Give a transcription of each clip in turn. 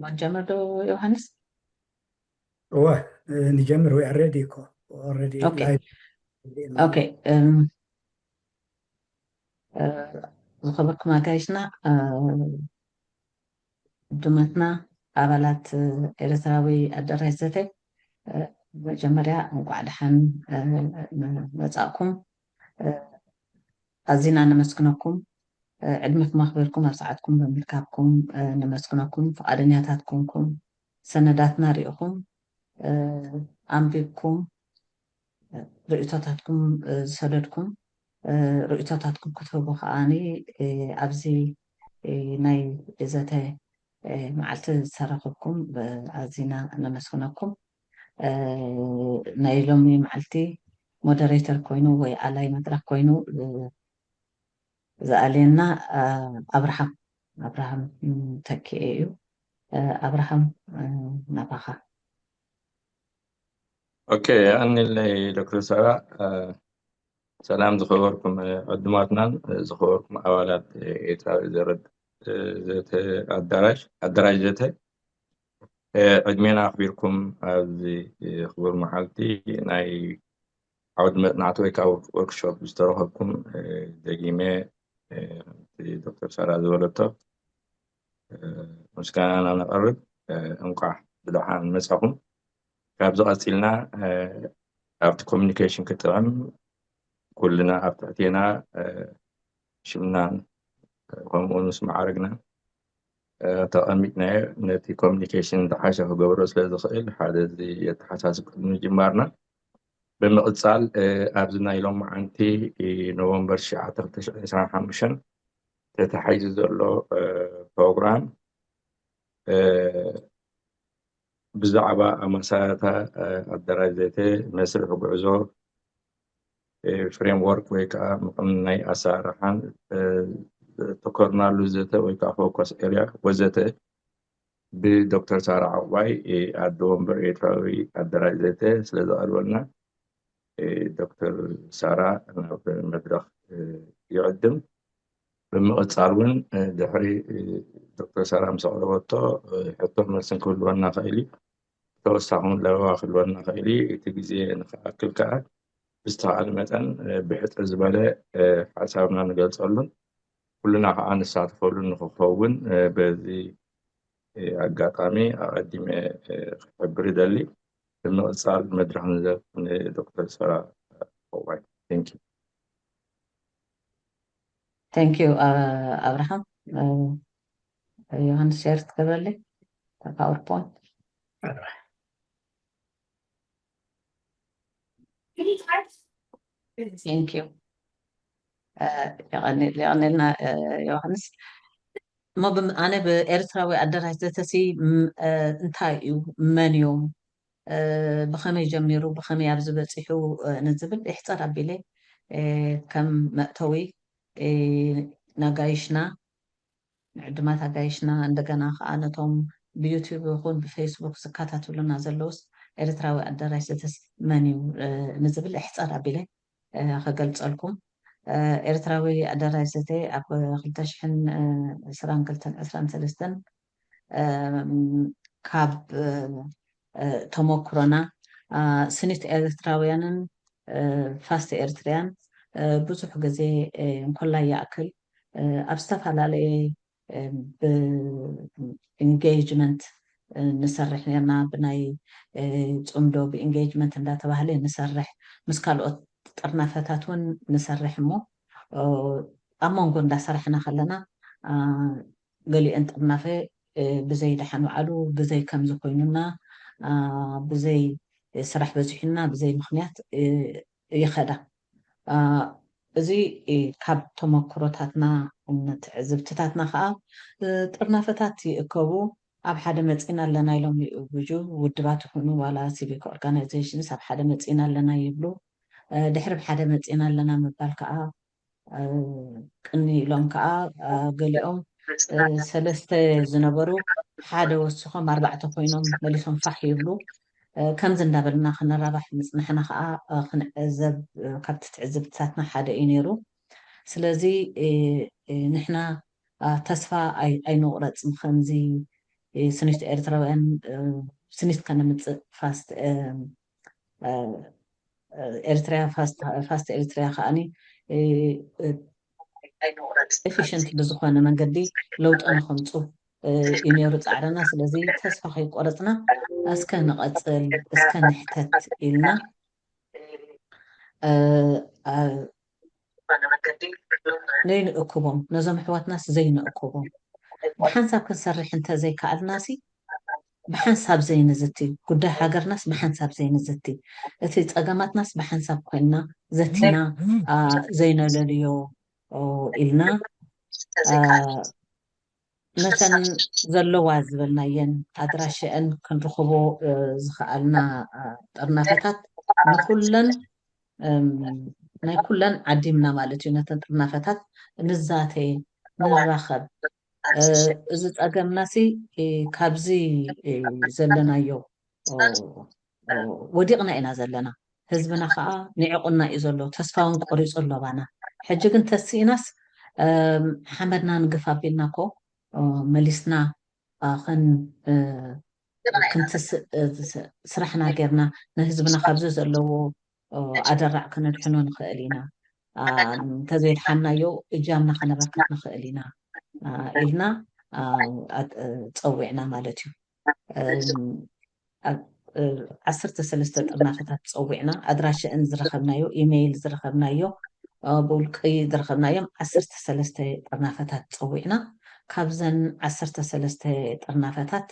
ንጀምር ዶ ዮሃንስ? እወ፣ ንጀምር። We are ready እኮ already። Okay. Okay. ዝኸበርኩም ኣጋይሽና፣ ዕዱማትና፣ ኣባላት ኤርትራዊ ኣደራሽ ዘተ፣ መጀመርያ እንቋዕ ደሓን መጻእኩም። ኣዚና ነመስግነኩም። ዕድመኩም ኣኽቢርኩም ኣብ ሰዓትኩም ብምርካብኩም ነመስግነኩም። ፍቓደኛታት ኮንኩም፣ ሰነዳትና ርኢኹም፣ ኣንቢብኩም፣ ርእይቶታትኩም ዝሰደድኩም፣ ርእይቶታትኩም ክትህቡ ከዓኒ ኣብዚ ናይ ዘተ መዓልቲ ዝተረኸብኩም ኣዚና ነመስግነኩም። ናይ ሎሚ መዓልቲ ሞደሬተር ኮይኑ ወይ ኣላይ መድረኽ ኮይኑ ዝኣልየና ኣብርሃም ኣብርሃም ተኪኤ እዩ። ኣብርሃም፣ ናባኻ። ኦኬ፣ የቐንየለይ ዶክተር ሳራ። ሰላም ዝኸበርኩም ዕዱማትናን ዝኸበርኩም ኣባላት ኤርትራዊ ዘረድ ዘተ ኣዳራሽ ኣዳራሽ ዘተ፣ ዕድሜና ኣኽቢርኩም ኣብዚ ክቡር መዓልቲ ናይ ዓውዲ መጽናዕቲ ወይ ከዓ ወርክሾፕ ዝተረኸብኩም፣ ደጊመ ከምቲ ዶክተር ሳራ ዝበለቶ ምስጋናና ነቐርብ። እንቋዕ ብደሓን መጻኹም። ካብዚ ቀጺልና ኣብቲ ኮሚኒኬሽን ክጥዕም፣ ኩልና ኣብ ትሕቴና ሽምናን ከምኡ ምስ መዓርግና ተቐሚጥናዮ፣ ነቲ ኮሚኒኬሽን ዝሓሸ ክገብሮ ስለ ዝኽእል፣ ሓደ እዚ የተሓሳስብ ቅድሚ ምጅማርና፣ ብምቕጻል ኣብዚ ናይ ሎማዓንቲ ኖቨምበር ትሽዓተ ክልተ ሽሕን ዕስራን ሓሙሽተን ተታሒዙ ዘሎ ፕሮግራም ብዛዕባ ኣመሳያታ ኣደራጅ ዘተ መስርሕ ጉዕዞ ፍሬምወርክ ወይ ከዓ ምቕናይ ኣሰራርሓን ተኮርናሉ ዘተ ወይ ከዓ ፎከስ ኤርያ ወዘተ ብዶክተር ሳራ ዓቑባይ ኣደ ወንበር ኤርትራዊ ኣደራጅ ዘተ ስለ ዝቐርበልና ዶክተር ሳራ ናብ መድረኽ ይዕድም። ብምቕጻል እውን ድሕሪ ዶክተር ሳራ ምስ ኣቕረበቶ ሕቶን መልስን ክህልወና ኽእል እዩ። ተወሳኺ እውን ለበዋ ክህልወና ኽእል እዩ። እቲ ግዜ ንኽኣክል ከዓ ብዝተኻእለ መጠን ብሕጽር ዝበለ ሓሳብና ንገልጸሉን ኩልና ከዓ ንሳተፈሉን ንኽኸውን በዚ ኣጋጣሚ ኣቐዲመ ክሕብር ይደሊ። ብምቕጻል መድረኽ ንዘብ ንዶክተር ሳራ ዓቑባይ። Thank you። Thank you ኣብርሃም። ዮሃንስ ሸር ትገብረለይ ፓወርፖይንት። Thank you። የቐንየልና ዮሃንስ። እሞ ኣነ ብኤርትራዊ ኣደራሽ ዘተሲ እንታይ እዩ፣ መን እዮም፣ ብኸመይ ጀሚሩ ብኸመይ ኣብዚ በፂሑ ንዝብል ይሕፀር ኣቢለ ከም መእተዊ ነጋይሽና ንዕድማት ኣጋይሽና እንደገና ከዓ ነቶም ብዩቲዩብ ይኹን ብፌስቡክ ዝከታተሉና ዘለውስ ኤርትራዊ ኣደራሽ ዘተስ መን እዩ ንዝብል እሕፀር ኣቢለ ከገልፀልኩም። ኤርትራዊ ኣደራሽ ዘተ ኣብ ክልተ ሽሕን ዕስራን ክልተን ዕስራን ሰለስተን ካብ ተመክሮና ስኒት ኤርትራውያንን ፋስት ኤርትሪያን ብዙሕ ግዜ እንኮላይ ይኣክል ኣብ ዝተፈላለየ ብኢንጌጅመንት ንሰርሕ ነርና። ብናይ ፅምዶ ብኢንጌጅመንት እንዳተባህለ ንሰርሕ፣ ምስ ካልኦት ጥርናፈታት እውን ንሰርሕ እሞ ኣብ መንጎ እንዳሰራሕና ከለና ገሊአን ጥርናፈ ብዘይ ደሓን በዓሉ ብዘይ ከምዚ ኮይኑና ብዘይ ስራሕ በዚሑና ብዘይ ምኽንያት ይኸዳ። እዚ ካብ ተመክሮታትና ትዕዝብትታትና ከዓ ጥርናፈታት ይእከቡ። ኣብ ሓደ መፂና ኣለና ኢሎም ይእውጁ። ውድባት ይኹኑ ዋላ ሲቪክ ኦርጋናይዜሽንስ ኣብ ሓደ መፂና ኣለና ይብሉ። ድሕሪ ሓደ መፂና ኣለና ምባል ከዓ ቅኒ ኢሎም ከዓ ገሊኦም ሰለስተ ዝነበሩ ሓደ ወሲኾም ኣርባዕተ ኮይኖም መሊሶም ፋሕ ይብሉ። ከምዚ እንዳበልና ክንራባሕ ምፅናሕና ከዓ ክንዕዘብ ካብቲ ትዕዝብትታትና ሓደ እዩ ነይሩ። ስለዚ ንሕና ተስፋ ኣይንቑረፅ። ከምዚ ስኒት ኤርትራውያን ስኒት ከነምፅእ ፋስት ኤርትሪያ ፋስት ኤርትሪያ ከዓኒ ኤፊሽንት ብዝኾነ መንገዲ ለውጢ ንኸምፁ እዩ ነይሩ ፃዕርና። ስለዚ ተስፋ ከይቆረፅና እስከ ንቐፅል እስከ ንሕተት ኢልና ነይንእክቦም ነዞም ኣሕዋትናስ ዘይንእክቦም ብሓንሳብ ክንሰርሕ እንተዘይከኣልናሲ ብሓንሳብ ዘይንዝቲ ጉዳይ ሃገርናስ ብሓንሳብ ዘይንዝቲ እቲ ፀገማትናስ ብሓንሳብ ኮይንና ዘቲና ዘይነለልዮ ኢልና ነተን ዘለዋ ዝበልናየን ኣድራሸአን ክንርኽቦ ዝኸኣልና ጥርናፈታት ንኩለን ናይ ኩለን ዓዲምና ማለት እዩ። ነተን ጥርናፈታት ንዛተ ንራኸብ። እዚ ፀገምናሲ ካብዚ ዘለናዮ ወዲቕና ኢና ዘለና። ህዝብና ከዓ ንዕቑና እዩ ዘሎ። ተስፋውን ቆሪፁ ኣሎ ባና። ሕጂ ግን ተስኢናስ ሓመድና ንግፍ ኣቢልና ኮ መሊስና ስራሕና ጌርና ንህዝብና ካብዚ ዘለዎ ኣደራዕ ክነድሕኖ ንኽእል ኢና። እንተዘይድሓናዮ እጃምና ከነበርክት ንኽእል ኢና ኢልና ፀዊዕና ማለት እዩ። ዓሰርተ ሰለስተ ጥርናፈታት ፀዊዕና ኣድራሸአን ዝረኸብናዮ ኢሜይል ዝረኸብናዮ ብውልቂ ዝረኸብናዮም ዓሰርተ ሰለስተ ጥርናፈታት ፀዊዕና። ካብዘን ዓሰርተ ሰለስተ ጥርናፈታት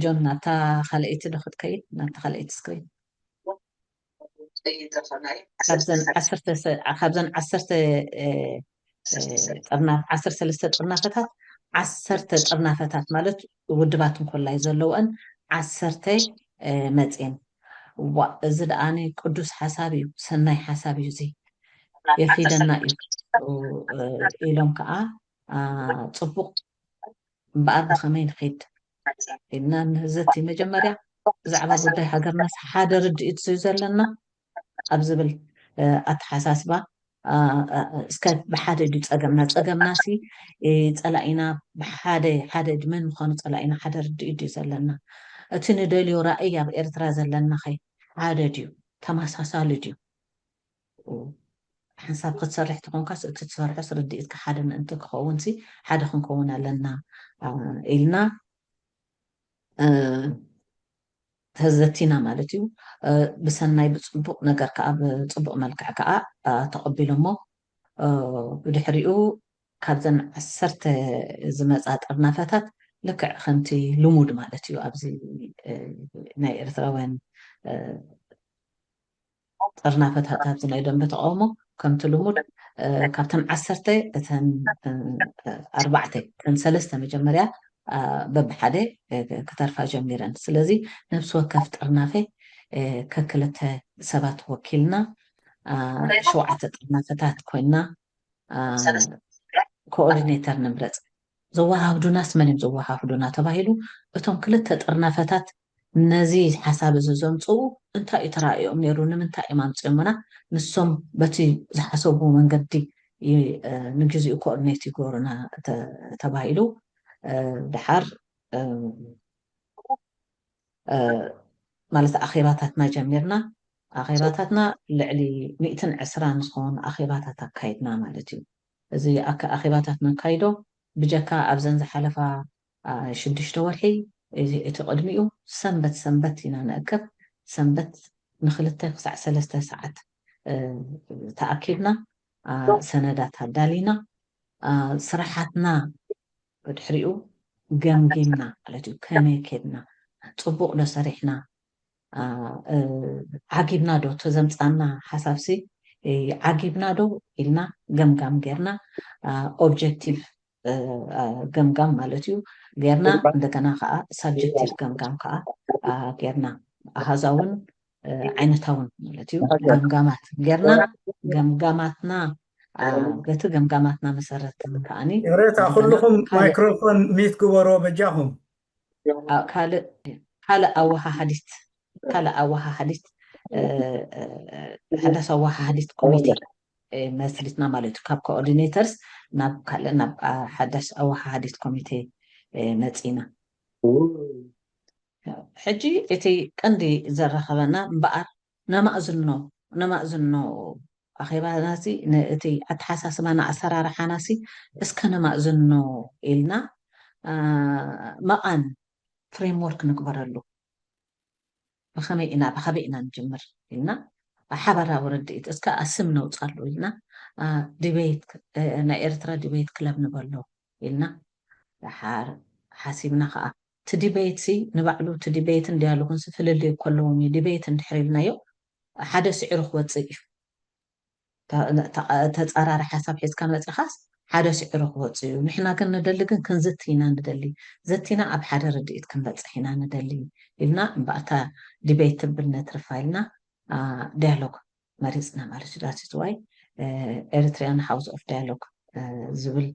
ጆን ናብታ ካልኣይቲ ዶ ክትከይድ ናብታ ካልኣይቲ ስክሪን ካብዘን ዓሰርተ ዓሰርተ ሰለስተ ጥርናፈታት ዓሰርተ ጥርናፈታት ማለት ውድባት እንኮላይ ዘለውአን ዓሰርተ መፅኤን ዋ እዚ ደኣኒ ቅዱስ ሓሳብ እዩ ሰናይ ሓሳብ እዩ እዚ የፊደና እዩ ኢሎም ከዓ ፅቡቅ እምበኣር ብኸመይ ንኸይድ ኢልና ንህዘቲ መጀመርያ ብዛዕባ ጉዳይ ሃገርናስ ሓደ ርድኢት እዩ ዘለና ኣብ ዝብል ኣተሓሳስባ እስከ ብሓደ ድዩ ፀገምና ፀገምና ሲ ፀላኢና ብሓደ ሓደ ድመን ምዃኑ ፀላኢና ሓደ ርድኢት ድዩ ዘለና እቲ ንደልዮ ራእይ ኣብ ኤርትራ ዘለና ኸ ሓደ ድዩ ተመሳሳሊ ድዩ ሓንሳብ ክትሰርሕ ትኾንካስ እቲ ትሰርሖስ ርድኢትካ ሓደ ምእንቲ ክኸውን ሲ ሓደ ክንከውን ኣለና ኢልና ተዘቲና ማለት እዩ። ብሰናይ ብፅቡቅ ነገር ከዓ ብፅቡቅ መልክዕ ከዓ ተቐቢሎሞ ብድሕሪኡ ካብዘን ዓሰርተ ዝመፃ ጥርናፈታት ልክዕ ከምቲ ልሙድ ማለት እዩ ኣብዚ ናይ ኤርትራውያን ጥርናፈታት ኣብዚ ናይ ደንበ ተቃውሞ ከምቲ ልሙድ ካብተን ዓሰርተ እተን ኣርባዕተ እተን ሰለስተ መጀመርያ በብሓደ ክተርፋ ጀሚረን ስለዚ ነብሲ ወከፍ ጥርናፈ ከክልተ ሰባት ወኪልና ሸውዓተ ጥርናፈታት ኮይና ኮኦርዲኔተር ንምረፅ ዘወሃህዱናስ መን እዮም ዘወሃህዱና ተባሂሉ እቶም ክልተ ጥርናፈታት ነዚ ሓሳብ እዚ ዘምፅኡ እንታይ እዩ ተራእዮም ነይሩ ንምንታይ እዮም ኣምፅኦምና ንሶም በቲ ዝሓሰቡ መንገዲ ንግዚኡ ኮኦርዲኔት ይገብሩና ተባሂሉ ድሓር ማለት ኣኼባታትና ጀሚርና ኣኼባታትና ልዕሊ ሚእትን ዕስራን ዝኾኑ ኣኼባታት ኣካይድና ማለት እዩ እዚ ኣኼባታት ነካይዶ ብጀካ ኣብዘን ዝሓለፋ ሽዱሽተ ወርሒ እቲ ቅድሚኡ ሰንበት ሰንበት ኢና ንእከብ ሰንበት ንክልተ ክሳዕ ሰለስተ ሰዓት ተኣኪብና ሰነዳት ኣዳሊና ስራሓትና ብድሕሪኡ ገምጊምና ማለት እዩ ከመይ ኬድና ፅቡቅ ዶ ሰሪሕና ዓጊብና ዶ ተዘምፃና ሓሳብሲ ዓጊብና ዶ ኢልና ገምጋም ጌርና ኦብጀክቲቭ ገምጋም ማለት እዩ ጌርና እንደገና ከዓ ሳብጀክቲቭ ገምጋም ከዓ ጌርና ኣሃዛውን ዓይነታውን ማለት እዩ ገምጋማት ጌርና ገምጋማትና በቲ ገምጋማትና መሰረት ከዓኒ ይቕሬታ ኩልኹም ማይክሮፎን ሚት ግበሮ በጃኹም ካልእ ኣወሃሃዲት ካልእ ኣወሃሃዲት ሓዳስ ኣወሃሃዲት ኮሚቴ መስሪትና ማለት እዩ ካብ ኮኦርዲኔተርስ ናብ ካልእ ናብ ሓዳሽ ኣወሃሃዲት ኮሚቴ መፂና ሕጂ እቲ ቀንዲ ዘራኸበና እምበኣር ነማእዝኖ ነማእዝኖ ኣኼባናሲ፣ ነእቲ ኣተሓሳስባና ኣሰራርሓናሲ እስከ ነማእዝኖ ኢልና፣ መቓን ፍሬምወርክ ንግበረሉ። ብኸመይ ኢና ብኸመይ ኢና ንጅምር ኢልና ሓበራዊ ርድኢት እስከ ኣስም ነውፃሉ ኢልና፣ ዲቤት፣ ናይ ኤርትራ ዲቤት ክለብ ንበሎ ኢልና ሓሲብና ከዓ፣ እቲ ዲቤት ሲ ንባዕሉ እቲ ዲቤትን ዲያሎግን ሲ ፍልልይ እኮ ኣለዎም እዩ። ዲቤት እንድሕር ኢልናዮ ሓደ ስዒሩ ክወፅእ እዩ። ተፃራሪ ሓሳብ ሒዝካ መፂኻስ ሓደ ስዒሩ ክወፅእ እዩ። ንሕና ግን ንደሊ ግን ክንዝቲ ኢና ንደሊ። ዘቲና ኣብ ሓደ ርድኢት ክንበፅሕ ኢና ንደሊ ኢልና እምበኣታ ዲቤት ትብል ነትርፋ ኢልና ዲያሎግ መሪፅና ማለት እዩ። ዳትስ ዋይ ኤሪትሪያን ሃውስ ኦፍ ዳያሎግ ዝብል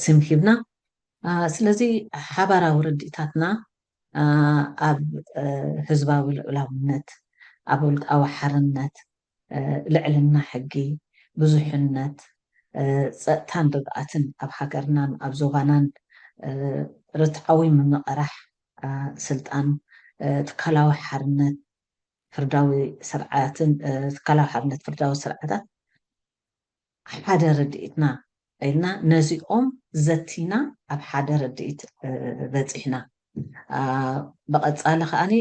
ስም ሂብና። ስለዚ ሓባራዊ ርድኢታትና ኣብ ህዝባዊ ልዑላውነት፣ ኣብ ውልቃዊ ሓርነት፣ ልዕልና ሕጊ፣ ብዙሕነት፣ ፀጥታን ርግኣትን ኣብ ሃገርናን ኣብ ዞባናን፣ ርትዓዊ ምምቕራሕ ስልጣን፣ ትካላዊ ሓርነት፣ ፍርዳዊ ስርዓትን ትካላዊ ሓርነት ፍርዳዊ ስርዓታት ሓደ ርድኢትና ኢልና ነዚኦም ዘቲና ኣብ ሓደ ርድኢት በፂሕና። ብቐፃሊ ከዓኒ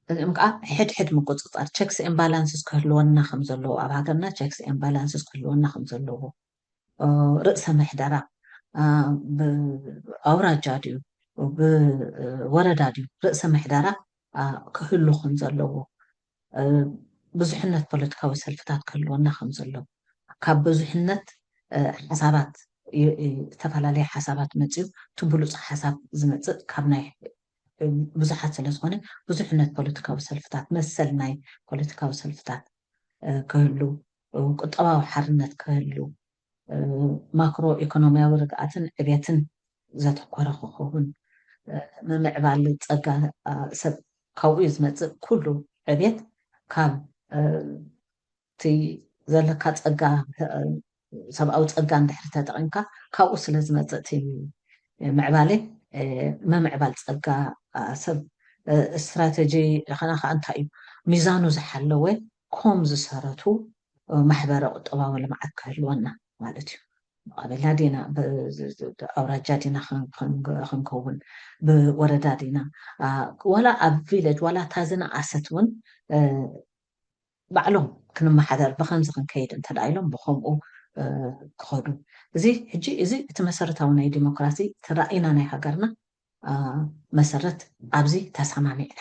እዚኦም ከዓ ሕድሕድ ምቁፅፃር፣ ቸክስ ኤን ባላንስስ ክህልወና ከም ዘለዎ፣ ኣብ ሃገርና ቸክስ ኤን ባላንስስ ክህልወና ከም ዘለዎ፣ ርእሰ ምሕደራ ብኣውራጃ ድዩ ብወረዳ ድዩ ርእሰ ምሕደራ ክህሉ ከም ዘለዎ፣ ብዙሕነት ፖለቲካዊ ሰልፍታት ክህልወና ከም ዘለዎ፣ ካብ ብዙሕነት ሓሳባት፣ ዝተፈላለየ ሓሳባት መፅዩ እቲ ብሉፅ ሓሳብ ዝመፅእ ካብ ናይ ብዙሓት ስለዝኾነ፣ ብዙሕነት ፖለቲካዊ ሰልፍታት፣ መሰል ናይ ፖለቲካዊ ሰልፍታት ክህሉ፣ ቁጠባዊ ሓርነት ክህሉ፣ ማክሮ ኢኮኖሚያዊ ርግኣትን ዕቤትን ዘተኮረ ክኸውን፣ ምምዕባል ፀጋ ሰብ፣ ካብኡ ዝመፅእ ኩሉ ዕቤት ካብ እቲ ዘለካ ፀጋ፣ ሰብኣዊ ፀጋ እንድሕር ተጠቒምካ ካብኡ ስለ ዝመፅእ እቲ ምዕባለ፣ ምምዕባል ፀጋ ሰብ ስትራተጂ ኸና ከዓ እንታይ እዩ? ሚዛኑ ዝሓለወ ኮም ዝሰረቱ ማሕበረ ቁጠባዊ ልምዓት ክህልወና ማለት እዩ። ቀበላ ዲና፣ ኣውራጃ ዲና ክንከውን፣ ብወረዳ ዲና፣ ዋላ ኣብ ቪለጅ፣ ዋላ ታዝና ኣሰት እውን ባዕሎም ክንመሓደር ብከምዚ ክንከይድ እንተ ኢሎም ብከምኡ ክኸዱ። እዚ ሕጂ እዚ እቲ መሰረታዊ ናይ ዲሞክራሲ እቲ ራእይና ናይ ሃገርና መሰረት ኣብዚ ተሰማሚዕና።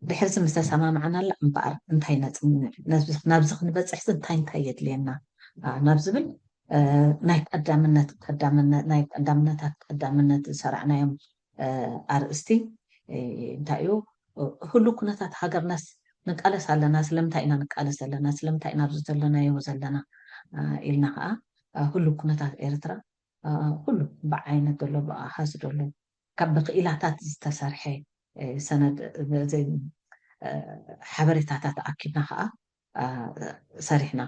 ድሕርዚ ምስ ተሰማማዕናላ እምበኣር እንታይ ነፅንዕ፣ ናብዚ ክንበፅሕዚ እንታይ እንታይ የድልየና ናብ ዝብል ናይ ቀዳምነት ቀዳምነት ናይ ቀዳምነታት ቀዳምነት ዝሰራዕናዮም ኣርእስቲ እንታይ እዩ? ህሉ ኩነታት ሃገርናስ ንቃለስ ኣለና። ስለምንታይ ኢና ንቃለስ ዘለና? ስለምንታይ ኢና ኣብዚ ዘለናዮ ዘለና ኢልና ከዓ ህሉ ኩነታት ኤርትራ ኩሉ ብዓይነት ዘሎ ብኣሃዝ ዘሎ ካብ ብክኢላታት ዝተሰርሐ ሰነድ ሓበሬታታት ኣኪብና ከዓ ሰሪሕና።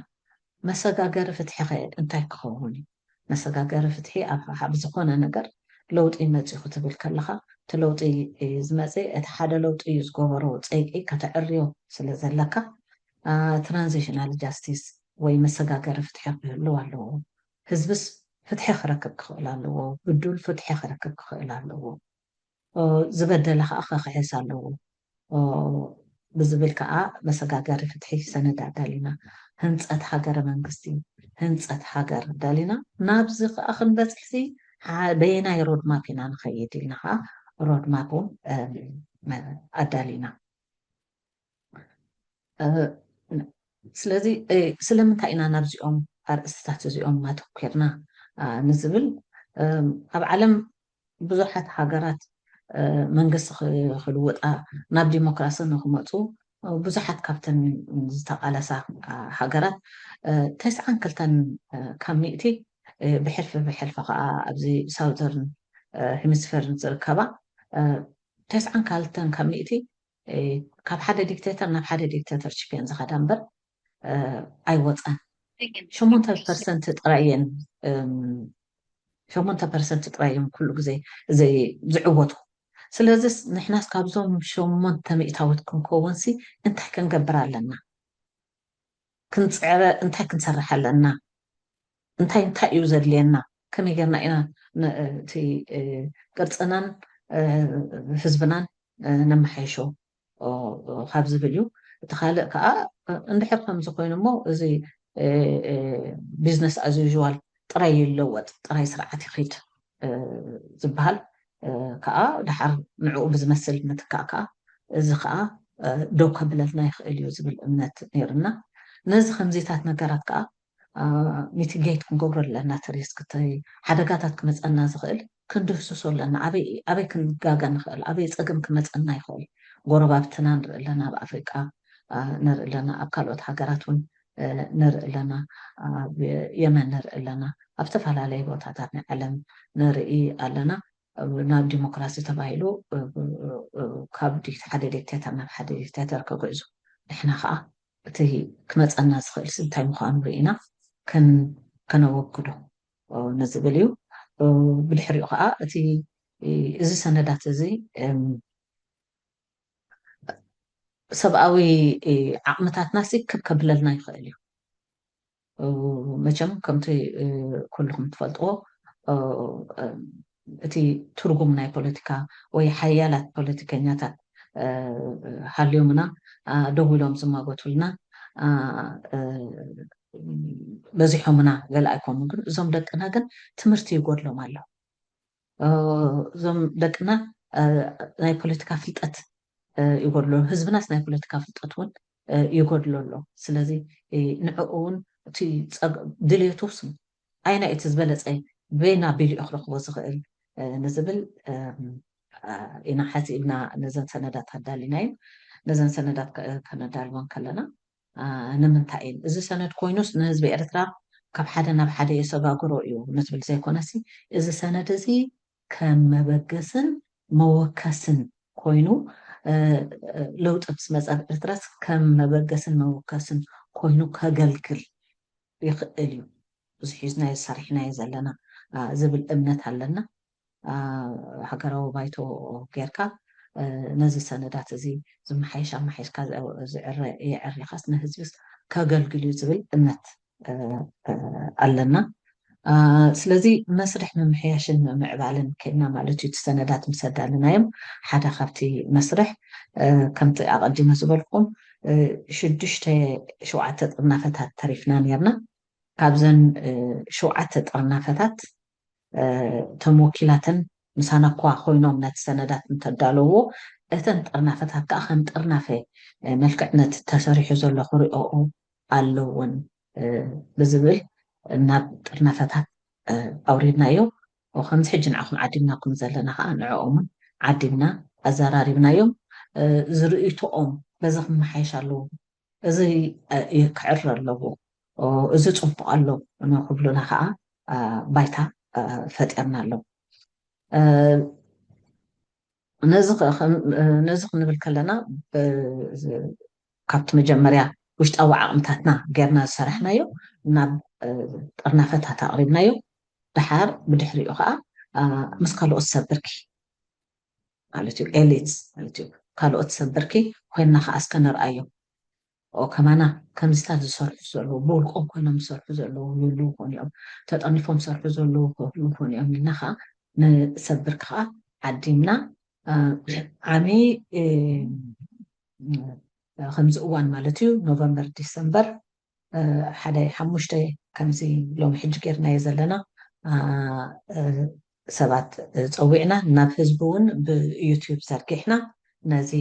መሰጋገሪ ፍትሒ ከ እንታይ ክኸውን እዩ? መሰጋገሪ ፍትሒ ኣብ ዝኾነ ነገር ለውጢ መፂኡ ክትብል ከለካ እቲ ለውጢ ዝመፅእ እቲ ሓደ ለውጢ እዩ ዝገበሮ ፀይቂ ከተዕርዮ ስለ ዘለካ ትራንዚሽናል ጃስቲስ ወይ መሰጋገሪ ፍትሒ ክህልው ኣለዎ። ህዝብስ ፍትሒ ክረክብ ክኽእል ኣለዎ። ብዱል ፍትሒ ክረክብ ክኽእል ኣለዎ። ዝበደለ ከዓ ክኽሕስ ኣለዎ ብዝብል ከዓ መሰጋገሪ ፍትሒ ሰነድ ኣዳሊና፣ ህንፀት ሃገረ መንግስቲ፣ ህንፀት ሃገር ኣዳሊና። ናብዚ ከዓ ክንበፅሕሲ በየናይ ሮድማፕ ኢና ንኸይድ ኢልና ከዓ ሮድማፕ እውን ኣዳሊና። ስለዚ ስለምንታይ ኢና ናብዚኦም ኣርእስትታት እዚኦም ኣተኮርና ንዝብል፣ ኣብ ዓለም ብዙሓት ሃገራት መንግስቲ ክልውጣ ናብ ዲሞክራሲ ንክመፁ ብዙሓት ካብተን ዝተቃለሳ ሃገራት ተስዓን ክልተን ካብ ሚእቲ ብሕልፊ ብሕልፊ ከዓ ኣብዚ ሳውዘርን ሄሚስፌርን ዝርከባ ተስዓን ካልተን ካብ ሚእቲ ካብ ሓደ ዲክቴተር ናብ ሓደ ዲክቴተርሽፕ እየን ዝኸዳ እምበር ኣይወፃን። ሸሞንተ ፐርሰንት ጥራይ እየን ሸሞንተ ፐርሰንት ጥራይ እዮም ኩሉ ግዜ ዝዕወቱ። ስለዚስ ንሕናስ ካብዞም ሸሞንተ ሚእታዊት ክንከውንሲ እንታይ ክንገብር ኣለና? ክንፅዕረ እንታይ ክንሰርሕ ኣለና? እንታይ እንታይ እዩ ዘድልየና? ከመይ ጌርና ኢና እቲ ቅርፅናን ህዝብናን ነመሓይሾ ካብ ዝብል እዩ። እቲ ካልእ ከዓ እንድሕር ከምዚ ኮይኑ እሞ እዚ business as usual ጥራይ ይለወጥ፣ ጥራይ ስርዓት ይኺድ ዝበሃል ከዓ ድሓር ንዕኡ ብዝመስል ምትካእ ከዓ እዚ ከዓ ደው ከብለልና ይኽእል እዩ ዝብል እምነት ነይርና። ነዚ ከምዚታት ነገራት ከዓ ሚቲጌት ክንገብሮ ኣለና። እቲ ሪስክ፣ እቲ ሓደጋታት ክመፀና ዝኽእል ክንድህስሶ ኣለና። ኣበይ ክንጋገ ንኽእል፣ ኣበይ ፀገም ክመፀና ይኽእል። ጎረባብትና ንርኢ ኣለና፣ ኣብ ኣፍሪቃ ንርኢ ኣለና፣ ኣብ ካልኦት ሃገራት እውን ንርኢ ኣለና፣ ኣብ የመን ንርኢ ኣለና፣ ኣብ ዝተፈላለዩ ቦታታት ናይ ዓለም ንርኢ ኣለና። ናብ ዲሞክራሲ ተባሂሉ ካብ ሓደ ዲክቴተር ናብ ሓደ ዲክቴተር ክግዕዙ፣ ንሕና ከዓ እቲ ክመፀና ዝኽእል እንታይ ምዃኑ ርኢና ከነወግዶ ንዝብል እዩ። ብድሕሪኡ ከዓ እቲ እዚ ሰነዳት እዚ ሰብኣዊ ዓቕምታትና ሲ ክብ ከብለልና ይኽእል እዩ። መቸም ከምቲ ኩልኹም ትፈልጥዎ እቲ ትርጉም ናይ ፖለቲካ ወይ ሓያላት ፖለቲከኛታት ሃልዮምና ደው ኢሎም ዝማጎቱልና በዚሖምና ገለ ኣይኮኑ፣ ግን እዞም ደቅና ግን ትምህርቲ ይጎድሎም ኣሎ። እዞም ደቅና ናይ ፖለቲካ ፍልጠት ይጎድሎ፣ ህዝብናስ ናይ ፖለቲካ ፍልጠት እውን ይጎድሎ ኣሎ። ስለዚ ንዕኡ እውን እቲ ድሌቱ ኣይና እቲ ዝበለፀ በይና ቢሉ ክረኽቦ ዝኽእል ንዝብል ኢና ሓሲብና ነዘን ሰነዳት ኣዳሊና እዩ። ነዘን ሰነዳት ከነዳልወን ከለና ንምንታይ እዩ እዚ ሰነድ ኮይኑስ ንህዝቢ ኤርትራ ካብ ሓደ ናብ ሓደ የሰጋግሮ እዩ ንዝብል ዘይኮነሲ፣ እዚ ሰነድ እዚ ከም መበገስን መወከስን ኮይኑ፣ ለውጢ ምስ መፀ ኣብ ኤርትራስ ከም መበገስን መወከስን ኮይኑ ከገልግል ይኽእል እዩ። እዚ ሒዝናዮ ሰሪሕናዮ ዘለና ዝብል እምነት ኣለና። ሃገራዊ ባይቶ ጌርካ ነዚ ሰነዳት እዚ ዝመሓየሽ ኣመሓይሽካ የዕሪኻስ ንህዝብስ ከገልግል እዩ ዝብል እምነት ኣለና። ስለዚ መስርሕ ምምሕያሽን ምምዕባልን ከድና ማለት እዩ። እቲ ሰነዳት ምስ ኣዳለናዮም ሓደ ካብቲ መስርሕ ከምቲ ኣቐዲመ ዝበልኩም ሽዱሽተ ሸውዓተ ጥርናፈታት ተሪፍና ነርና። ካብዘን ሸውዓተ ጥርናፈታት እቶም ወኪላትን ምሳና እኳ ኮይኖም ነቲ ሰነዳት እንተዳለዎ፣ እተን ጥርናፈታት ከዓ ከም ጥርናፈ መልክዕነት ተሰሪሑ ዘሎ ክሪኦኦ ኣለውን ብዝብል ናብ ጥርናፈታት ኣውሪድናዮ። ከምዚ ሕጂ ንዓኹም ዓዲምናኩም ዘለና ከዓ ንዕኦምን ዓዲምና ኣዘራሪብናዮም። ዝርእይቶኦም በዚ ክመሓየሽ ኣለዎ፣ እዚ ክዕረ ኣለዎ፣ እዚ ፅቡቅ ኣሎ ንክብሉና ከዓ ባይታ ፈጢርና ኣሎ። ነዚ ክንብል ከለና ካብቲ መጀመርያ ውሽጣዊ ዓቕምታትና ጌርና ዝሰራሕናዮ ናብ ጥርናፈታት ኣቕሪብናዮ። ድሓር ብድሕሪኡ ከዓ ምስ ካልኦት ሰብ ብርኪ ማለት እዩ፣ ኤሊትስ ማለት እዩ፣ ካልኦት ሰብ ብርኪ ኮይንና ከዓ እስከ ንርኣዮም። ከማና ከምዚታት ዝሰርሑ ዘለዉ፣ ብውልቆም ኮይኖም ዝሰርሑ ዘለዉ ይህልዉ ይኾኑ እዮም፣ ተጠርኒፎም ዝሰርሑ ዘለዉ ክህልዉ ይኾኑ እዮም ኢልና ከዓ ንሰብ ብርኪ ከዓ ዓዲምና ዓሚ ከምዚ እዋን ማለት እዩ ኖቨምበር ዲሰምበር ሓደ ሓሙሽተ ከምዚ ሎሚ ሕጂ ጌርናዮ ዘለና ሰባት ፀዊዕና ናብ ህዝቢ እውን ብዩትዩብ ዘርጊሕና ነዚ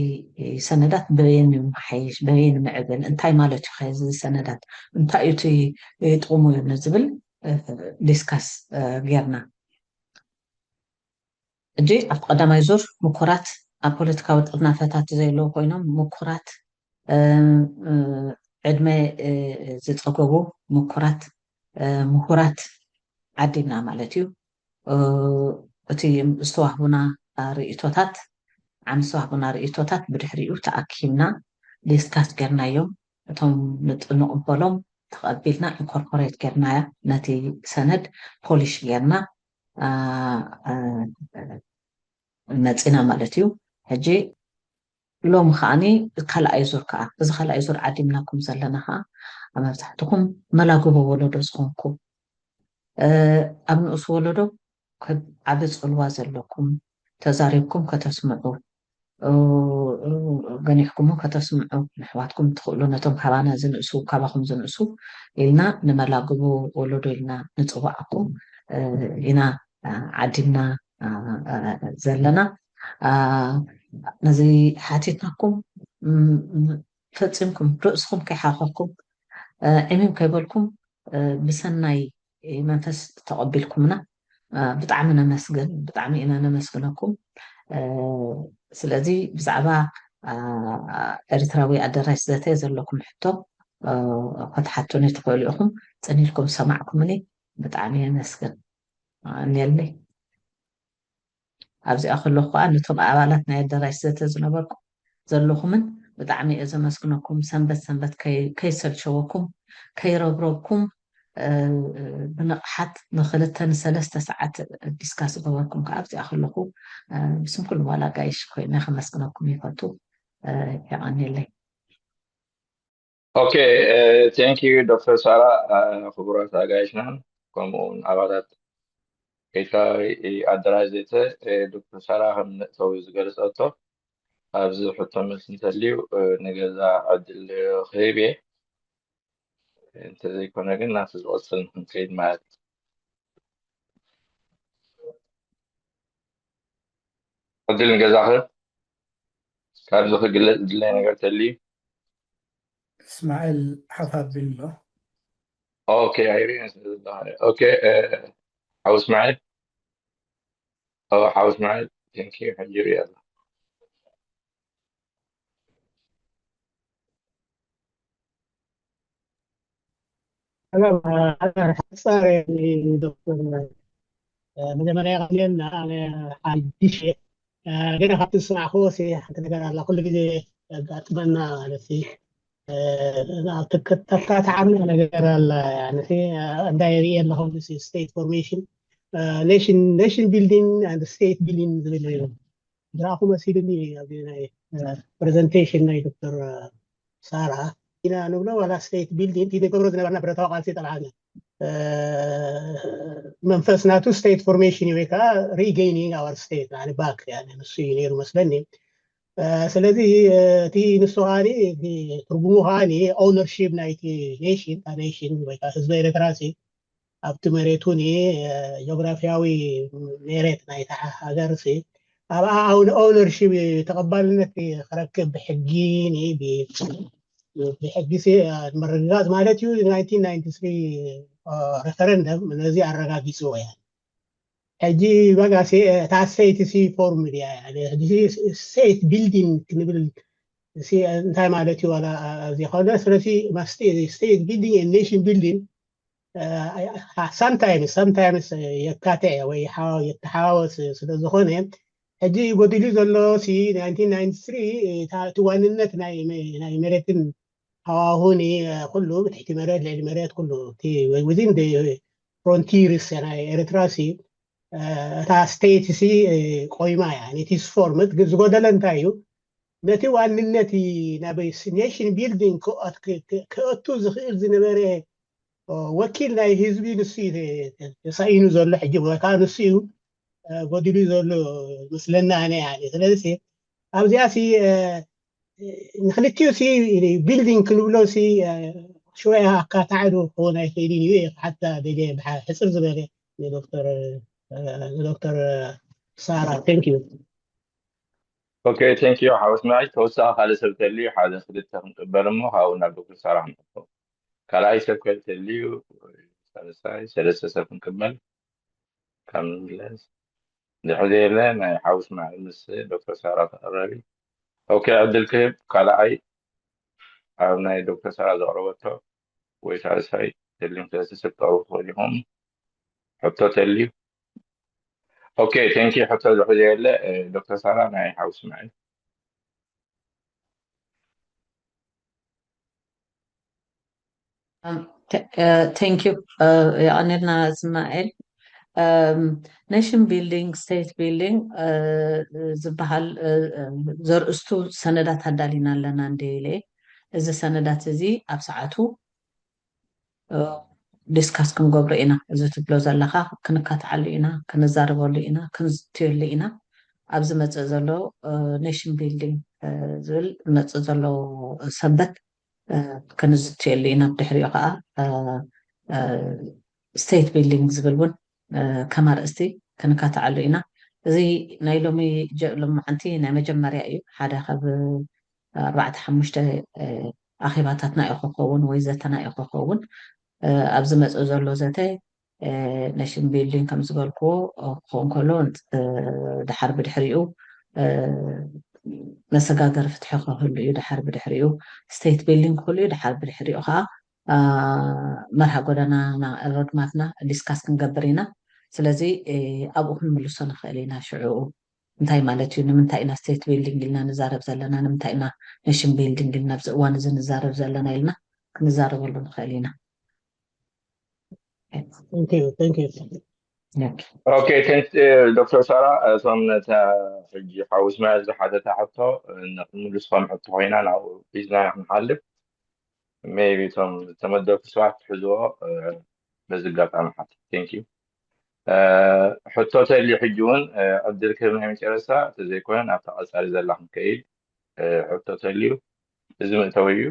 ሰነዳት በየን ይመሓየሽ በየን ይምዕብል እንታይ ማለት እዩ ከዚ ሰነዳት እንታይ እዩ እቲ ጥቕሙ እዩ ንዝብል ዲስካስ ጌርና። ሕጂ ኣብቲ ቀዳማይ ዙር ምኩራት ኣብ ፖለቲካዊ ጥርናፈታት ዘለዉ ኮይኖም ምኩራት ዕድመ ዝፀገቡ ምኩራት ምሁራት ዓዲምና ማለት እዩ። እቲ ዝተዋህቡና ርእቶታት ዓም ዝተዋህቡና ርእቶታት ብድሕሪኡ ተኣኪብና ዲስካስ ጌርናዮም። እቶም ንቕበሎም ተቐቢልና ኢንኮርፖሬት ጌርና ነቲ ሰነድ ፖሊሽ ጌርና መፂና ማለት እዩ። ሕጂ ሎም ከዓኒ ካልኣይ ዙር ከዓ፣ እዚ ካልኣይ ዙር ዓዲምናኩም ዘለና ከዓ ኣብ መብዛሕትኹም መላግቦ ወለዶ ዝኾንኩም፣ ኣብ ንኡስ ወለዶ ዓቢ ፅልዋ ዘለኩም፣ ተዛሪብኩም ከተስምዑ፣ ገኒሕኩም ከተስምዑ፣ ንሕዋትኩም ትኽእሉ፣ ነቶም ካባና ዝንእሱ፣ ካባኹም ዝንእሱ ኢልና ንመላግቦ ወለዶ ኢልና ንፅዋዓኩም ኢና ዓዲምና ዘለና። ነዚ ሓቲትናኩም ፈፂምኩም ርእስኹም ከይሓኸኩም፣ ዕሚም ከይበልኩም ብሰናይ መንፈስ ተቐቢልኩምና ብጣዕሚ ነመስግን፣ ብጣዕሚ ኢና ነመስግነኩም። ስለዚ ብዛዕባ ኤርትራዊ ኣደራሽ ዘተ ዘለኩም ሕቶ ክትሓቱኒ ትኽእሉ ኢኹም። ጽን ኢልኩም ዝሰማዕኩምኒ ብጣዕሚ የመስግን። የቐንየለይ። ኣብዚኣ ከለኹ ከዓ ነቶም ኣባላት ናይ ኣደራሽ ዘተ ዝነበርኩም ዘለኹምን ብጣዕሚ እየ ዘመስግነኩም። ሰንበት ሰንበት ከይሰልሸወኩም፣ ከይረብረብኩም፣ ብንቕሓት ንክልተ ንሰለስተ ሰዓት ዲስካስ ዝገበርኩም ከዓ ኣብዚኣ ከለኹ ብስም ኩሉ ዋላ ጋይሽ ኮይነ ከመስግነኩም ይፈቱ። የቐንየለይ። ኦኬ፣ ቴንክ ዩ ዶክተር ሳራ። ክቡራት ኣጋይሽናን ከምኡ እውን ኣባላት ኤርትራዊ ኣደራሽ ዘተ፣ ዶክተር ሳራ ከም መእተዊ ዝገለጸቶ ኣብዚ ሕቶ መልሲ እንተልዩ ንገዛ ዕድል ክህብ እየ። እንተዘይኮነ ግን ናቲ ዝቐፅል ንክንከይድ ማለት እዩ። ዕድል ንገዛኺ ካብዚ ክግለፅ ዝድለይ ነገር ተልዩ። እስማኤል ሓፍ ኣቢሉ ኣሎ። ኦኬ ኣይሪእን ስለ ዘለኹ። ኦኬ ሓው እስማኤል ሓው እስማኤል ቴንክ ዩ ሕጂ ይሪኦ ኣሎ። ሰላም። ሓፃር ዶክተር፣ መጀመርያ ቀሊልና ሓድሽ ገና ካብቲ ዝሰማዕክዎ ሓንቲ ነገር ኣላ ኩሉ ግዜ ኣጋጥመና ማለት ተታተዓና ነገር ኣላ። እንታይ ሪኤ ኣለኹ፣ ስቴት ፎርሜሽን፣ ኔሽን ቢልዲንግ፣ ስቴት ቢልዲንግ ዝብል ዝረኣኹ መሲሉኒ ኣብዚ ናይ ፕሬዘንቴሽን ናይ ዶክተር ሳራ ኢና ንብሎ ዋላ ስቴት ቢልዲንግ እቲ ንገብሮ ዝነበርና ብረታዊ ቃልሲ ጠልዓና መንፈስ ናቱ ስቴት ፎርሜሽን እዩ ወይ ከዓ ሪጌይኒንግ ኣወር ስቴት ባክ ንሱ እዩ ነይሩ መስለኒ። ስለዚ እቲ ንሱ ከዓ ትርጉሙ ከዓ ኦውነርሺፕ ናይቲ ኔሽን ኔሽን ወይ ከዓ ህዝቢ ኤርትራ ኣብቲ መሬቱ ጂኦግራፊያዊ ሜሬት ናይታ ሃገር ኣብኣ ኦውነርሺፕ ተቐባልነት ክረክብ ብሕጊ ብሕጊ ምርግጋፅ ማለት እዩ። ሬፈረንደም ነዚ ኣረጋጊፅዎ እያ። ሕጂ በቃ እታ ስቴት ሲ ፎርም ድያ ስቴት ቢልዲንግ ክንብል እንታይ ማለት እዩ? ዋላ ኣብዚ ኮነ ስለዚ ስቴት ቢልዲንግ ኔሽን ቢልዲንግ ሳምታይምስ ሳምታይምስ የካትዕ ወይ የተሓዋወስ ስለዝኾነ ሕጂ ጎዲሉ ዘሎ እቲ ዋንነት ናይ መሬትን ሃዋሁን ኩሉ ብትሕቲ መሬት ልዕሊ መሬት ኩሉ within the frontiers ናይ ኤርትራ እታ ስቴት ሲ ቆይማ እያ። ኔቲስ ፎርምት ዝጎደለ እንታይ እዩ? ነቲ ዋንነት ናብ ኔሽን ቢልዲንግ ክእቱ ዝኽእል ዝነበረ ወኪል ናይ ህዝቢ ንሱ እዩ ተሳኢኑ ዘሎ ሕጂ ከዓ ንሱ እዩ ጎዲሉ ዘሎ ምስለና ኣነ። ስለዚ ኣብዚኣ ንክልቲኡ ቢልዲንግ ክንብሎ ሽወያ ኣካታዕዶ ክኾን ኣይክእልን እዩ። ሓታ ደልየ ሕፅር ዝበለ ንዶክተር ሳራ ቴንክ ዩ። ኦኬ ቴንክ ዩ ሓወስናይ። ተወሳኺ ካልእ ሰብ ተልዩ ሓደ ክልተ ክንቅበል እሞ ካብኡ ናብ ዶክተር ሳራ ክንጠፍኦ። ካልኣይ ሰብ ከልተልዩ ሳልሳይ ሰለስተ ሰብ ክንቅበል ካብ ንምለስ ድሕሪ የለ ናይ ሓውስ ማዕል ምስ ዶክተር ሳራ ተቐራቢ። ኦኬ ዕድል ክህብ ካልኣይ ኣብ ናይ ዶክተር ሳራ ዘቕረበቶ ወይ ሳልሳይ ተልዮም ሰለስተ ሰብ ተቕርቡ ትኽእል ኢኹም። ሕቶ ተልዩ ኦኬ ቴንኪ ሕቶ ዝሕዘ የለ ዶክተር ሳራ ናይ ሓውስ ማዕል ቴንክ ዩ። የቐንልና እስማኤል። nation building, state building ዝበሃል ዘርእስቱ ሰነዳት ኣዳሊና ኣለና እንደ ኢለ። እዚ ሰነዳት እዚ ኣብ ሰዓቱ ዲስካስ ክንገብሮ ኢና። እዚ ትብሎ ዘለኻ ክንካትዓሉ ኢና፣ ክንዛረበሉ ኢና፣ ክንዝትየሉ ኢና። ኣብ ዝመፅእ ዘሎ ኔሽን ቢልዲንግ ዝብል ዝመፅእ ዘሎ ሰንበት ክንዝትየሉ ኢና። ብድሕሪኡ ከዓ ስቴት ቢልዲንግ ዝብል እውን ከም ኣርእስቲ ክንካትዓሉ ኢና። እዚ ናይ ሎሚ ሎማዓንቲ ናይ መጀመርያ እዩ። ሓደ ካብ ኣርባዕተ ሓሙሽተ ኣኼባታትና እዩ ክኸውን ወይ ዘተና እዩ ክኸውን። ኣብ ዝመፅእ ዘሎ ዘተ ኔሽን ቢልዲንግ ከም ዝበልክዎ ክኸውን ከሎ፣ ድሓር ብድሕሪኡ መሰጋገሪ ፍትሒ ክህሉ እዩ። ድሓር ብድሕሪኡ ስቴት ቢልዲንግ ክህሉ እዩ። ድሓር ብድሕሪኡ ከዓ መርሃ ጎዳናና፣ ሮድማፕና ዲስካስ ክንገብር ኢና። ስለዚ ኣብኡ ክንምልሶ ንኽእል ኢና። ሽዕኡ እንታይ ማለት እዩ? ንምንታይ ኢና ስቴት ቢልዲንግ ኢልና ንዛረብ ዘለና? ንምንታይ ኢና ኔሽን ቢልዲንግ ኢልና ኣብዚ እዋን እዚ ንዛረብ ዘለና? ኢልና ክንዛረበሉ ንኽእል ኢና። Thank you, thank you. ኦኬ። ኦኬ፣ ቴንክስ ዶክተር ሳራ። እቶም ነታ ሕጂ ሓውስ መያዝ ዝሓተታ ሕቶ ንክንምልስ ከም ሕቶ ኮይና ናብኡ ሒዝና ክንሓልፍ፣ ሜቢ እቶም ዝተመደብኩ ሰባት ክሕዝዎ በዚ ኣጋጣሚ ሓትት። ቴንክ ዩ። ሕቶ ተልዩ ሕጂ እውን ዕድል ክህብ ናይ መጨረስታ፣ እንተዘይኮነ ናብታ ቀፃሊ ዘላ ክንከይድ። ሕቶ ተልዩ እዚ መእተዊ እዩ።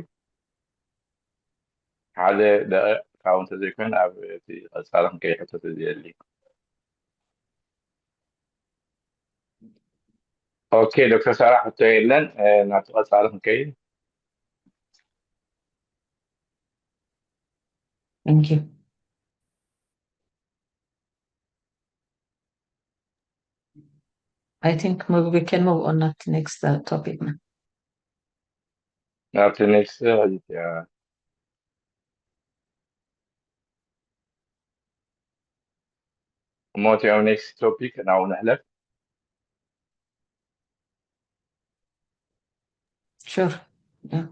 ሓደ ደቂቕ ካብኡ እንተዘይኮይኑ ኣብ እቲ ቀፃሊ ክንከይድ ሕቶ ተዝየሊ። ኦኬ፣ ዶክተር ሳራ ሕቶ የለን። ናብቲ ቀፃሊ ክንከይድ። Thank you. I think maybe we can move on to next uh, topic now. ናብቲ ኔክስት እሞ እቲኦም ኔክስት ቶፒክ ናብኡ ንሕለፍ። Sure. Yeah.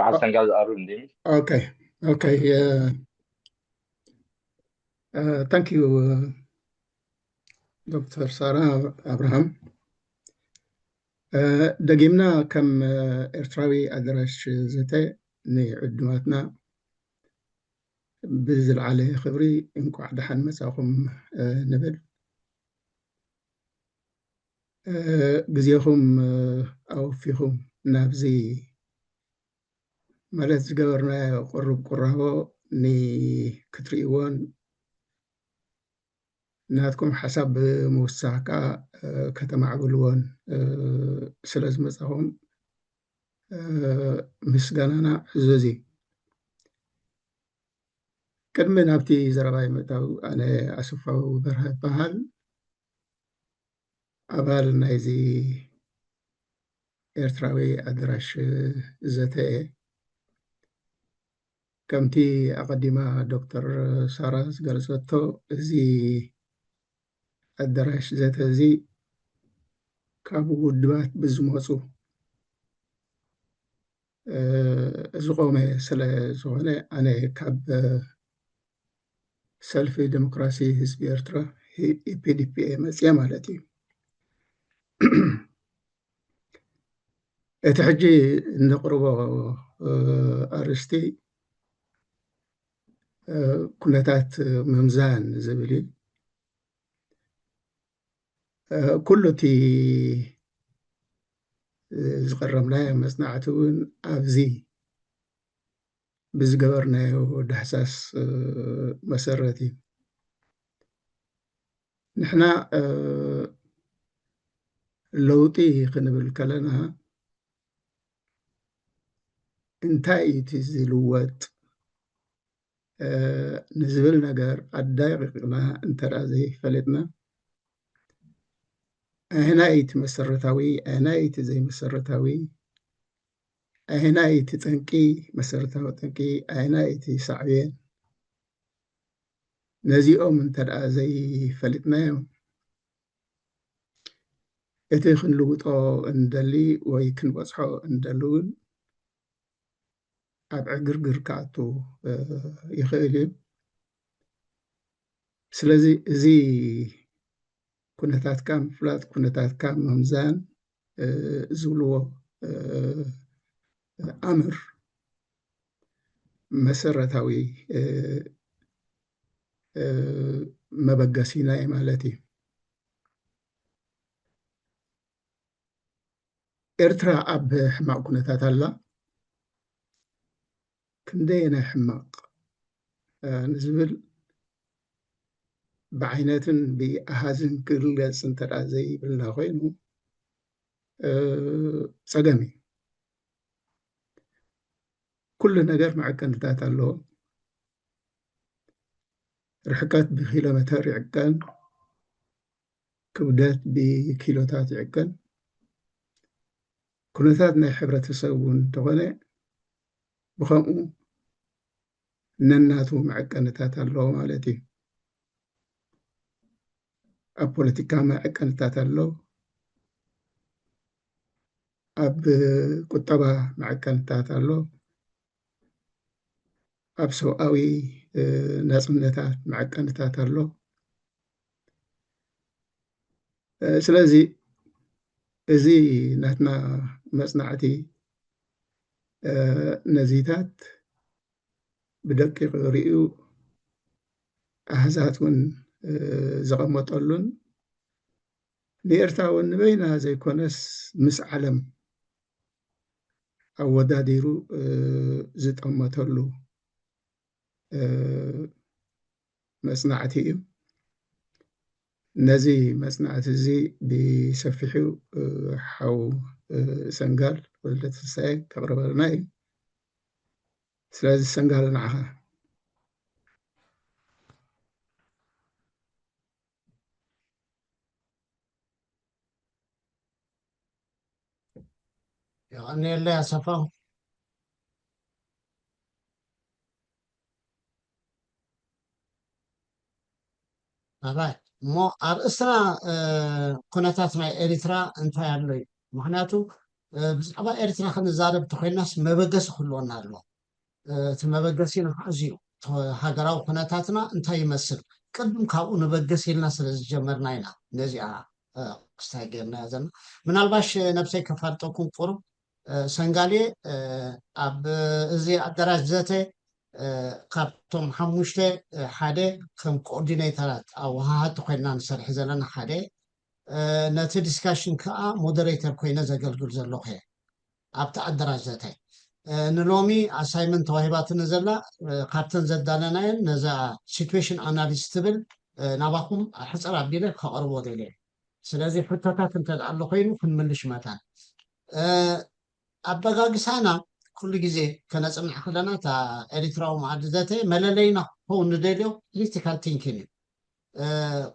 ዓሰንጋ ዝኣሩ እንዲ Okay, okay. Uh, uh, thank you, uh, ዶክተር ሳራ ኣብርሃም። ደጊምና ከም ኤርትራዊ ኣደራሽ ዘተ ንዕዱማትና ብዝለዓለ ክብሪ እንቋዕ ደሓን መጻኹም ንብል። ግዜኹም ኣወፊኹም ናብዚ ማለት ዝገበርናዮ ቅሩብ ቁራቦ ንክትርእይዎን ናትኩም ሓሳብ ብምውሳኽ ከዓ ከተማዕብልዎን ስለ ዝመጻኹም ምስጋናና ዕዙዝ እዩ። ቅድሚ ናብቲ ዘረባይ ምእታው ኣነ ኣሰፋው በርሀ እበሃል። ኣባል ናይዚ ኤርትራዊ ኣደራሽ ዘተ እየ። ከምቲ ኣቐዲማ ዶክተር ሳራ ዝገለጸቶ እዚ ኣደራሽ ዘተ እዚ ካብ ውድባት ብዝመፁ ዝቆመ ስለ ዝኾነ ኣነ ካብ ሰልፊ ዲሞክራሲ ህዝቢ ኤርትራ ኢፒዲፒ እየ መፅየ ማለት እዩ። እቲ ሕጂ እንቕርቦ ኣርእስቲ ኩነታት ምምዛን ዝብል እዩ። ኩሉ እቲ ዝቐረብናዮ መፅናዕቲ እውን ኣብዚ ብዝገበርናዮ ዳህሳስ መሰረት እዩ። ንሕና ለውጢ ክንብል ከለና እንታይ እዩ እቲ ዝልወጥ ንዝብል ነገር ኣዳቂቕና እንተ ዘይፈለጥና፣ ኣየናይ እቲ መሰረታዊ፣ ኣየናይ እቲ ዘይመሰረታዊ፣ ኣየናይ እቲ ጠንቂ፣ መሰረታዊ ጠንቂ፣ ኣየናይ እቲ ሳዕቤን፣ ነዚኦም እንተ ደኣ ዘይፈሊጥናዮም፣ እቲ ክንልውጦ እንደሊ ወይ ክንበጽሖ እንደሊ እውን ኣብ ዕግርግር ክኣቱ ይኽእል እዩ። ስለዚ እዚ ኩነታትካ ምፍላጥ፣ ኩነታትካ ምምዛን ዝብልዎ ኣምር መሰረታዊ መበገሲና እዩ ማለት እዩ። ኤርትራ ኣብ ሕማቕ ኩነታት ኣላ። ክንደየናይ ሕማቕ ንዝብል ብዓይነትን ብኣሃዝን ክግለጽ እንተ ዘይብልና ኮይኑ ጸገም እዩ። ኩሉ ነገር መዐቀንታት ኣለዎ። ርሕቀት ብኪሎ ሜተር ይዕቀን፣ ክብደት ብኪሎታት ይዕቀን። ኩነታት ናይ ሕብረተሰብ እውን እንተኾነ ብኸምኡ ነናቱ መዐቀንታት ኣለዎ ማለት እዩ። ኣብ ፖለቲካ መዐቀንታት ኣሎ፣ ኣብ ቁጠባ መዐቀንታት ኣሎ፣ ኣብ ሰብኣዊ ናፅነታት መዐቀንታት ኣሎ። ስለዚ እዚ ናትና መፅናዕቲ ነዚታት ብደቂቕ ርእዩ ኣሃዛት እውን ዘቐመጠሉን ንኤርትራ እውን ንበይና ዘይኮነስ ምስ ዓለም ኣወዳዲሩ ዝጠመተሉ መጽናዕቲ እዩ። ነዚ መጽናዕቲ እዚ ብሰፊሑ ሓው ሰንጋል ወልደ ተስፋዬ ከቕርበልና እዩ። ስለዚ ሰንጋል ንዓኻ። የቐንየለይ ኣሰፋው። ኣራይ እሞ ኣርእስትና ኩነታት ናይ ኤሪትራ እንታይ ኣሎ እዩ? ምክንያቱ ብዛዕባ ኤሪትራ ክንዛረብ እንተኮይናስ መበገሲ ክህልወና ኣሎ። እቲ መበገሲና እዚ እዩ። ሃገራዊ ኩነታትና እንታይ ይመስል? ቅድም ካብኡ ንበገስ ኢልና ስለ ዝጀመርና ኢና ነዚኣ ክስታይ ገርና ዘለና። ምናልባሽ ነብሰይ ከፋልጠኩም ቁሩብ ሰንጋሌ ኣብ እዚ ኣዳራሽ ዘተ ካብቶም ሓሙሽተ ሓደ ከም ኮኦርዲኔተራት ኣወሃሃቲ ኮይንና ንሰርሕ ዘለና ሓደ ነቲ ዲስካሽን ከዓ ሞደሬተር ኮይነ ዘገልግል ዘለኹ እየ ኣብቲ ኣዳራሽ ዘተ። ንሎሚ ኣሳይመንት ተዋሂባትኒ ዘላ ካብተን ዘዳለናየን ነዛ ሲትዌሽን ኣናሊስ ትብል ናባኹም ሕፅር ኣቢለ ከቕርቦ ደልየ። ስለዚ ሕቶታት እንተ ኣሎ ኮይኑ ክንምልሽ መታን ኣበጋግሳና ኩሉ ግዜ ከነፅንሕ ከለና እታ ኤሪትራዊ መኣዲ ዘተ መለለይና ክኸውን ንደልዮ ክሪቲካል ቲንኪን እዩ።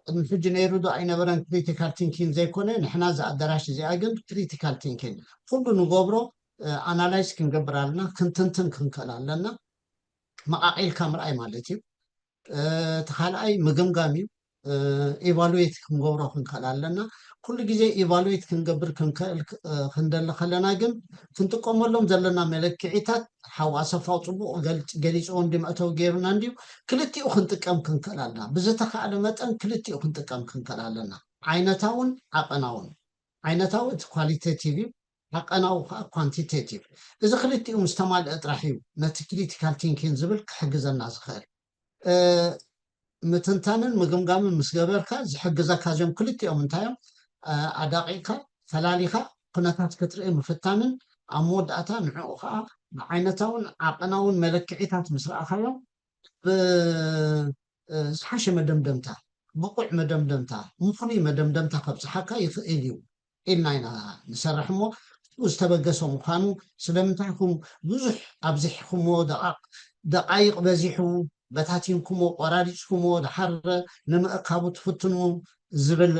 ቅድሚ ሕጂ ነይሩ ዶ ኣይነበረን ክሪቲካል ቲንኪን ዘይኮነ ንሕና እዛ ኣዳራሽ እዚኣ ግን ክሪቲካል ቲንኪን ኩሉ ንገብሮ ኣናላይዝ ክንገብር ኣለና፣ ክንትንትን ክንክእል ኣለና። መቃቂልካ ምርኣይ ማለት እዩ። እቲ ካልኣይ ምግምጋም እዩ። ኢቫሉዌት ክንገብሮ ክንክእል ኣለና። ኩሉ ግዜ ኢቫሉዌት ክንገብር ክንክእል ክንደሊ ከለና ግን ክንጥቀመሎም ዘለና መለክዒታት ሓው ኣሰፋው ፅቡቅ ገሊፅዎ እንዲ መእተዊ ገይሩና እንዲዩ ክልቲኡ ክንጥቀም ክንክእል ኣለና። ብዝተካእለ መጠን ክልቲኡ ክንጥቀም ክንክእል ኣለና። ዓይነታውን ዓቐናውን። ዓይነታዊ እቲ ኳሊቴቲቭ እዩ። ዓቐናዊ ከዓ ኳንቲቴቲቭ። እዚ ክልቲኡ ምስ ተማልአ ጥራሕ እዩ ነቲ ክሪቲካል ቲንኪን ዝብል ክሕግዘና ዝኽእል። ምትንታንን ምግምጋምን ምስ ገበርካ ዝሕግዘካ እዚኦም ክልቲኦም እንታይ እዮም? ኣዳቂቕካ ፈላሊኻ ኩነታት ክትርኢ ምፍታንን ኣብ መወዳእታ ንዕኡ ከዓ ብዓይነታውን ዓቐናውን መለክዒታት ምስ ረኣኻዮም ዝሓሸ መደምደምታ፣ ብቑዕ መደምደምታ፣ ምኽኑይ መደምደምታ ከብፅሓካ ይኽእል እዩ። ኢልና ኢና ንሰርሕ እሞ ዝተበገሰ ምዃኑ ስለምንታይ ኢኹም ብዙሕ ኣብዚሕኩምዎ ደቃይቕ በዚሑ በታቲንኩምዎ ቆራሪፅኩምዎ ደሓር ንምእካቡ ትፍትኑ ዝብል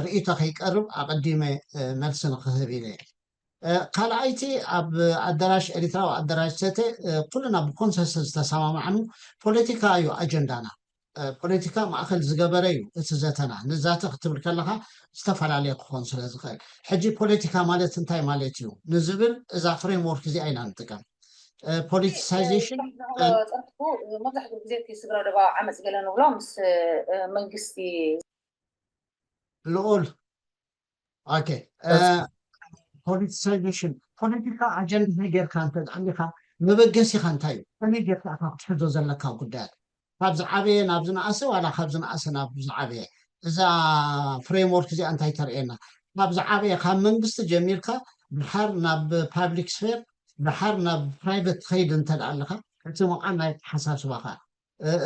ርእይቶ ከይቀርብ ኣቐዲመ መልሲ ንክህብ ኢለ ካልኣይቲ ኣብ ኣዳራሽ ኤሪትራዊ ኣዳራሽ ሰተ ኩልና ብኮንሰንሰስ ዝተሰማማዕኑ ፖለቲካ እዩ ኣጀንዳና ፖለቲካ ማእኸል ዝገበረ እዩ እቲ ዘተና። ንዛተ ክትብል ከለኻ ዝተፈላለየ ክኾን ስለ ዝኽእል። ሕጂ ፖለቲካ ማለት እንታይ ማለት እዩ ንዝብል እዛ ፍሬምወርክ እዚኣ ኢና ንጥቀም። ፖለቲሳይዜሽን ጸርፉ መብዛሕትኡ ግዜ እቲ ስግረ ዶባ ዓመፅ ገለ ንብሎ ምስ መንግስቲ ልዑል ኦኬ ፖለቲሳይዜሽን ፖለቲካ ኣጀንዳ ጌርካ እንተ ኣሊካ መበገሲካ እንታይ እዩ? ከመይ ጌርካ ኢካ ክትሕዞ ዘለካ ጉዳያት ካብ ዝዓበየ ናብ ዝነኣሰ ዋላ ካብ ዝነኣሰ ናብ ዝዓበየ እዛ ፍሬምወርክ እዚኣ እንታይ ተርእየና? ካብ ዝዓበየ ካብ መንግስቲ ጀሚርካ ድሓር ናብ ፓብሊክ ስፌር ድሓር ናብ ፕራይቨት ትኸይድ እንተ ኣለካ እቲ መቃን ናይ ተሓሳስባካ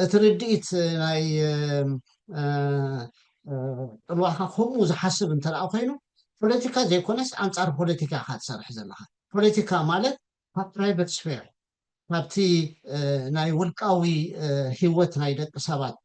እቲ ርድኢት ናይ ፅልዋካ ከምኡ ዝሓስብ እንተ ኮይኑ ፖለቲካ ዘይኮነስ ኣንፃር ፖለቲካ ኢካ ትሰርሕ ዘለካ። ፖለቲካ ማለት ካብ ፕራይቨት ስፌር ካብቲ ናይ ውልቃዊ ሂወት ናይ ደቂ ሰባት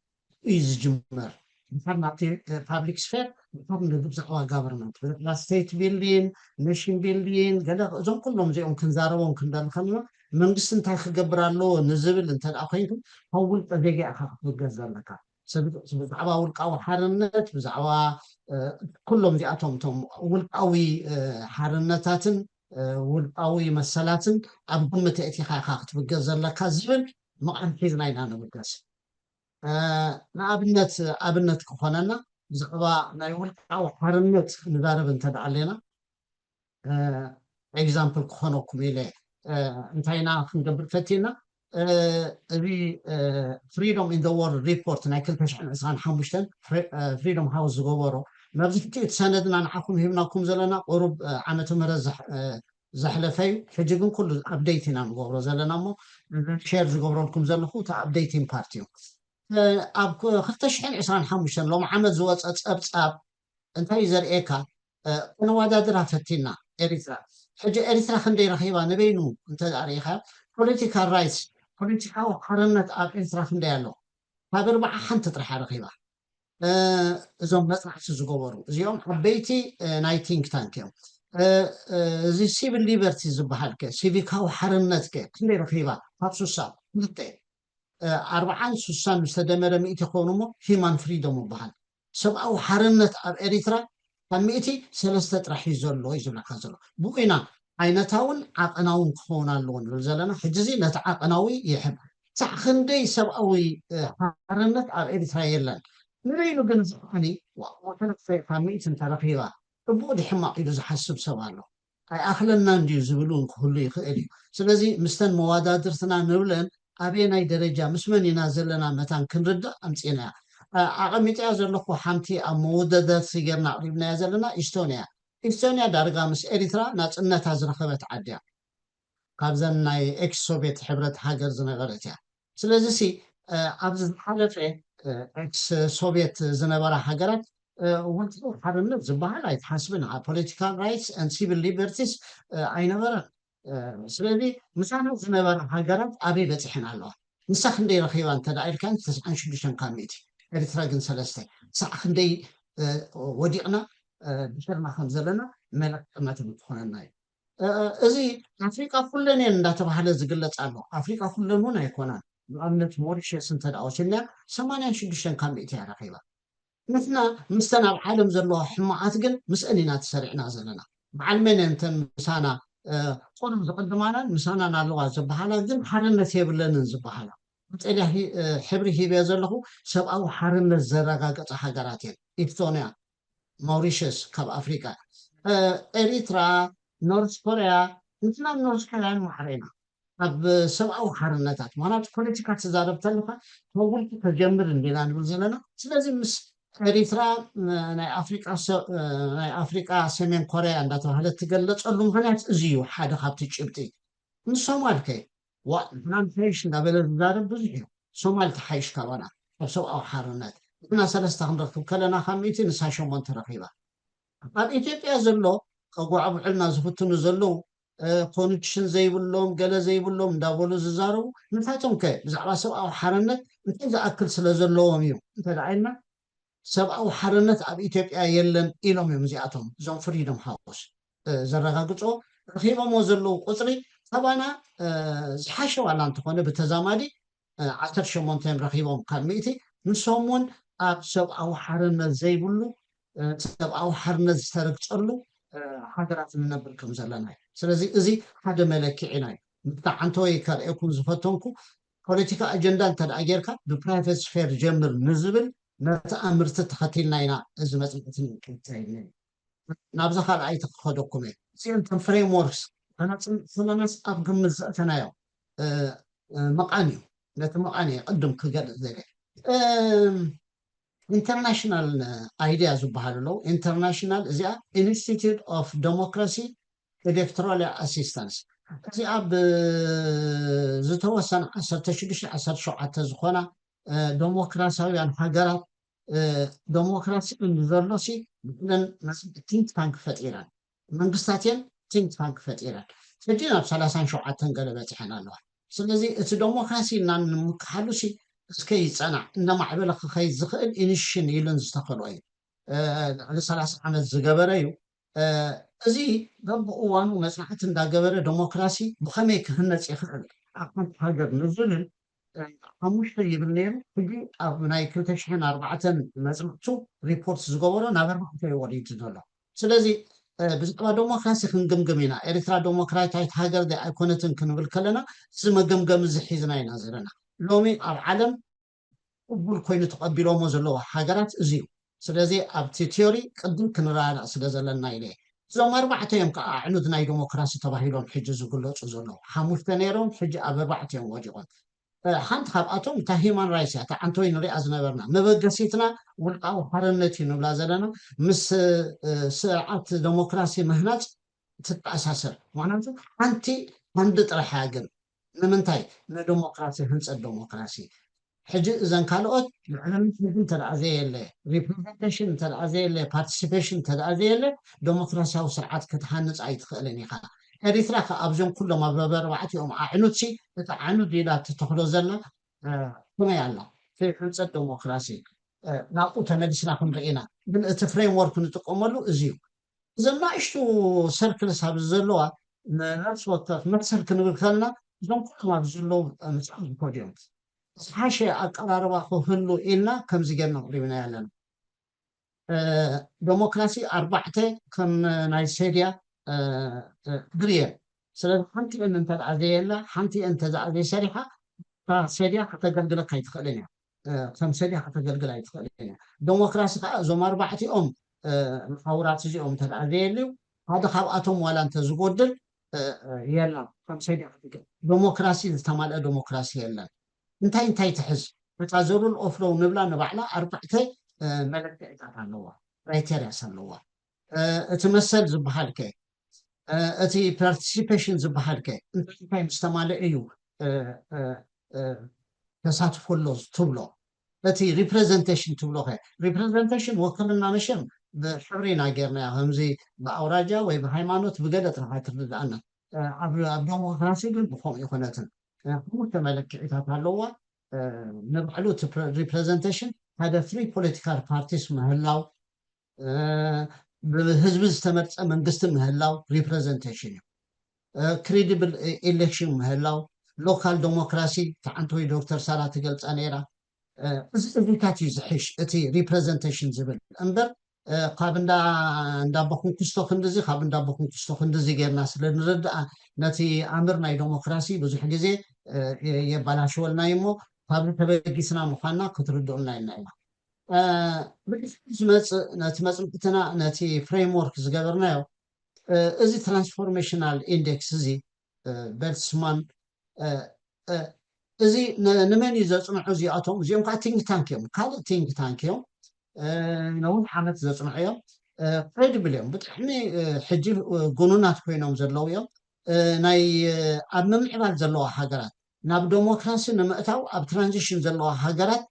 እዩ ዝጅመር። ድሓር ናብቲ ፓብሊክ ስፌር ድሓር ብዛዕባ ጋቨርንመንት ብዛዕባ ስቴት ቢልዲን፣ ኔሽን ቢልዲን ገለ እዞም ኩሎም እዚኦም ክንዛረቦም ክንደሊ ከለና መንግስቲ እንታይ ክገብር ኣለዎ ንዝብል እንተ ደኣ ኮይኑ ካብ ውልቀ ዜጋ ኢኻ ክትብገስ ዘለካ። ሰብ- ብዛዕባ ውልቃዊ ሓርነት ብዛዕባ እ፣ ኩሎም እዚኣቶም እቶም ውልቃዊ እ፣ ሓርነታትን እ፣ ውልቃዊ መሰላትን ኣብ ግምት ኣእቲኻ ኢኻ ክትብገስ ዘለካ ዝብል መቓን ሒዝና ኢና ንብገስ። ንኣብነት ኣብነት ክኾነና ብዛዕባ ናይ ውልቃዊ ሓርነት ንዛረብ እንተ ደኣ ኣለና ኤግዛምፕል ክኾነኩም ኢለ እንታይ ኢና ክንገብር ፈቲና እዚ ፍሪዶም ኢን ወርልድ ሪፖርት ናይ ክልተ ሽሕን ዕስራን ሓሙሽተን ፍሪዶም ሃውስ ዝገበሮ መብዝሕትኡ እቲ ሰነድና ንዓኹም ሂብናኩም ዘለና ቁሩብ ዓመተ ምህረት ዘሕለፈ እዩ። ሕጂ ግን ኩሉ ኣፕደይት ኢና ንገብሮ ዘለና እሞ ሸር ዝገብረልኩም ዘለኹ እቲ ኣፕደይቲን ፓርት እዩ። ኣብ ክልተ ሽሕን ዕስራን ሓሙሽተን ሎም ዓመት ዝወፀ ፀብፃብ እንታይ እዩ ዘርእየካ? ከነወዳድራ ፈቲና ኤሪትራ ሕጂ ኤሪትራ ክንደይ ረኺባ ንበይኑ እንተ ርኢኻ ፖለቲካል ራይትስ ፖለቲካዊ ሓርነት ኣብ ኤሪትራ ክንደይ ኣሎ? ካብ ኣርባዓ ሓንቲ ጥራሕ ረኺባ። እዞም መፅናዕቲ ዝገበሩ እዚኦም ዓበይቲ ናይ ቲንክ ታንክ እዮም። እዚ ሲቪል ሊበርቲ ዝበሃል ከ ሲቪካዊ ሓርነት ከ ክንደይ ረኺባ? ካብ ሱሳ ክልተ ኣርባዓን ሱሳን ዝተደመረ ሚእቲ ይኸውን እሞ ሂማን ፍሪዶም ይበሃል። ሰብኣዊ ሓርነት ኣብ ኤሪትራ ካብ ሚእቲ ሰለስተ ጥራሕ እዩ ዘሎ እዩ ዝብለካ ዘሎ። ብኡ ኢና ዓይነታውን ዓቐናውን ክኸውን ኣለዎ ንብል ዘለና። ሕጂ እዚ ነቲ ዓቐናዊ ይሕብ ክሳዕ ክንደይ ሰብኣዊ ሓርነት ኣብ ኤሪትራ የለን ንበይኑ ግን ዝዓኒ ወተነፈ ካብ ሚእቲ እንተረኺባ ጽቡቕ ድሕማቕ ኢሉ ዝሓስብ ሰብ ኣሎ። ኣይኣኽለናን ድዩ ዝብል እውን ክህሉ ይኽእል እዩ። ስለዚ ምስተን መዋዳድርትና ንብለን ኣበየናይ ደረጃ ምስ መን ኢና ዘለና መታን ክንርዳእ ኣምፂእናያ። ኣቐሚጥያ ዘለኹ ሓንቲ ኣብ መወዳደርቲ ጌርና ኣቕሪብናያ ዘለና ኢስቶንያ። ኢስቶንያ ዳርጋ ምስ ኤሪትራ ናፅነታ ዝረኸበት ዓዲ እያ። ካብዘን ናይ ኤክስ ሶቪየት ሕብረት ሃገር ዝነበረት እያ። ስለዚ ሲ ኣብዚ ዝሓለፈ ኤክስ ሶቪየት ዝነበራ ሃገራት ውልቃዊ ሓርነት ዝበሃል ኣይትሓስብን ኢኻ። ፖለቲካል ራይትስ ን ሲቪል ሊበርቲስ ኣይነበረን። ስለዚ ምሳና ዝነበራ ሃገራት ኣበይ በፂሐን ኣለዋ? ንሳ ክንደይ ረኺባ እንተ ኢልካ ተስዓን ሽዱሽተን ካብ ሚእቲ ኤርትራ ግን ሰለስተ ክሳዕ ክንደይ ወዲቕና ድሕርና ከም ዘለና መለክመት ትኾነና እዩ። እዚ ኣፍሪቃ ኩለን እየን እንዳተባሃለ ዝግለፅ ኣሎ። ኣፍሪቃ ኩለን እውን ኣይኮናን። ንኣብነት ሞሪሸስ እንተ ወሲድና ሰማንያን ሽዱሽተን ካብ ሚእቲ እያ ረኺባ። ንሕና ምስተን ኣብ ዓለም ዘለዋ ሕማቓት ግን ምስአን ኢና ተሰሪዕና ዘለና። በዓል መን እየን እተን ምሳና ቁሩብ ዝቕድማናን ምሳናን ኣለዋ ዝበሃላ ግን ሓርነት የብለንን ዝበሃላ? ቀጠልያ ሕብሪ ሂበ ዘለኹ ሰብኣዊ ሓርነት ዘረጋገፃ ሃገራት እየን። ኢስቶንያ፣ ማውሪሽስ ካብ ኣፍሪቃ፣ ኤሪትራ፣ ኖርት ኮርያ፣ ንሕና ኖርት ኮርያን ማዕረ ኢና። ኣብ ሰብኣዊ ሓርነታት ምክንያቱ ፖለቲካ ትዛረብ ተለካ ካብ ውልቂ ተጀምር እንዲና ንብል ዘለና። ስለዚ ምስ ኤሪትራ ናይ ኣፍሪቃ ናይ ኣፍሪቃ ሰሜን ኮርያ እንዳተባሃለ ትገለፀሉ ምክንያት እዚ እዩ። ሓደ ካብቲ ጭብጢ ምስ ሶማል ከ ዋ ንሕና ንሓይሽ እንዳበለ ዝዛረብ ብዙሕ እዩ። ሶማል ትሓይሽ ካባና ኣብ ሰብኣዊ ሓርነት ንሕና ሰለስተ ክንረክብ ከለና ካብ ሚእቲ ንሳ ሸሞንተ ረኪባ። ኣብ ኢትዮጵያ ዘሎ ከጓዕብዑልና ዝፍትኑ ዘለዉ ኮንክሽን ዘይብሎም ገለ ዘይብሎም እንዳበሉ ዝዛረቡ ንታቶም ከ ብዛዕባ ሰብኣዊ ሓርነት እንታይ ዝኣክል ስለ ዘለዎም እዩ እንተ ኢልና ሰብኣዊ ሓርነት ኣብ ኢትዮጵያ የለን ኢሎም እዮም እዚኣቶም እዞም ፍሪደም ሃውስ ዘረጋግፅዎ ረኪቦምዎ ዘለዉ ቁፅሪ ካባና ዝሓሸ ዋላ እንተኾነ ብተዛማዲ ዓሰርተ ሸሞንተ እዮም ረኪቦም ካብ ሚእቲ ንሶም እውን ኣብ ሰብኣዊ ሓርነት ዘይብሉ ሰብኣዊ ሓርነት ዝተረግፀሉ ሃገራት ንነብር ከም ዘለና እዩ። ስለዚ እዚ ሓደ መለክዒና እዩ። ምትዓንተወይ ከርእየኩም ዝፈተንኩ፣ ፖለቲካ ኣጀንዳ እንተ ደኣ ጌርካ ብፕራይቬት ስፌር ጀምር ንዝብል ነቲ ኣምርቲ ተኸቲልና ኢና እዚ መጽናዕቲ ንካይድ። ናብዛ ካልኣይቲ ክኸደኩም እየ። እዚኦም ከም ፍሬምወርክስ ተናጽ- ተናናስ ኣብ ግምት ዘእተናዮ እ፣ እ፣ መቓን እዩ። ነቲ መቓን እየ ቅድም ክገልጽ ዘለ ኢንተርናሽናል ኣይዲያ ዝበሃል ኣለዉ። ኢንተርናሽናል እዚኣ ኢንስቲትዩት ኦፍ ዴሞክራሲ ኤሌክቶራል ኣሲስታንስ እዚኣ ብዝተወሰነ ዓሰርተ ሽዱሽተ ዓሰርተ ሸውዓተ ዝኾና እ፣ ዴሞክራሲያውያን ሃገራት እ፣ ዴሞክራሲ እንዘሎ ሲ ብለን ቲንክ ታንክ ፈጢረን መንግስታት እየን ቲንክ ታንክ ፈጢረን ሕጂ ናብ ሰላሳን ሸውዓተን ገለ በፂሐን ኣለዋ። ስለዚ እቲ ዴሞክራሲ እና ንምክሓሉ ሲ እስከ ይፀናዕ እናማዕበለ ክኸይድ ዝኽእል ኢኒሽን ኢሉን ዝተኸልኦ እዩ። እ፣ ልዕሊ ሰላሳ ዓመት ዝገበረ እዩ። እ፣ እዚ በብእዋኑ መፅናዕቲ እንዳገበረ ዴሞክራሲ ብኸመይ ክህነፅ ይኽእል ኣብ ሓንቲ ሃገር ንዝብል እ፣ ሓሙሽተ ይብል ነይሩ። ሕጂ ኣብ ናይ ክልተ ሽሕን ኣርባዕተን መፅናዕቱ ሪፖርት ዝገበሮ ናብ ኣርባዕተ እዩ ወሪዱ ዘሎ። ስለዚ እ፣ ብዛዕባ ዴሞክራሲ ክንግምግም ኢና። ኤርትራ ዴሞክራሲያዊት ሃገር ዶ ኣይኮነትን ክንብል ከለና እዚ መገምገሚ እዚ ሒዝና ኢና ዘለና። ሎሚ ኣብ ዓለም ቅቡል ኮይኑ ተቐቢሎሞ ዘለዉ ሃገራት እዚ እዩ። ስለዚ ኣብቲ ቲዮሪ ቅድም ክንረዳእ ስለ ዘለና ኢለ እየ። እዞም ኣርባዕተ እዮም ከዓ ኣዕኑድ ናይ ዴሞክራሲ ተባሂሎም ሕጂ ዝግለፁ ዘለዉ። ሓሙሽተ ነይሮም፣ ሕጂ ኣብ ኣርባዕተ እዮም ወዲቖም። እ፣ ሓንቲ ካብኣቶም እታ ሂማን ራይትስ እያ፣ እታ ዓንተወይ ንሪኣ ዝነበርና። መበገሲትና ውልቃዊ ሓርነት እዩ ንብላ ዘለና። ምስ እ፣ ስርዓት ዴሞክራሲ ምህናፅ ትተኣሳሰር። ምክንያቱ ሓንቲ ዓንዲ ጥራሕ እያ ግን ንምንታይ ንዲሞክራሲ ህንፀት ዲሞክራሲ ሕጂ እዘን ካልኦት ልዕልነት ህዝቢ እንተ ደኣ ዘየለ ሪፕሬዘንቴሽን እንተ ደኣ ዘየለ ፓርቲሲፔሽን እንተ ደኣ ዘየለ ዲሞክራሲያዊ ስርዓት ክትሃንፅ ኣይትኽእልን ኢኻ። ኤሪትራ ከ ኣብዞም ኩሎም ኣብ ኣርባዕቲኦም ኣዕኑድሲ እቲ ዓኑድ ኢላ ትተኽሎ ዘላ ከመይ ኣላ? ህንፀት ዲሞክራሲ ናብኡ ተመሊስና ክንርኢ ኢና። ግን እቲ ፍሬምወርክ ንጥቀመሉ እዚ እዩ። እዘን ናእሽቱ ሰርክልስ ኣብዚ ዘለዋ ንነፍሲ ወከፍ መሰል ክንብል ከለና እዞም ኩሎም ኣብዚ ዘለዉ ምፅዓን ዝኮዱ እዮም። ዝሓሸ ኣቀራርባ ክህሉ ኢልና ከምዚ ጌርና ኣቅሪብና ኣለና። ዴሞክራሲ ኣርባዕተ ከም ናይ ሴድያ እግሪ እየን። ስለዚ ሓንቲ እን እንተ ደኣ ዘየላ ሓንቲ እን እንተ ደኣ ዘይሰሪሓ እታ ሴድያ ከተገልግለካ ኣይትኽእልን እያ። ከም ሴድያ ከተገልግል ኣይትኽእልን እያ። ዴሞክራሲ ከዓ እዞም ኣርባዕቲኦም መሓውራት እዚኦም እንተ ደኣ ዘየልዩ ሓደ ካብኣቶም ዋላ እንተዝጎድል የላን። ከም ሴድያ ክትገ ዴሞክራሲ ዝተማልአ ዴሞክራሲ የለን። እንታይ እንታይ ትሕዝ እታ ዘሩል ኦፍሎው ንብላ ንባዕላ ኣርባዕተ መለክዕታት ኣለዋ፣ ክራይቴሪያስ ኣለዋ። እቲ መሰል ዝበሃል ከ እቲ ፓርቲሲፔሽን ዝበሃል ከ እንታይ እንታይ ምስ ተማልአ እዩ ተሳትፎ ኣሎ ትብሎ? እቲ ሪፕሬዘንቴሽን ትብሎ ከ ሪፕሬዘንቴሽን ወክልና መሸም ብሕብሪ ኢና ጌርናዮ ከምዚ ብኣውራጃ ወይ ብሃይማኖት ብገለ ጥራሕ ኣይትርድኣና። ኣብ ዴሞክራሲ ግን ብከምኡ ይኮነትን ክልተ መለክዒታት ኣለዋ። ንባዕሉ ሪፕሬዘንቴሽን ሓደ ፍሪ ፖለቲካል ፓርቲስ ምህላው ብህዝቢ ዝተመርፀ መንግስቲ ምህላው ሪፕሬዘንቴሽን እዩ። ክሪዲብል ኢሌክሽን ምህላው ሎካል ዴሞክራሲ ተዓንተወይ ዶክተር ሳራ ትገልፃ ነይራ። እዚ እዚታት እዩ ዝሕሽ እቲ ሪፕሬዘንቴሽን ዝብል እምበር ካብ እንዳ እንዳቦኹም ክስቶ ክንድዚ ካብ እንዳቦኹም ክስቶ ክንድዚ ጌርና ስለ ንርድኣ ነቲ ኣምር ናይ ዴሞክራሲ ብዙሕ ግዜ የባላሽወልና እዩ እሞ ካብዚ ተበጊስና ምዃንና ክትርድኡልና ኢልና ኢና። ብድሕሪ ዝመፅእ ነቲ መፅናዕትና ነቲ ፍሬምወርክ ዝገበርናዮ እዚ ትራንስፎርሜሽናል ኢንዴክስ እዚ በርትስማን እዚ ንመን እዩ ዘፅንዑ እዚኣቶም እዚኦም ከዓ ቲንክ ታንክ እዮም ካልእ ቲንክ ታንክ እዮም። ነዊሕ ዓመት ዘፅንዑ እዮም። ክሬዲብል እዮም ብጣዕሚ ሕጂ ጉኑናት ኮይኖም ዘለዉ እዮም። ናይ ኣብ ምምዕባል ዘለዋ ሃገራት ናብ ዴሞክራሲ ንምእታው ኣብ ትራንዚሽን ዘለዋ ሃገራት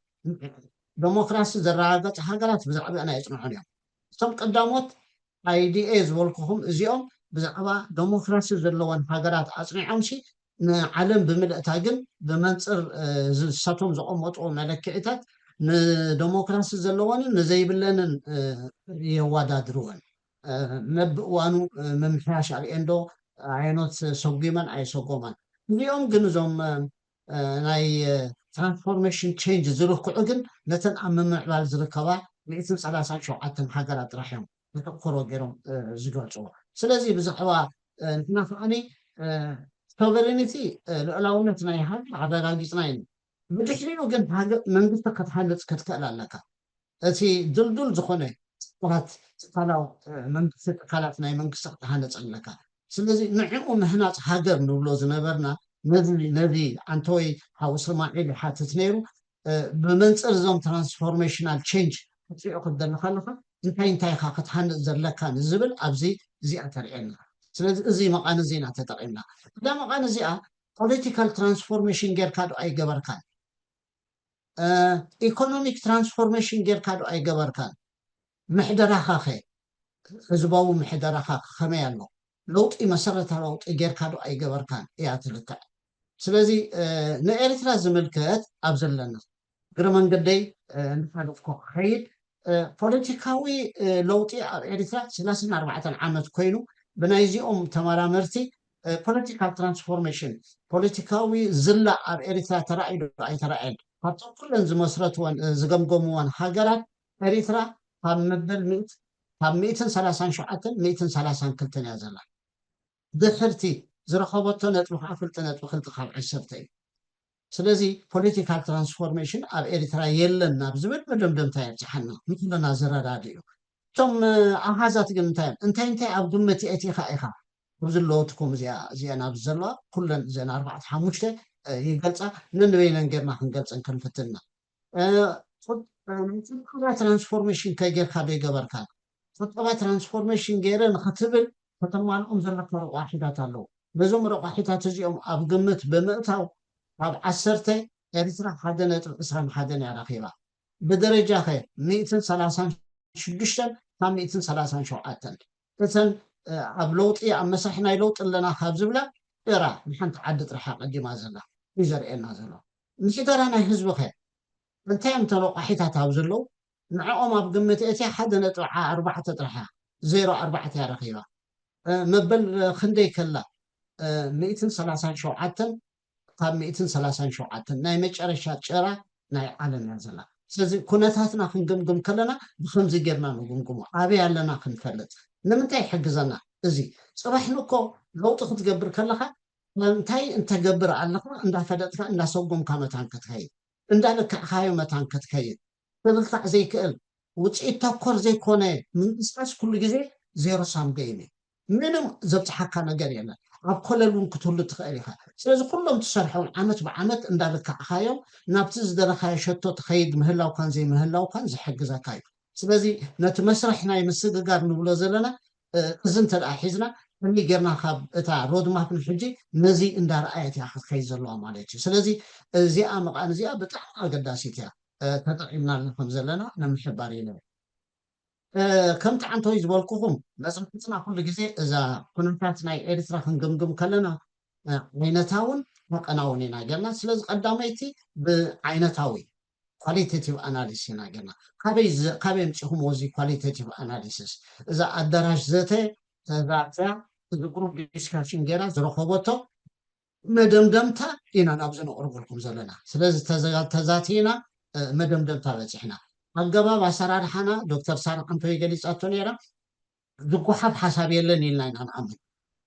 ዴሞክራሲ ዘረጋገፁ ሃገራት ብዛዕባና የፅንዑን እዮም። እቶም ቀዳሞት ኣይዲኤ ዝበልኩኹም እዚኦም ብዛዕባ ዴሞክራሲ ዘለወን ሃገራት ኣፅኒዖምሲ ንዓለም ብምልእታ ግን ብመንፅር ዝሳቶም ዘቐመጥዎ መለክዒታት ንዴሞክራሲ ዘለወንን ንዘይብለንን የወዳድርወን። መብእዋኑ ምምሕያሽ ኣርእየን ዶ ኣየኖት ሰጒመን ኣይሰጎማን። እዚኦም ግን እዞም ናይ ትራንስፎርሜሽን ቼንጅ ዝልክዑ ግን ነተን ኣብ ምምዕባል ዝርከባ ሚእትን ሰላሳን ሸውዓተን ሃገራት ጥራሕ እዮም ዘተኮሮ ገይሮም ዝገልፅዎ። ስለዚ ብዛዕባ ንሕና ከዓኒ ሶቨሬኒቲ ልዕላውነት ናይ ሃገር ኣረጋጊፅና ኢና። ብድሕሪኡ ግን ሃገር መንግስቲ ክትሃንፅ ክትክእል ኣለካ። እቲ ድልዱል ዝኾነ ትካላት ትካላዊ መንግስቲ ትካላት ናይ መንግስቲ ክትሃንፅ ኣለካ። ስለዚ ንዕኡ ምህናፅ ሃገር ንብሎ ዝነበርና ነዚ ነዚ ኣንተወይ ሓው እስማዒል ይሓትት ነይሩ። ብመንፅር እዞም ትራንስፎርሜሽናል ቼንጅ ክትሪኦ ክትደሊ ከለካ እንታይ እንታይ ኢካ ክትሃንፅ ዘለካ ንዝብል ኣብዚ እዚኣ ተርእየና። ስለዚ እዚ መቃን እዚ ኢና ተጠቂምና። እዛ መቃን እዚኣ ፖለቲካል ትራንስፎርሜሽን ጌርካ ዶ ኣይገበርካን? ኢኮኖሚክ ትራንስፎርሜሽን ጌርካ ዶ ኣይገበርካን? ምሕደራኻ ኸ ህዝባዊ ምሕደራኻ ከመይ ኣሎ? ለውጢ መሰረታዊ ለውጢ ጌርካ ዶ ኣይገበርካን እያ ትልክዕ። ስለዚ ንኤርትራ ዝምልከት ኣብ ዘለና እግረ መንገደይ እንሓለፍኮ ክኸይድ ፖለቲካዊ ለውጢ ኣብ ኤርትራ ሰላሳን ኣርባዕተን ዓመት ኮይኑ ብናይዚኦም ተመራመርቲ ፖለቲካል ትራንስፎርሜሽን ፖለቲካዊ ዝላ ኣብ ኤርትራ ተራእዩ ዶ ኣይተራእየን ካብቶም ኩለን ዝመስረትወን ዝገምገምወን ሃገራት ኤርትራ ካብ መበል ካብ ሚእትን ሰላሳን ሸውዓተን ሚእትን ሰላሳን ክልተን እያ ዘላ። ድሕርቲ ዝረኸበቶ ነጥቢ ከዓ ክልተ ነጥቢ ክልተ ካብ ዓሰርተ እዩ። ስለዚ ፖለቲካል ትራንስፎርሜሽን ኣብ ኤርትራ የለን ናብ ዝብል መደምደምታ የብፅሓና። ንኩለና ዘረዳድእ እዩ። እቶም ኣሃዛት ግን እንታይ እዮም? እንታይ እንታይ ኣብ ግምት የእቲኻ ኢኻ? ኣብዚ ኣለወትኩም እዚኣ እዚአን ኣብዚ ዘለዋ ኩለን እዘን ኣርባዕተ ሓሙሽተ ይገልፃ። ነንበይነን ጌርና ክንገልፀን ክንፍትና። ናይ ቁጠባ ትራንስፎርሜሽን ከይጌርካ ዶ ይገበርካ? ቁጠባ ትራንስፎርሜሽን ገይረ ንክትብል ከተማልኦም ዘለካ ረቋሒታት ኣለዉ። ነዞም ረቋሒታት እዚኦም ኣብ ግምት ብምእታው ካብ ዓሰርተ ኤርትራ ሓደ ነጥቢ ዕስራን ሓደን እያ ረኺባ። ብደረጃ ከ ሚእትን ሰላሳን ሽዱሽተን ካብ ሚእትን ሰላሳን ሸውዓተን እተን ኣብ ለውጢ ኣብ መስርሕ ናይ ለውጢ ኣለና ካብ ዝብላ ጭራ ንሓንቲ ዓዲ ጥራሕ ኣቀዲማ ዘላ እዩ ዘርእየና ዘሎ። ምሕደራ ናይ ህዝቢ ከ እንታይ እዮም ተለቋሒታት ኣብ ዘለዉ ንዕኦም ኣብ ግምት እቲ ሓደ ነጥቢ ኣርባዕተ ጥራሕ ዜሮ ኣርባዕተ እያ ረኺባ። መበል ክንደይ ከላ ሚእትን ሰላሳን ሸውዓተን ካብ ሚእትን ሰላሳን ሸውዓተን ናይ መጨረሻ ጭራ ናይ ዓለም እያ ዘላ። ስለዚ ኩነታትና ክንግምግም ከለና ብከምዚ ጌርና ንግምግሞ ኣበይ ኣለና ክንፈልጥ ንምንታይ ይሕግዘና? እዚ ፅባሕ ንኮ ለውጢ ክትገብር ከለካ እንታይ እንተገብር ኣለካ እንዳፈለጥካ እንዳሰጎምካ መታን ክትከይድ እንዳለካዕካዮ መታን ክትከይድ ክብልካዕ ዘይክእል ውፅኢት ተኮር ዘይኮነ ምንቅስቃስ ኩሉ ግዜ ዜሮ ሳም ገይም እዩ። ምንም ዘብፅሓካ ነገር የለን። ኣብ ኮለል እውን ክትህሉ ትኽእል ኢኻ። ስለዚ ኩሎም ትሰርሖም ዓመት ብዓመት እንዳለካዕካዮም ናብቲ ዝደለካዮ ሸቶ ትኸይድ ምህላውካን ዘይምህላውካን ዝሕግዘካ እዩ። ስለዚ ነቲ መስርሕ ናይ ምስግጋር ንብሎ ዘለና እዚ እንተ ደኣ ሒዝና ከመይ ጌርና ካብ እታ ሮድማፕ ንሕጂ ነዚ እንዳረኣየት እያ ክትከይድ ዘለዋ ማለት እዩ። ስለዚ እዚኣ መቃን እዚኣ ብጣዕሚ ኣገዳሲት እያ። ተጠቂምናሉ ከም ዘለና ንምሕባር ኢለ። ከምቲ ዓንተወይ ዝበልኩኹም መፅናዕትና ኩሉ ግዜ እዛ ኩነታት ናይ ኤርትራ ክንግምግም ከለና ዓይነታውን መጠናውን ኢና ጌርና። ስለዚ ቀዳመይቲ ብዓይነታዊ ኳሊቴቲቭ ኣናሊሲስ ኢና ጌርና። ካበይ ኣምፂኹምዎ እዚ ኳሊቴቲቭ ኣናሊሲስ? እዛ ኣዳራሽ ዘተ ተዛትያ እዚ ግሩፕ ዲስካሽን ጌራ ዝረኸበቶ መደምደምታ ኢና ናብዚ ነቕርበልኩም ዘለና። ስለዚ ተዛቲና መደምደምታ በፂሕና። ኣገባብ ኣሰራርሓና ዶክተር ሳራ ዓንተወይ ገሊፃቶ ነይራ። ዝጓሓፍ ሓሳብ የለን ኢልና ኢና ንኣምን።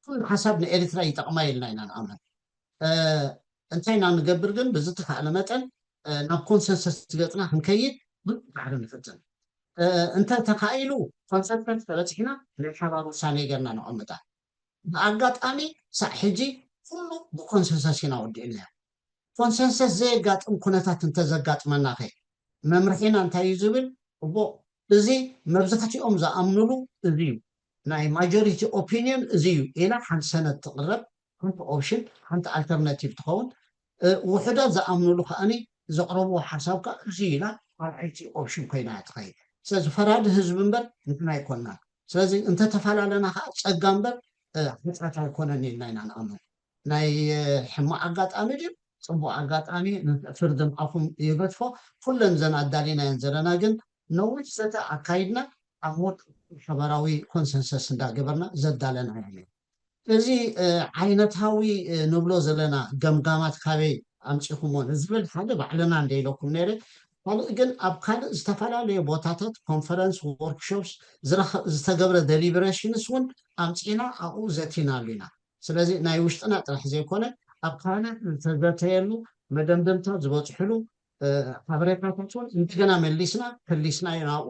ኩሉ ሓሳብ ንኤርትራ ይጠቕማ ኢልና ኢና ንኣምን። እንታይ ኢና ንገብር ግን ብዝተኻእለ መጠን ናብ ኮንሰንሰስ ገፅና ክንከይድ ብዙሕ ፃዕሪ ንፍትን። እንተ ተኻኢሉ ኮንሰንሰስ ተበፂሕና ናይ ሓባር ውሳኔ ገርና ነቐምጣ። ብኣጋጣሚ ሳዕ ሕጂ ኩሉ ብኮንሰንሰስ ኢና ወዲእናዮ። ኮንሰንሰስ ዘየጋጥም ኩነታት እንተዘጋጥመና ኸ መምርሒና እንታይ እዩ ዝብል? እቦ እዚ መብዛሕትኦም ዝኣምኑሉ እዚ እዩ፣ ናይ ማጆሪቲ ኦፒኒየን እዚ እዩ ኢላ ሓንቲ ሰነድ ትቕረብ፣ ሓንቲ ኦፕሽን ሓንቲ ኣልተርናቲቭ ትኸውን። ውሑዳት ዝኣምኑሉ ከኣኒ ዘቕረብዎ ሓሳብ ከዓ እዚ ኢላ ካልኣይቲ ኦፕሽን ኮይና እያ ትኸይድ። ስለዚ ፈራዲ ህዝቢ እምበር ንሕና ኣይኮንናን። ስለዚ እንተተፈላለና ከዓ ፀጋ እምበር ሓጢኣት ኣይኮነን ኢልና ኢና ንኣምን። ናይ ሕማቕ ኣጋጣሚ ድዩ ፅቡቕ ኣጋጣሚ ፍርዲ ንኣኹም ይገድፎ። ኩለን ዘን ኣዳሊናየን ዘለና ግን ነዊሕ ዘተ ኣካይድና ኣብ ሞት ሓበራዊ ኮንሰንሰስ እንዳገበርና ዘዳለናዮም እዩ። እዚ ዓይነታዊ ንብሎ ዘለና ገምጋማት ካበይ ኣምፂኹሞ ንዝብል ሓደ ባዕልና እንደ ኢለኩም ነይረ። ካልእ ግን ኣብ ካልእ ዝተፈላለዩ ቦታታት ኮንፈረንስ፣ ወርክሾፕስ ዝተገብረ ደሊብሬሽንስ እውን ኣምፂና ኣብኡ ዘቲናሉ ኢና። ስለዚ ናይ ውሽጥና ጥራሕ ዘይኮነ ኣብ ካህናት ዝተዘተየሉ መደምደምታ ዝበፅሕሉ ሓበሬታታት እውን እንደገና መሊስና ከሊስና ናብኡ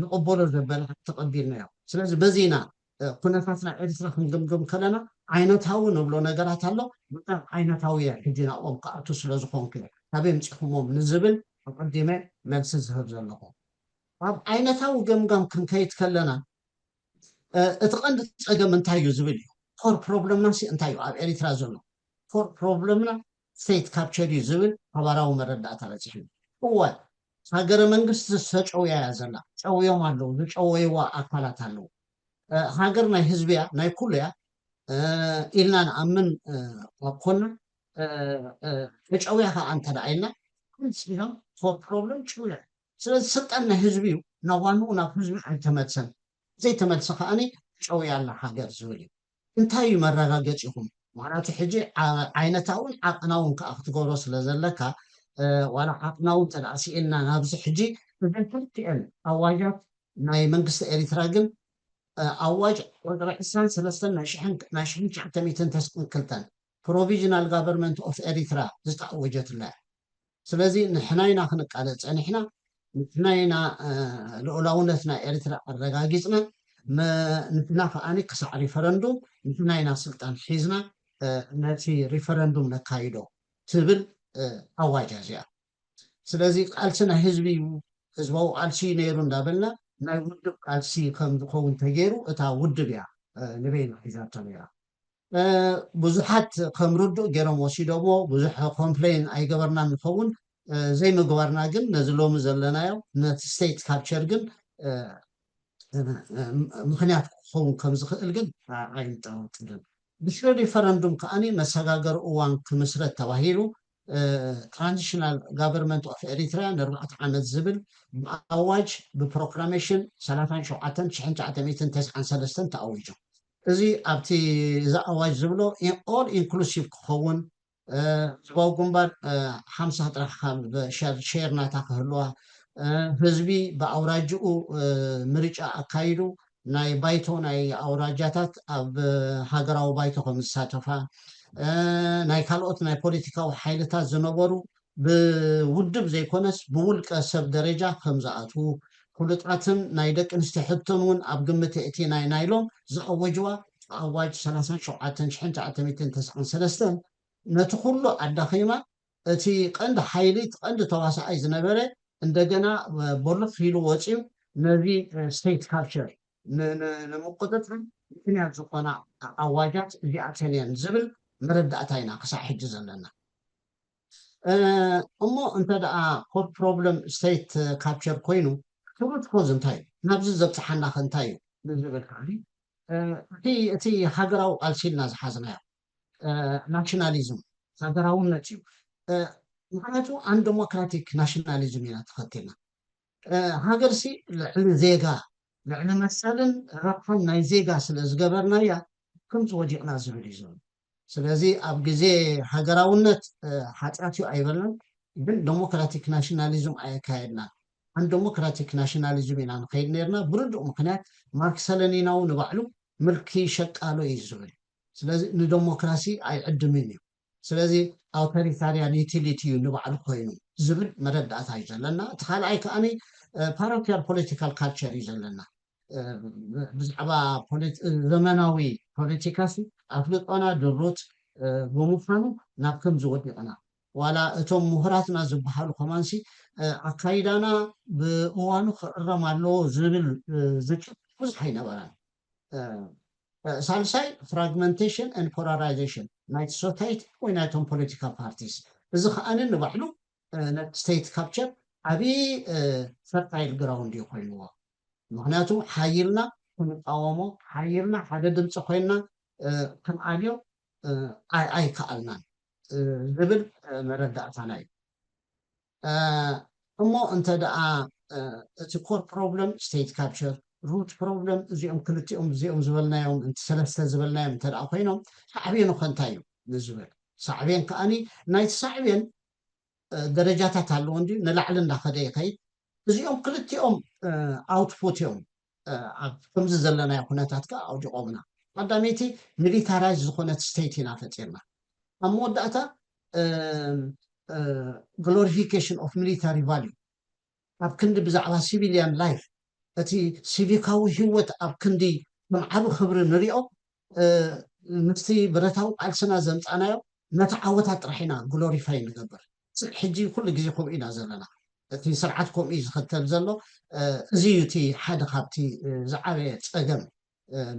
ንቕበሎ ዘበላ ተቐቢልናዮ። ስለዚ በዚና ኩነታት ናይ ኤርትራ ክንግምግም ከለና ዓይነታዊ ንብሎ ነገራት ኣሎ። ብጣዕሚ ዓይነታዊ እየ ሕጂ ናብኦም ክኣቱ ስለ ዝኾንኩ እየ። ካበይ ኣምፂኹሞም ንዝብል ኣቐዲመ መልሲ ዝህብ ዘለኹ። ኣብ ዓይነታዊ ገምጋም ክንከይድ ከለና እቲ ቀንዲ ፀገም እንታይ እዩ ዝብል እዩ። ኮር ፕሮብለምና ሲ እንታይ እዩ ኣብ ኤሪትራ ዘሎ? ኮር ፕሮብለምና ስቴት ካፕቸር እዩ ዝብል ሓባራዊ መረዳእታ በፂሑ። እወ ሃገረ መንግስቲ ዝተጨውያ እያ ዘላ። ጨውዮም ኣለዉ፣ ዝጨወይዋ ኣካላት ኣለዉ። ሃገር ናይ ህዝቢ እያ፣ ናይ ኩሉ እያ ኢልና ንኣምን ኮና ተጨውያ ከዓ እንተ ደኣ ኢልና ም ኮር ፕሮብለም ጭውያ። ስለዚ ስልጣን ናይ ህዝቢ እዩ፣ ናብ ዋንኡ ናብ ህዝቢ ኣይተመልሰን። ዘይተመልሰ ከዓኒ ጨውያ ኣላ ሃገር ዝብል እዩ። እንታይ እዩ መረጋገፂኹም? ምክንያቱ ሕጂ ዓይነታውን ዓቕናውን ከዓ ክትገብሮ ስለ ዘለካ ዋላ ዓቕናውን ተደኣ ስኢልና ናብዚ ሕጂ እዘን ክልቲኤን ኣዋጃት ናይ መንግስቲ ኤሪትራ ግን ኣዋጅ ቁፅሪ ዕስራን ሰለስተን ናይ ሽሕን ትሽዓተ ሚእትን ተስዓን ክልተን ፕሮቪዥናል ጋቨርንመንት ኦፍ ኤሪትራ ዝተኣወጀትላ እያ። ስለዚ ንሕና ኢና ክንቃለስ ፀኒሕና፣ ንሕና ኢና ልኡላውነት ናይ ኤሪትራ ኣረጋጊፅና፣ ንሕና ከዓኒ ክሳዕ ሪፈረንዱም ንሕና ኢና ስልጣን ሒዝና ነቲ ሪፈረንዱም ነካይዶ ትብል ኣዋጅ እዚኣ። ስለዚ ቃልሲ ናይ ህዝቢ እዩ፣ ህዝባዊ ቃልሲ እዩ ነይሩ እንዳበልና ናይ ውድብ ቃልሲ ከም ዝኸውን ተገይሩ እታ ውድብ እያ ንበይና ሒዛቶ ነይራ። ብዙሓት ከም ርዱእ ገይሮም ወሲዶሞ ብዙሕ ኮምፕሌን ኣይገበርናን ንኸውን። ዘይምግባርና ግን ነዚ ሎሚ ዘለናዮ ነቲ ስቴት ካፕቸር ግን ምክንያት ክኸውን ከም ዝኽእል ግን ኣይንጠራጠርን። ድሕሪ ሪፈረንዱም ከዓኒ መሰጋገሪ እዋን ክምስረት ተባሂሉ ትራንዚሽናል ጋቨርንመንት ኦፍ ኤሪትሪያ ንኣርባዕተ ዓመት ዝብል ብኣዋጅ ብፕሮክላሜሽን ሰላሳን ሸውዓተን ትሽዓተ ሚእትን ተስዓን ሰለስተን ተኣዊጁ። እዚ ኣብቲ እዚ ኣዋጅ ዝብሎ ኦል ኢንክሉሲቭ ክኸውን ህዝባዊ ግንባር ሓምሳ ጥራሕ ሼር ናታ ክህልዋ ህዝቢ ብኣውራጅኡ ምርጫ ኣካይዱ ናይ ባይቶ ናይ ኣውራጃታት ኣብ ሃገራዊ ባይቶ ከም ዝሳተፋ ናይ ካልኦት ናይ ፖለቲካዊ ሓይልታት ዝነበሩ ብውድብ ዘይኮነስ ብውልቀ ሰብ ደረጃ ከም ዝኣትዉ ፍሉጣትን ናይ ደቂ ኣንስትዮ ሕቶን እውን ኣብ ግምት እቲ ናይ ናይሎም ዝኣወጅዋ ኣዋጅ ሰላሳን ሸውዓተን ትሽዓተ ሚእትን ተስዓን ሰለስተን ነቲ ኩሉ ኣዳኺማ እቲ ቀንዲ ሓይሊ እቲ ቀንዲ ተዋሳኣይ ዝነበረ እንደገና ቦሎፍ ኢሉ ወፂኡ ነዚ ስቴት ካፕቸር ንምቁፅፃር ምክንያት ዝኾና ኣዋጃት እዚኣተን እየን ዝብል መረዳእታ ኢና ክሳዕ ሕጂ ዘለና። እሞ እንተ ደኣ ኮር ፕሮብለም ስቴት ካፕቸር ኮይኑ ትሩት ኮዝ እንታይ እዩ? ናብዚ ዘብፅሓና ከ እንታይ እዩ ንዝብል ከዓኒ እቲ እቲ ሃገራዊ ቃልሲ ኢልና ዝሓዝናዮ ናሽናሊዝም ሃገራውነት እዩ። ምክንያቱ ኣን ዴሞክራቲክ ናሽናሊዝም ኢና ተኸቲልና። ሃገርሲ ልዕሊ ዜጋ ልዕሊ መሰልን ረብሓን ናይ ዜጋ ስለ ዝገበርናያ ከምዚ ወዲቕና ዝብል እዩ ዘሎ። ስለዚ ኣብ ግዜ ሃገራውነት ሓጢኣት እዩ ኣይበልናን፣ ግን ዴሞክራቲክ ናሽናሊዝም ኣየካየድናን። ኣን ዴሞክራቲክ ናሽናሊዝም ኢና ንኸይድ ነርና። ብርዱእ ምክንያት ማርክሰ ለኒናዊ ንባዕሉ ምልኪ ሸቃሎ እዩ ዝብል። ስለዚ ንደሞክራሲ ኣይዕድምን እዩ። ስለዚ ኣውቶሪታርያን ዩቲሊቲ እዩ ንባዕሉ ኮይኑ ዝብል መረዳእታ እዩ ዘለና። እቲ ካልኣይ ከዓኒ ፓሮኪያል ፖለቲካል ካልቸር እዩ ዘለና። ብዛዕባ ዘመናዊ ፖለቲካሲ ኣፍልጦና ድሩት ብምዃኑ ናብ ከምዚ ወዲቕና ዋላ እቶም ምሁራትና ዝበሃሉ ከማንሲ ኣካይዳና ብእዋኑ ክእረም ኣለዎ ዝብል ዝጭ ብዙሕ ኣይነበረን። ሳልሳይ ፍራግመንቴሽን ን ፖላራይዜሽን ናይ ሶሳይቲ ወይ ናይቶም ፖለቲካል ፓርቲስ እዚ ከዓነ ንባዕሉ ነቲ ስቴት ካፕቸር ዓብዪ ፈርታይል ግራውንድ እዩ ኮይንዎ። ምክንያቱ ሓይልና ክንቃወሞ ሓይልና ሓደ ድምፂ ኮይንና ክንዓልዮ ኣይከኣልናን ዝብል መረዳእታና እዩ። እሞ እንተ ደኣ እቲ ኮር ፕሮብለም ስቴት ካፕቸር ሩት ፕሮብለም እዚኦም ክልቲኦም እዚኦም ዝበልናዮም እቲ ሰለስተ ዝበልናዮም እንተ ደኣ ኮይኖም ሳዕቤኑ ከ እንታይ እዩ ንዝብል ሳዕቤን ከዓኒ ናይቲ ሳዕቤን ደረጃታት ኣለዎ እንድዩ ንላዕሊ እንዳኸደ ይኸይድ። እዚኦም ክልቲኦም ኣውትፑት እዮም ኣብ ከምዚ ዘለናዮ ኩነታት ከዓ ኣውዲቖምና። ቀዳመይቲ ሚሊታራይዝ ዝኾነት ስቴት ኢና ፈጢርና። ኣብ መወዳእታ ግሎሪፊኬሽን ኦፍ ሚሊታሪ ቫልዩ ኣብ ክንዲ ብዛዕባ ሲቪሊያን ላይፍ እቲ ሲቪካዊ ህይወት ኣብ ክንዲ ከም ዓቢ ክብሪ ንሪኦ ምስቲ ብረታዊ ቃልስና ዘምፃናዮ ነቲ ዓወታት ጥራሕ ኢና ግሎሪፋይ ንገብር። ሕጂ ኩሉ ግዜ ከምኡ ኢና ዘለና። እቲ ስርዓት ከምኡ እዩ ዝኸተል ዘሎ። እዚ እዩ እቲ ሓደ ካብቲ ዝዓበየ ፀገም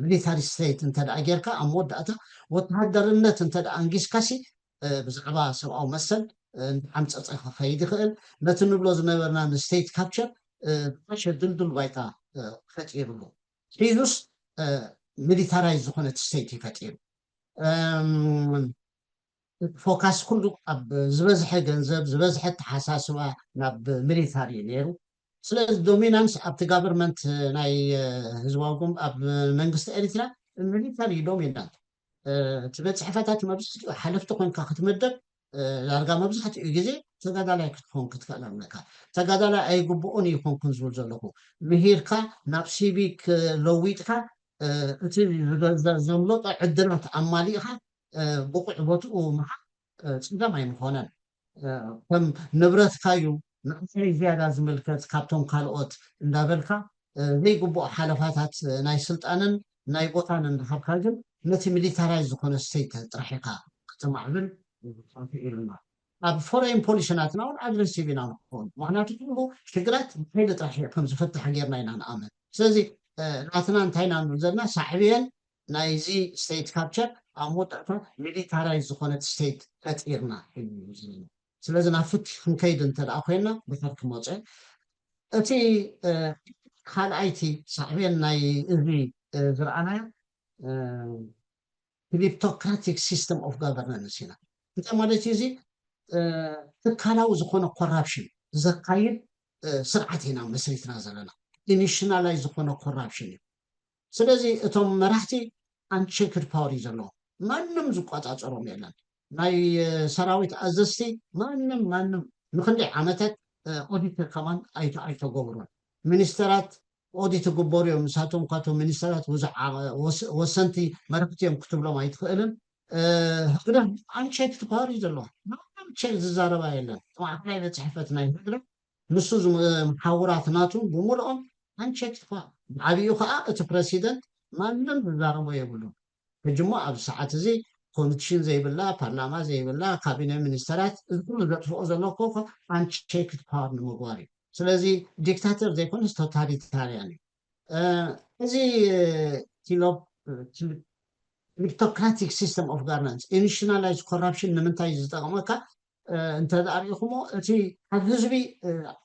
ሚሊታሪ ስተይት እንተ ደኣ ጌርካ ኣብ መወዳእታ ወተሃደርነት እንተ ደኣ ኣንጊስካሲ ብዛዕባ ሰብኣዊ መሰል ዓምፀፀ ክኸይድ ይኽእል። ነቲ ንብሎ ዝነበርና ንስቴት ካፕቸር ብሓሸ ድልዱል ባይታ ፈጢሩሉ። ሒዙስ ሚሊታራይዝ ዝኾነት ስቴት እዩ ፈጢሩ። ፎካስ ኩሉ ኣብ ዝበዝሐ ገንዘብ ዝበዝሐ ተሓሳስባ ናብ ሚሊታሪ እዩ ነይሩ። ስለዚ ዶሚናንስ ኣብቲ ጋቨርንመንት ናይ ህዝባዊ ኣብ መንግስቲ ኤሪትራ ሚሊታሪ ዶሚናንት። እቲ ቤት ፅሕፈታት መብዛሕትኡ ሓለፍቲ ኮንካ ክትምደብ ዳርጋ መብዛሕትኡ ግዜ ተጋዳላይ ክትኸውን ክትክእል ኣለካ። ተጋዳላይ ኣይግብኦን ይኮንኩን ዝብል ዘለኹ ምሂርካ ናብ ሲቪክ ለዊጥካ እቲ ዘምለጦ ዕድላት ኣማሊእካ ብቑዕ ቦትኡ ምሃብ ፅገም ኣይምኾነን። ከም ንብረትካ እዩ ንዕይ ዝያዳ ዝምልከት ካብቶም ካልኦት እንዳበልካ ዘይግቡእ ሓለፋታት ናይ ስልጣንን ናይ ቦታን እንዳሃብካ ግን ነቲ ሚሊታራይዝ ዝኾነ ስቴት ጥራሕ ኢኻ ከተማዕብል ኢሉና። ኣብ ፎሬን ፖሊሲ ናትና እውን ኣግሬሲቭ ኢና ንኸውን። ምክንያቱ ኩሉ ሽግራት ብሓይሊ ጥራሕ ከም ዝፍታሕ ጌርና ኢና ንኣምን። ስለዚ ናትና እንታይ ኢና ንብል ዘለና ሳዕብየን ናይዚ ስቴት ካፕቸር ኣብ መወዳእታ ሚሊታራይዝ ዝኾነት ስቴት ፈጢርና ኢሉ እዩ ዝብል። ስለዚ ናብ ፍትሒ ክንከይድ እንተ ደኣ ኮይና ድሕር ክመፀ እቲ ካልኣይቲ ሳዕቤን ናይ እዚ ዝረኣናዮ ክሊፕቶክራቲክ ሲስተም ኦፍ ጋቨርናንስ ኢና። እንታይ ማለት እዩ እዚ? ትካላዊ ዝኾነ ኮራፕሽን ዘካይድ ስርዓት ኢና መስሪትና ዘለና። ኢንሽናላይዝ ዝኾነ ኮራፕሽን እዩ። ስለዚ እቶም መራሕቲ ኣንቸክድ ፓወር እዩ ዘለዎም። ማንም ዝቆፃፀሮም የለን። ናይ ሰራዊት ኣዘዝቲ ማንም ማንም ንክንደይ ዓመታት ኦዲት ከማን ኣይተገብሩን። ሚኒስተራት ኦዲት ይግበሩ እዮም። ንሳቶም እኳ እቶም ሚኒስተራት ብዙሕ ወሰንቲ መራሕቲ እዮም ክትብሎም ኣይትኽእልን። ህግደፍ ኣንቸክድ ፓወር እዩ ዘለዋ። ማንም ቸክ ዝዛረባ የለን። ማእከላይ ቤት ፅሕፈት ናይ ህግደፍ ንሱ መሓውራትናቱ ብምልኦም ኣንቸክድ ፓወር። ብዓብኡ ከዓ እቲ ፕረሲደንት ማንም ዝዛረቦ የብሉን። ሕጂ እሞ ኣብ ሰዓት እዚ ኮንስቲቱሽን ዘይብላ፣ ፓርላማ ዘይብላ፣ ካቢነ ሚኒስተራት እዚ ኩሉ ዘጥፍኦ ዘሎ እኮ ኣንቸክድ ፓወር ንምግባር እዩ። ስለዚ ዲክታተር ዘይኮነስ ቶታሊታርያን እዩ። እዚ ክሊፕቶክራቲክ ሲስተም ኦፍ ጋቨርናንስ ኢንሽናላይዝ ኮራፕሽን ንምንታይ ዝጠቕመካ እንተ ደኣ ርኢኹሞ እቲ ኣብ ህዝቢ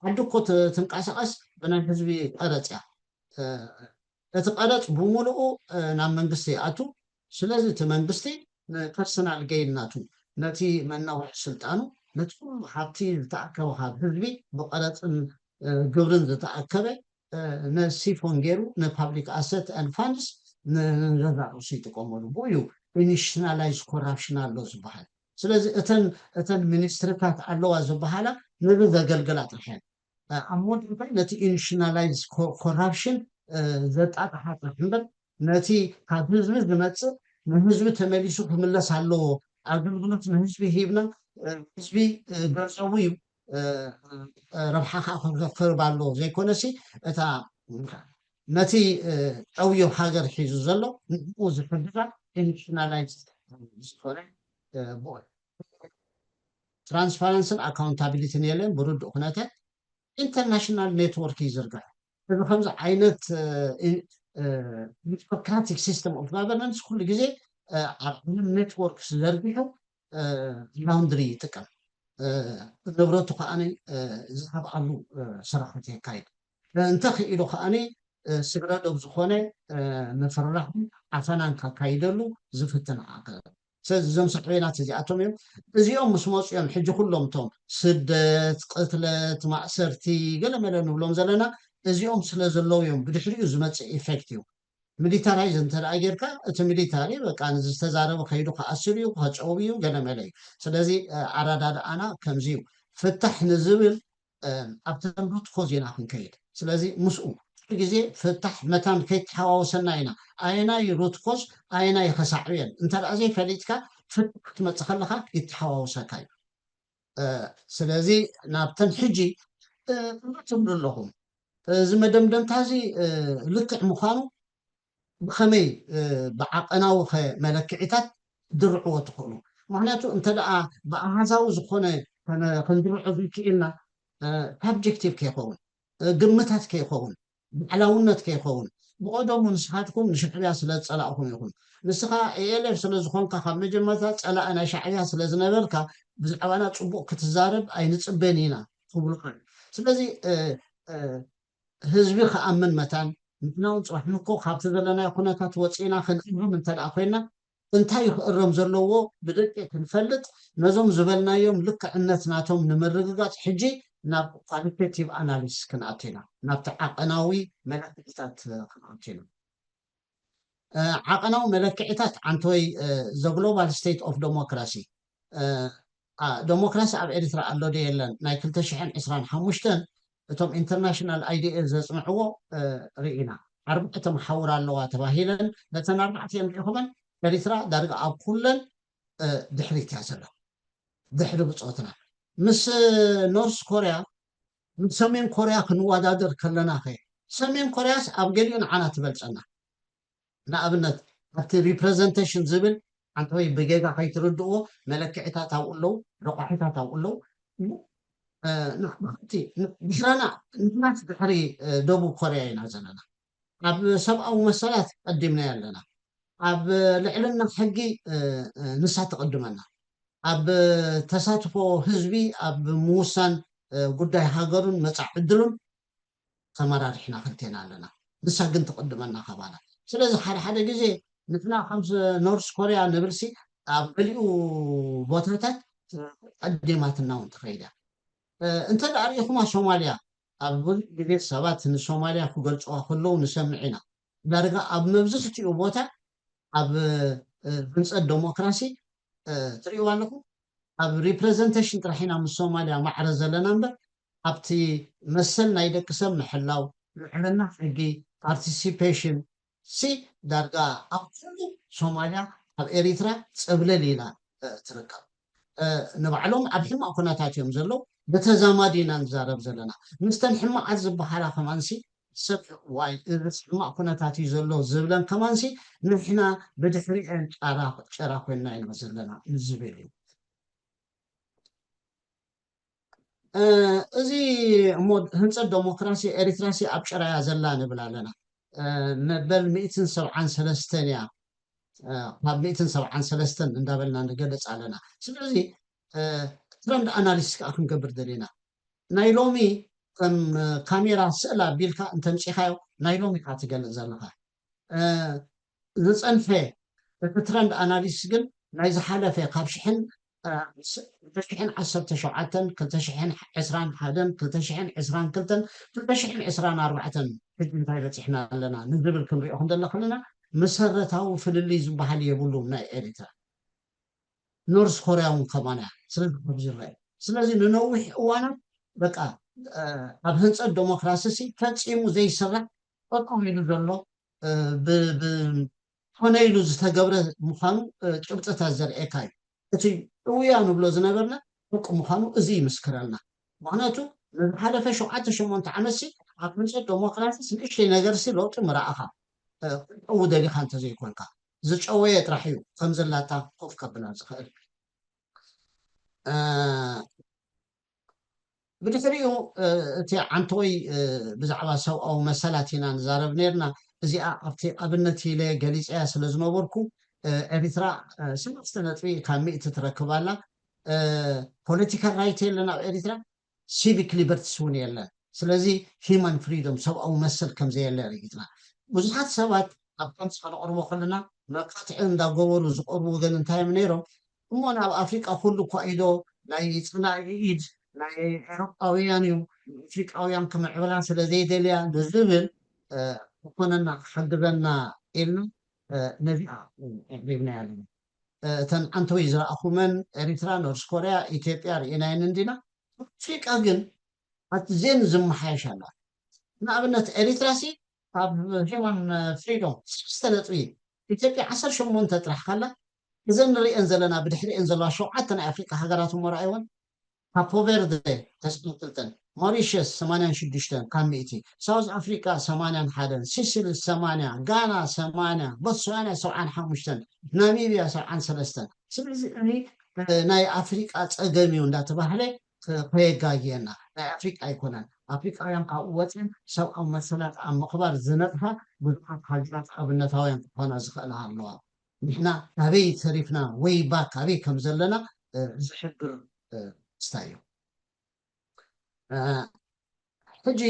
ዓዲ እኮ ትንቀሳቐስ ብናይ ህዝቢ ቀረፅ እያ። እቲ ቀረፅ ብምሉኡ ናብ መንግስቲ ይኣቱ። ስለዚ እቲ መንግስቲ ንፐርሰናል ገይን ናቱ ነቲ መናውሒ ስልጣኑ ነቲ ኩሉ ሃብቲ ዝተኣከበ ካብ ህዝቢ ብቀረፅን ግብርን ዝተኣከበ ነሲፎን ገይሩ ንፓብሊክ ኣሰት ን ፋንድስ ንገዛ ርእሱ ይጥቀመሉ። ብኡ እዩ ኢንሽናላይዝ ኮራፕሽን ኣሎ ዝበሃል። ስለዚ እተን እተን ሚኒስትሪታት ኣለዋ ዝበሃላ ነዚ ዘገልግላ ጥራሕ እየን። ኣብ መወዳእታ ነቲ ኢንሽናላይዝ ኮራፕሽን ዘጣጥሓ ጥራሕ እምበር ነቲ ካብ ህዝቢ ዝመፅእ ንህዝቢ ተመሊሱ ክምለስ ኣለዎ። ኣገልግሎት ንህዝቢ ሂብና ህዝቢ ገንዘቡ እዩ ረብሓ ከዓ ክረክብ ኣለዎ ዘይኮነሲ እታ ነቲ ዕውዮ ሃገር ሒዙ ዘሎ ንዕኡ ዝሕግዛ ኢንሽናላይዝ ዝኾነ ብኦል ትራንስፓረንስን ኣካውንታቢሊቲን የለን። ብርዱእ ኩነታት ኢንተርናሽናል ኔትወርክ ይዝርጋሕ። እዚ ከምዚ ዓይነት ዲሞክራቲክ ሲስተም ኦፍ ጋቨርናንስ ኩሉ ግዜ ኣብ ዓለም ኔትወርክ ዘርጊሑ ላውንድሪ ይጥቀም። ንብረቱ ከዓ ዝሃብኣሉ ስራሕቲ የካይድ። እንተኽኢሉ ከዓ ስግረ ዶብ ዝኾነ ምፍርራሕን ዓፈናን ካካይደሉ ዝፍትን ዓቀብ። ስለዚ እዞም ሳዕቤናት እዚኣቶም እዮም። እዚኦም ምስ መፁ እዮም ሕጂ ኩሎም እቶም ስደት፣ ቅትለት፣ ማእሰርቲ ገለመለ ንብሎም ዘለና እዚኦም ስለ ዘለዉ እዮም። ብድሕሪኡ ዝመፅእ ኢፌክት እዩ። ሚሊታራይዝ እንተ ደኣ ጌርካ እቲ ሚሊታሪ በቃ ንዝተዛረበ ከይዱ ክኣስር እዩ፣ ከጨው እዩ፣ ገለመለ እዩ። ስለዚ ኣረዳድኣና ከምዚ እዩ። ፍታሕ ንዝብል ኣብተን ሩት ኮዝ ኢና ክንከይድ። ስለዚ ምስኡ ግዜ ፍታሕ መታን ከይተሓዋወሰና ኢና። ኣየናይ ሩት ኮዝ ኣየናይ ከሳዕብየን እንተ ደኣ ዘይፈሊጥካ፣ ፍታሕ ክትመጽእ ከለኻ ይተሓዋወሰካ እዩ። ስለዚ ናብተን ሕጂ ትብሉ ኣለኹም፣ እዚ መደምደምታ እዚ ልክዕ ምዃኑ ብኸመይ ብዓቐናዊ ከ መለክዒታት ድርዕዎ ትኽእሉ? ምክንያቱ እንተ ደኣ ብኣሃዛዊ ዝኾነ ክንድርዖ ዘይክኢልና፣ ሳብጀክቲቭ ከይኸውን፣ ግምታት ከይኸውን፣ ባዕላውነት ከይኸውን፣ ብቐደሙ ንስኻትኩም ንሻዕብያ ስለ ዝጸላእኹም ኢኹም። ንስኻ ኤኤልኤፍ ስለ ዝኾንካ ካብ መጀመርታ ጸላኢ ናይ ሻዕብያ ስለ ዝነበርካ ብዛዕባና ጽቡቕ ክትዛረብ ኣይንጽበን ኢና ክብሉኻ። ስለዚ ህዝቢ ክኣምን መታን ንሕና እውን ጽባሕ ንኮ ካብቲ ዘለናዮ ኩነታት ወጺእና ክንእርም እንተ ደኣ ኮይና እንታይ ክእረም ዘለዎ ብደቂ ክንፈልጥ ነዞም ዝበልናዮም ልክዕነት ናቶም ንምርግጋጽ ሕጂ ናብ ኳሊቴቲቭ ኣናሊሲስ ክንኣቱ ኢና፣ ናብቲ ዓቐናዊ መለክዒታት ክንኣቱ ኢና። ዓቐናዊ መለክዒታት ዓንተወይ፣ the global state of democracy፣ ደሞክራሲ ኣብ ኤርትራ ኣሎ ዶ የለን? ናይ ክልተ ሽሕን ዕስራን ሓሙሽተን እቶም ኢንተርናሽናል ኣይዲኤ ዘጽንዕዎ ርኢና። ኣርባዕተ መሓውር ኣለዋ ተባሂለን፣ ነተን ኣርባዕተ ሪኢኹመን፣ ኤርትራ ዳርጋ ኣብ ኩለን ድሕሪት እያ ዘላ። ድሕሪ ብጾትና ምስ ኖርስ ኮርያ፣ ምስ ሰሜን ኮርያ ክንወዳደር ከለና ኸ፣ ሰሜን ኮርያስ ኣብ ገሊኡ ንዓና ትበልጸና። ንኣብነት ኣብቲ ሪፕረዘንቴሽን ዝብል ኣንተወይ ብጌጋ ከይትርድእዎ፣ መለክዕታት ኣብኡ ኣለዉ፣ ረቋሒታት ኣብኡ ኣለዉ። ብሕቲ ድሕረና ንናስ ድሕሪ ደቡብ ኮርያ ኢና ዘለና። ኣብ ሰብኣዊ መሰላት ቀዲምና ኣለና። ኣብ ልዕልና ሕጊ ንሳ ትቕድመና። ኣብ ተሳትፎ ህዝቢ ኣብ ምውሳን ጉዳይ ሃገሩን መጻኢ ዕድሉን ተመራሪሕና ክንቴና ኣለና። ንሳ ግን ትቕድመና ካባና። ስለዚ ሓደ ሓደ ግዜ ንሕና ከም ኖርስ ኮርያ ንብልሲ ኣብ ገሊኡ ቦታታት ቀዲማትና እውን ትኸይዳ። እንተ ደኣ ርኢኹማ ሶማልያ ኣብ ብዙሕ ግዜ ሰባት ንሶማልያ ክገልጽዋ ከለዉ ንሰምዕ ኢና። ዳርጋ ኣብ መብዝሕትኡ ቦታ ኣብ ህንጸት ደሞክራሲ ትርእይዋ ኣለኹም። ኣብ ሪፕረዘንቴሽን ጥራሕ ኢና ምስ ሶማልያ ማዕረ ዘለና እምበር ኣብቲ መሰል ናይ ደቂ ሰብ ምሕላው፣ ልዕልና ሕጊ፣ ፓርቲሲፔሽን ሲ ዳርጋ ኣብ ኩሉ ሶማልያ ኣብ ኤሪትራ ጸብለል ኢላ ትርከብ። ንባዕሎም ኣብ ሕማቕ ኩነታት እዮም ዘለዉ። ብተዛማዲ ኢና ንዛረብ ዘለና። ምስተን ሕማቓት ዝበሃላ ከማንሲ ሰብ ዋይ እዚስ ሕማቕ ኩነታት እዩ ዘሎ ዝብለን ከማንሲ ንሕና ብድሕሪአን ጫራ ጨራ ኮይንና ኢና ዘለና ንዝብል እዩ። እዚ እሞ ህንፀት ደሞክራሲ ኤሪትራሲ ኣብ ጭራያ ዘላ ንብል ኣለና። መበል ሚእትን ሰብዓን ሰለስተን እያ። ካብ ሚእትን ሰብዓን ሰለስተን እንዳበልና ንገልፅ ኣለና። ስለዚ ትረንድ ኣናሊሲስ ከዓ ክንገብር ደሊና ናይ ሎሚ ከም ካሜራ ስእል ኣቢልካ እንተምፂኻዮ ናይ ሎሚ ኢኻ ትገልፅ ዘለኻ። ዝፀንሐ እቲ ትረንድ ኣናሊሲስ ግን ናይ ዝሓለፈ ካብ ሽሕን ክልተ ሽሕን ዓሰርተ ሸውዓተን ክልተ ሽሕን ዕስራን ሓደን ክልተ ሽሕን ዕስራን ክልተን ክልተ ሽሕን ዕስራን ኣርባዕተን ሕጂ እንታይ በፂሕና ኣለና ንዝብል ክንሪኦ ክንደለ ከለና መሰረታዊ ፍልልይ ዝበሃል የብሉም ናይ ኤሪትራ። ኖርስ ኮርያ እውን ከማን እያ ስለዚ ካብ ዝረአ። ስለዚ ንነዊሕ እዋናት በቃ ኣብ ህንፀት ደሞክራሲ ሲ ፈፂሙ ዘይስራሕ ጠጠው ኢሉ ዘሎ ኮነ ኢሉ ዝተገብረ ምዃኑ ጭብጥታት ዘርእየካ እዩ። እቲ ጥውያ ንብሎ ዝነበርና ሓቂ ምዃኑ እዚ ይምስክረልና። ምኽንያቱ ንዝሓለፈ ሸውዓተ ሸሞንተ ዓመት ሲ ኣብ ህንፀት ደሞክራሲ ንእሽተይ ነገር ሲ ለውጢ ምረኣኻ ክጠው ደሊኻ እንተዘይኮንካ ዝጨወየ ጥራሕ እዩ ከም ዘላታ ኮፍ ከብላ ዝኽእል። ብድሕሪኡ እቲ ዓንተወይ ብዛዕባ ሰብኣዊ መሰላት ኢና ንዛረብ ነርና። እዚኣ ኣብቲ ኣብነት ኢለ ገሊፀያ ስለ ዝነበርኩ ኤሪትራ ሰለስተ ነጥቢ ካብ ሚእቲ ትረክብ ኣላ። ፖለቲካል ራይት የለን ኣብ ኤሪትራ፣ ሲቪክ ሊበርቲስ እውን የለን። ስለዚ ሂማን ፍሪዶም ሰብኣዊ መሰል ከምዘየለ ርጊፅና። ብዙሓት ሰባት ኣብ ከምዚ ከነቕርቦ ከለና መካትዒ እንዳገበሩ ዝቐርቡ ግን እንታይ እዮም ነይሮም? እሞ ናብ ኣፍሪቃ ኩሉ እኳ ኢዶ ናይ ጽላኢ ኢድ ናይ ኤውሮጳውያን እዩ፣ ኣፍሪቃውያን ክምዕብላ ስለ ዘይደልያ ንዝብል ክኾነና ክሕግዘና ኢልና ነዚኣ ኣቅሪብና ኣለና። እተን ዓንተወይ ዝረኣኹመን ኤሪትራ፣ ኖርስ ኮርያ፣ ኢትዮጵያ ርኢናየን እንዲና። ኣፍሪቃ ግን ኣቲ ዜን ዝመሓየሽ ኣላ። ንኣብነት ኤሪትራ ሲ ኣብ ሂማን ፍሪዶም ሰለስተ ነጥቢ፣ ኢትዮጵያ ዓሰርተ ሸሞንተ ጥራሕ ካላ፣ እዘን ንሪኤን ዘለና ብድሕሪኤን ዘለዋ ሸውዓተ ናይ ኣፍሪቃ ሃገራት እሞ ረኣይወን። ካፖ ቨርደ ተስዓን ክልተን፣ ሞሪሸስ ሰማንያን ሽዱሽተን ካብ ሚእቲ፣ ሳውዝ ኣፍሪቃ ሰማንያን ሓደን፣ ሲሲሊ ሰማንያ፣ ጋና ሰማንያ፣ ቦትስዋና ሰብዓን ሓሙሽተን፣ ናሚብያ ሰብዓን ሰለስተን። ስለዚ እዚ ናይ ኣፍሪቃ ጸገም እዩ እንዳተባህለ ከየጋግየና። ናይ ኣፍሪቃ ኣይኮነን። ኣፍሪቃውያን ካብኡ ወፅን ሰብኣዊ መሰላት ኣብ ምኽባር ዝነጥፋ ብዙሓት ሃገራት ኣብነታውያን ክኾና ዝኽእላ ኣለዋ። ንሕና ካበይ ተሪፍና ወይ ባ ካበይ ከም ዘለና ዝሕብር ክስታይ እዩ። ሕጂ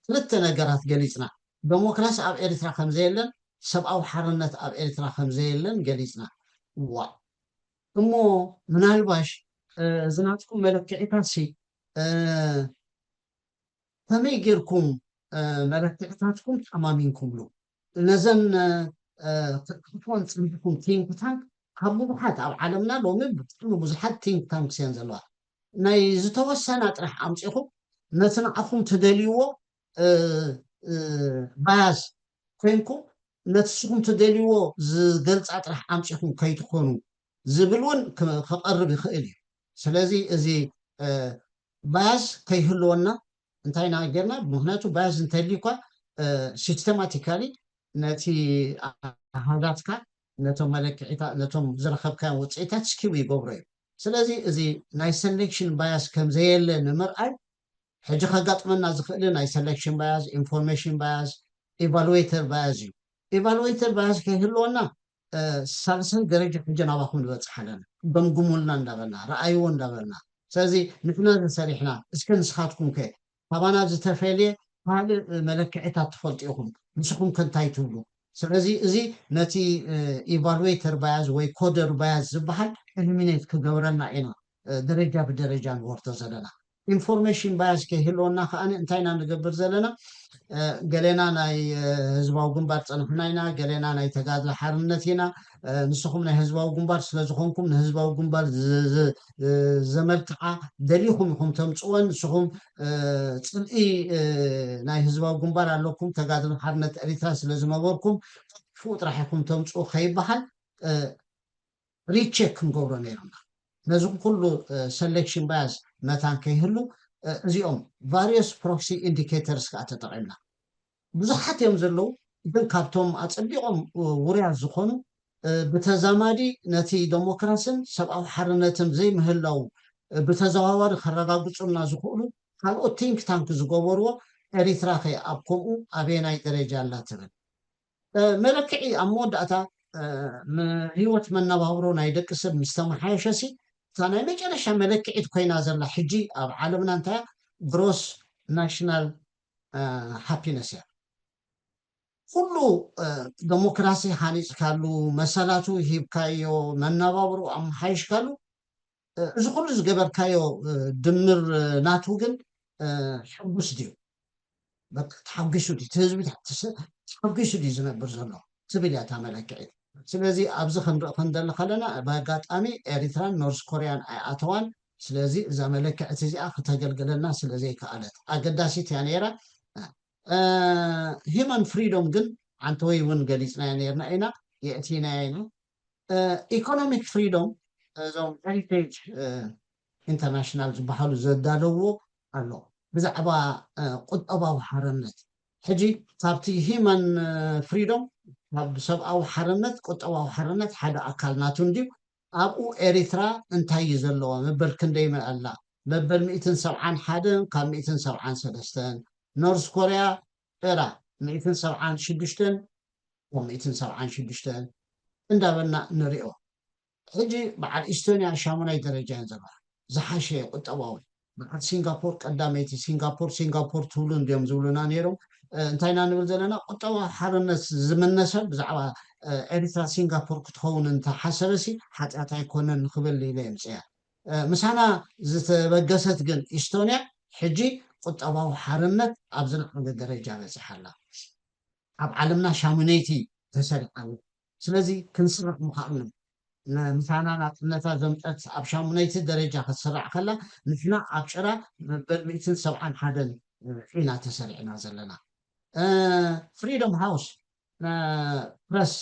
ክልተ ነገራት ገሊፅና። ዴሞክራሲ ኣብ ኤርትራ ከም ዘየለን ሰብኣዊ ሓርነት ኣብ ኤርትራ ከም ዘየለን ገሊፅና። ዋ እሞ ምናልባሽ እዚ ናትኩም መለክዒታት ሲ ከመይ ጌርኩም መለክዕታትኩም ተኣማሚንኩምሉ? ነዘን ክትክትፎን ፅንሕኩም ቲንክ ታንክ ካብ ብዙሓት ኣብ ዓለምና ሎሚ ብጣዕሚ ብዙሓት ቲንክ ታንክስ እየን ዘለዋ። ናይ ዝተወሰና ጥራሕ ኣምፂኹም ነቲ ንዓኹም ትደልይዎ ባያስ ኮይንኩም ነቲ ንስኹም ትደልይዎ ዝገልፃ ጥራሕ ኣምፂኹም ከይትኾኑ ዝብል እውን ክቐርብ ይኽእል እዩ። ስለዚ እዚ ባያስ ከይህልወና እንታይ ኢና ጌርና? ምክንያቱ ባያስ እንተልዩ እኳ ሲስተማቲካሊ ነቲ ኣሃዛትካ ነቶም መለክዒታት ነቶም ዝረኸብካዮም ውፅኢታት ስኪው ይገብሮ እዩ። ስለዚ እዚ ናይ ሰሌክሽን ባያስ ከም ዘየለ ንምርኣይ ሕጂ ከጋጥመና ዝኽእል ናይ ሰሌክሽን ባያስ፣ ኢንፎርሜሽን ባያስ፣ ኢቫሉዌተር ባያስ እዩ። ኢቫሉዌተር ባያስ ከይህልወና ሳልሳይ ደረጃ ሕጂ ናባኹም ንበፅሕ ኣለና። ገምግሙልና እንዳበልና ረኣይዎ እንዳበልና ስለዚ ንሕና ተሰሪሕና እስከ ንስኻትኩም ከ ካባና ዝተፈለየ ካልእ መለክዕታት ትፈልጡ ኢኹም። ንስኹም ከ እንታይ ትብሉ? ስለዚ እዚ ነቲ ኢቫሉዌተር ባያዝ ወይ ኮደር ባያዝ ዝበሃል ኤሊሚኔት ክገብረልና ኢና ደረጃ ብደረጃ ንወርዶ ዘለና። ኢንፎርሜሽን ባያስ ከይህልወና ከኣ እንታይ ኢና ንገብር ዘለና? ገሌና ናይ ህዝባዊ ግንባር ጸንሕና ኢና፣ ገሌና ናይ ተጋድሎ ሓርነት ኢና። ንስኹም ናይ ህዝባዊ ግንባር ስለ ዝኾንኩም ንህዝባዊ ግንባር ዘመልክዓ ደሊኹም ኢኹም ተምፅወን። ንስኹም ፅልኢ ናይ ህዝባዊ ግንባር ኣለኩም፣ ተጋድሎ ሓርነት ኤሪትራ ስለ ዝነበርኩም ፍኡ ጥራሕ ኢኹም ተምፅኡ ከይበሃል ሪቸክ ክንገብሮ ነይርና። ነዚ ኩሉ ሰሌክሽን ባያስ መታን ከይህሉ እዚኦም ቫሪየስ ፕሮክሲ ኢንዲኬተርስ ከዓ ተጠቒምና። ብዙሓት እዮም ዘለዉ፣ ግን ካብቶም ኣጸቢቖም ውሩያት ዝኾኑ ብተዛማዲ ነቲ ደሞክራስን ሰብኣዊ ሓርነትን ዘይምህላው ብተዘዋዋሪ ከረጋግጹልና ዝኽእሉ ካልኦት ቲንክ ታንክ ዝገበርዎ ኤሪትራ ከ ኣብ ከምኡ ኣበየናይ ደረጃ ኣላ ትብል? መለክዒ ኣብ መወዳእታ ህይወት መነባብሮ ናይ ደቂ ሰብ ምስ ተመሓየሸ ሲ እታ ናይ መጨረሻ መለክዒት ኮይና ዘላ ሕጂ ኣብ ዓለምና እንታይ ግሮስ ናሽናል ሃፒነስ እያ። ኩሉ ደሞክራሲ ሃኒፅካሉ፣ መሰላቱ ሂብካዮ፣ መነባብሮ ኣመሓይሽካሉ፣ እዚ ኩሉ ዝገበርካዮ ድምር ናቱ ግን ሕጉስ ድዩ? ተሓጒሱ ድዩ? እቲ ህዝቢ ተሓጒሱ ድዩ ዝነብር ዘሎ ትብል እያ እታ መለክዒት። ስለዚ ኣብዚ ክንርኢ ክንደሊ ከለና ብኣጋጣሚ ኤሪትራን ኖርዝ ኮርያን ኣይኣተዋን። ስለዚ እዛ መለክዕቲ እዚኣ ክተገልግለና ስለ ዘይከኣለት ኣገዳሲት እያ ነይራ። ሂማን ፍሪዶም ግን ዓንተወይ እውን ገሊፅናዮ ነይርና ኢና፣ የእቲናዮ ኢና። ኢኮኖሚክ ፍሪዶም እዞም ሄሪቴጅ ኢንተርናሽናል ዝበሃሉ ዘዳለዎ ኣሎ። ብዛዕባ ቁጠባዊ ሓርነት ሕጂ ካብቲ ሂማን ፍሪዶም ካብ ሰብኣዊ ሓርነት ቁጠባዊ ሓርነት ሓደ ኣካል ናቱ እንድዩ። ኣብኡ ኤሪትራ እንታይ እዩ ዘለዋ? መበል ክንደይ ኣላ? መበል ሚእትን ሰብዓን ሓደን ካብ ሚእትን ሰብዓን ሰለስተን፣ ኖርዝ ኮርያ ጭራ ሚእትን ሰብዓን ሽዱሽተን ካብ ሚእትን ሰብዓን ሽዱሽተን እንዳበልና ንሪኦ። ሕጂ በዓል ኢስቶንያ ሻሙናይ ደረጃ እየን ዘለዋ፣ ዝሓሸ ቁጠባዊ። በዓል ሲንጋፖር ቀዳመይቲ፣ ሲንጋፖር ሲንጋፖር ትብሉ እንድዮም ዝብሉና ነይሮም። እንታይ ኢና ንብል ዘለና? ቁጠባዊ ሓርነት ዝምነሰ ብዛዕባ ኤሪትራ ሲንጋፖር ክትኸውን እንተሓሰበሲ ሓጢኣት ኣይኮነን ንክብል ኢለ የምፅያ። ምሳና ዝተበገሰት ግን ኢስቶንያ ሕጂ ቁጠባዊ ሓርነት ኣብ ዝለዓለ ደረጃ በፂሓ ኣላ። ኣብ ዓለምና ሻሙነይቲ ተሰሪዓ ኣላ። ስለዚ ክንስራሕ ምኽኣልና፣ ምሳና ናፅነታ ዘምፀት ኣብ ሻሙነይቲ ደረጃ ክትስራዕ ከላ ንሕና ኣብ ጭራ መበል ሚእትን ሰብዓን ሓደን ኢና ተሰሪዕና ዘለና። ፍሪደም ሃውስ ፕረስ፣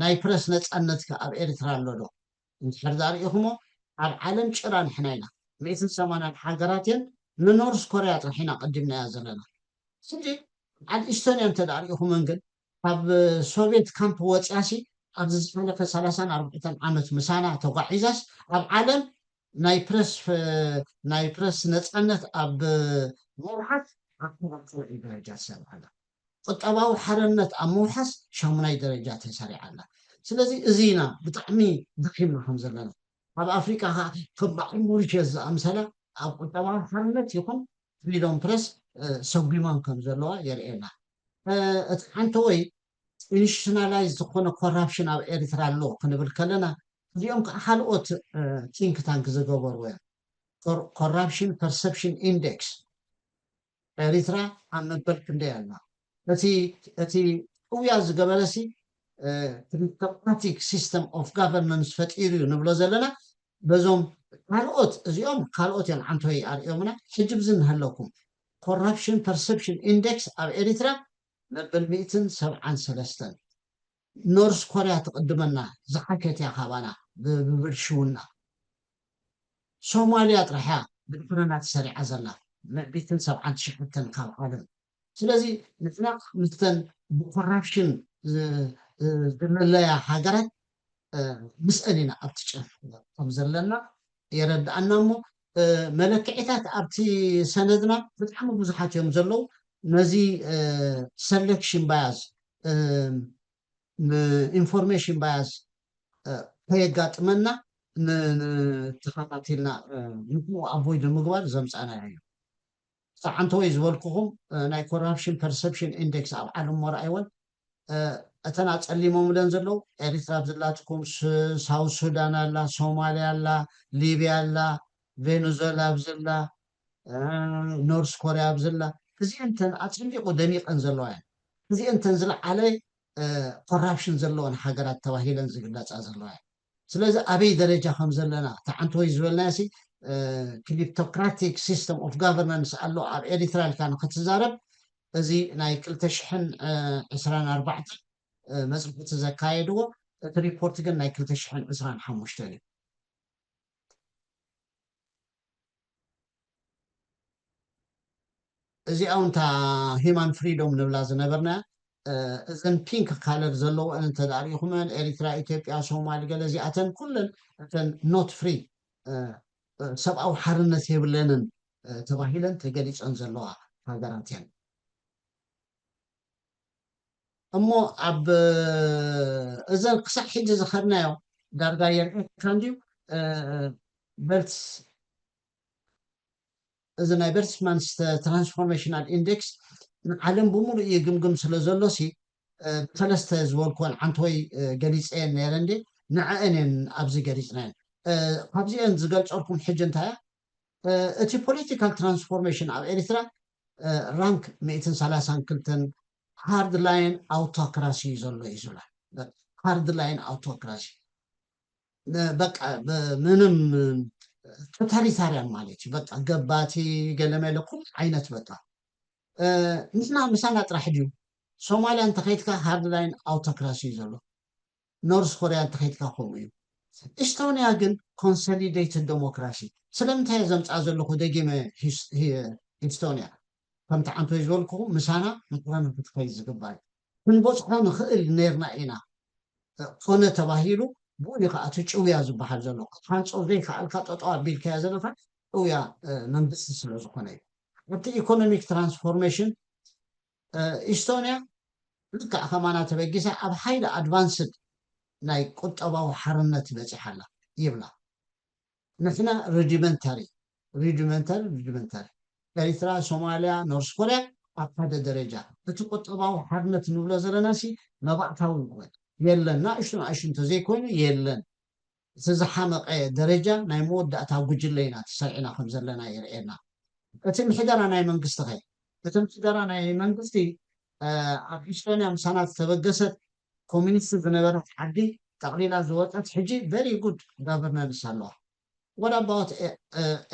ናይ ፕረስ ነፃነት ኣብ ኤርትራ ኣሎ ዶ? እንድሕር ዳርኢኹሞ ኣብ ዓለም ጭራ ንሕና ኢና። ሚእትን ሰማንያን ሃገራት እየን፣ ንኖርስ ኮርያ ጥራሕ ኢና ቀዲምናያ ዘለና። ሕጂ በዓል ኢስቶንያ እንተ ዳርኢኹመን ግን ካብ ሶቪየት ካምፕ ወፅያሲ ኣብዚ ዝሓለፈ ሰላሳን ኣርባዕተን ዓመት ምሳና ተጓዒዛስ ኣብ ዓለም ናይ ፕረስ ናይ ፕረስ ነፃነት ኣብ ምውሓስ ኣብ ተባብዓይ ደረጃ ትሰርሕ ኣላ። ቁጠባዊ ሓርነት ኣብ ምውሓስ ሻሙናይ ደረጃ ተሰሪዓ ኣላ። ስለዚ እዚ ኢና ብጣዕሚ ደኺምና ከም ዘለና። ኣብ ኣፍሪቃ ከዓ ከም በዓል ሞሪሸስ ዝኣምሰላ ኣብ ቁጠባዊ ሓርነት ይኹን ፍሪዶም ፕረስ ሰጒሞም ከም ዘለዋ የርእየና። እቲ ሓንተወይ ኢንስቲቱሽናላይዝ ዝኾነ ኮራፕሽን ኣብ ኤርትራ ኣሎ ክንብል ከለና እዚኦም ከዓ ካልኦት ቲንክ ታንክ ዝገበርዎ እዮም። ኮራፕሽን ፐርሰፕሽን ኢንዴክስ ኤሪትራ ኣብ መበል ክንደይ ኣላ? እቲ እቲ ጥውያ ዝገበረሲ ክሪፕቶክራቲክ ሲስተም ኦፍ ጋቨርናንስ ፈጢሩ እዩ ንብሎ ዘለና። በዞም ካልኦት እዚኦም ካልኦት እዮም ዓንቶይ ኣርእዮምና። ሕጂ ብዚ እናሃለኩም ኮራፕሽን ፐርሰፕሽን ኢንዴክስ ኣብ ኤሪትራ መበል ሚእትን ሰብዓን ሰለስተን። ኖርስ ኮርያ ትቕድመና ዝሓሸት እያ ካባና ብብልሽውና። ሶማልያ ጥራሕ እያ ብድሕረና ተሰሪዓ ዘላ መቢትን ሰብዓን ትሽዓተን ካብ ዓለም። ስለዚ ንሕና ምስተን ብኮራፕሽን ዝለለያ ሃገራት ምስአን ኢና ኣብቲ ጨፍ ከም ዘለና የረድኣና። እሞ መለክዒታት ኣብቲ ሰነድና ብጣዕሚ ብዙሓት እዮም ዘለዉ። ነዚ ሰሌክሽን ባያስ ኢንፎርሜሽን ባያስ ከየጋጥመና ንተኸታቲልና ንኡ ኣቮይድ ንምግባር ዘምፃና እዩ። ዓንተወይ ዝበልኩኹም ናይ ኮራፕሽን ፐርሰፕሽን ኢንዴክስ ኣብ ዓለም ሞርኣይወን እተን ኣፀሊሞምለን ዘለዉ ኤሪትራ ኣብዝላትኩም ሳውት ሱዳን ኣላ፣ ሶማልያ ኣላ፣ ሊብያ ኣላ፣ ቬኔዙዌላ ኣብዝላ፣ ኖርስ ኮርያ ኣብዝላ፣ እዚአን ተን ኣፀቢቑ ደሚቀን ዘለዋ እየን። እዚአን ተን ዝለዓለ ኮራፕሽን ዘለወን ሃገራት ተባሂለን ዝግለፃ ዘለዋ እየን። ስለዚ ኣበይ ደረጃ ከም ዘለና ተዓንተወይ ዝበልናዮ ሲ ክሊፕቶክራቲክ ሲስተም ኦፍ ጋቨርናንስ ኣሎ ኣብ ኤሪትራ ኢልካ ንክትዛረብ እዚ ናይ ክልተ ሽሕን ዕስራን ኣርባዕተን መፅናዕቲ ዘካየድዎ እቲ ሪፖርት ግን ናይ ክልተ ሽሕን ዕስራን ሓሙሽተን እዩ። እዚኣ እውን እታ ሂማን ፍሪዶም ንብላ ዝነበርና እዘን ፒንክ ካለር ዘለዎን እንተ ሪኢኹመን ኤሪትራ፣ ኢትዮጵያ፣ ሶማል ገለ እዚኣተን ኩለን እተን ኖት ፍሪ ሰብኣዊ ሓርነት የብለንን ተባሂለን ተገሊፀን ዘለዋ ሃገራት እየን። እሞ ኣብ እዘን ክሳዕ ሕጂ ዝኸድናዮ ዳርጋ የርእየካ እንድዩ በርትስ እዚ ናይ በርትስማንስ ትራንስፎርሜሽናል ኢንዴክስ ንዓለም ብምሉእ ይግምግም ስለ ዘሎ ሲ ብሰለስተ ዝበልኩወን ዓንተወይ ገሊፀየን ነይረ እንዴ ንዐአን እየን ኣብዚ ገሊፅናየን። ካብዚአን ዝገልፀልኩም ሕጂ እንታይ እያ እቲ ፖለቲካል ትራንስፎርሜሽን ኣብ ኤሪትራ ራንክ ሚእትን ሰላሳን ክልተን ሃርድ ላይን ኣውቶክራሲ እዩ ዘሎ እዩ ዝብላ። ሃርድ ላይን ኣውቶክራሲ በቃ ምንም ቶታሊታርያን ማለት እዩ። በቃ ገባቲ ገለመለ ኩሉ ዓይነት በቃ ንሕና ምሳና ጥራሕ ድዩ? ሶማልያ እንተኸይድካ ሃርድ ላይን ኣውቶክራሲ እዩ ዘሎ። ኖርስ ኮርያ እንተኸይድካ ከምኡ እዩ። ኢስቶንያ ግን ኮንሶሊዴትድ ዴሞክራሲ። ስለምንታይ እየ ዘምፅኣ ዘለኹ ደጊመ ኢስቶንያ ከምቲ ዓንቶይ ዝበልኩኹም ምሳና ምቕረሚ ክትከይድ ዝግባእ እዩ። ክንበፅሖ ንኽእል ነርና ኢና። ኮነ ተባሂሉ ብኡ እዩ ከዓ እቲ ጭውያ ዝበሃል ዘሎ። ክትሃንፆ ዘይከኣልካ ጠጠው ኣቢልካዮ ዘለካ ጭውያ መንግስቲ ስለ ዝኾነ እዩ። ኣብቲ ኢኮኖሚክ ትራንስፎርሜሽን ኢስቶንያ ልክዕ ከማና ተበጊሳ ኣብ ሓይሊ ኣድቫንስድ ናይ ቁጠባዊ ሓርነት በፂሓ ኣላ ይብላ። ንሕና ሩዲመንታሪ ሩዲመንታሪ ሩዲመንታሪ ኤሪትራ፣ ሶማልያ፣ ኖርስ ኮርያ ኣብ ሓደ ደረጃ። እቲ ቁጠባዊ ሓርነት ንብሎ ዘለና ሲ መባእታዊ ይበል የለን። ናእሽቱ ናእሽቱ እንተዘይኮይኑ የለን። እቲ ዝሓመቐ ደረጃ ናይ መወዳእታ ጉጅለ ኢና ተሰሪዕና ከም ዘለና የርእየና። እቲ ምሕደራ ናይ መንግስቲ ኸ እቲ ምሕደራ ናይ መንግስቲ ኣብ ኢስቶንያ ምሳና ዝተበገሰት ኮሚኒስት ዝነበረት ዓዲ ጠቕሊላ ዝወፀት ሕጂ ቨሪ ጉድ ጋቨርናንስ ኣለዋ። ወዳባወት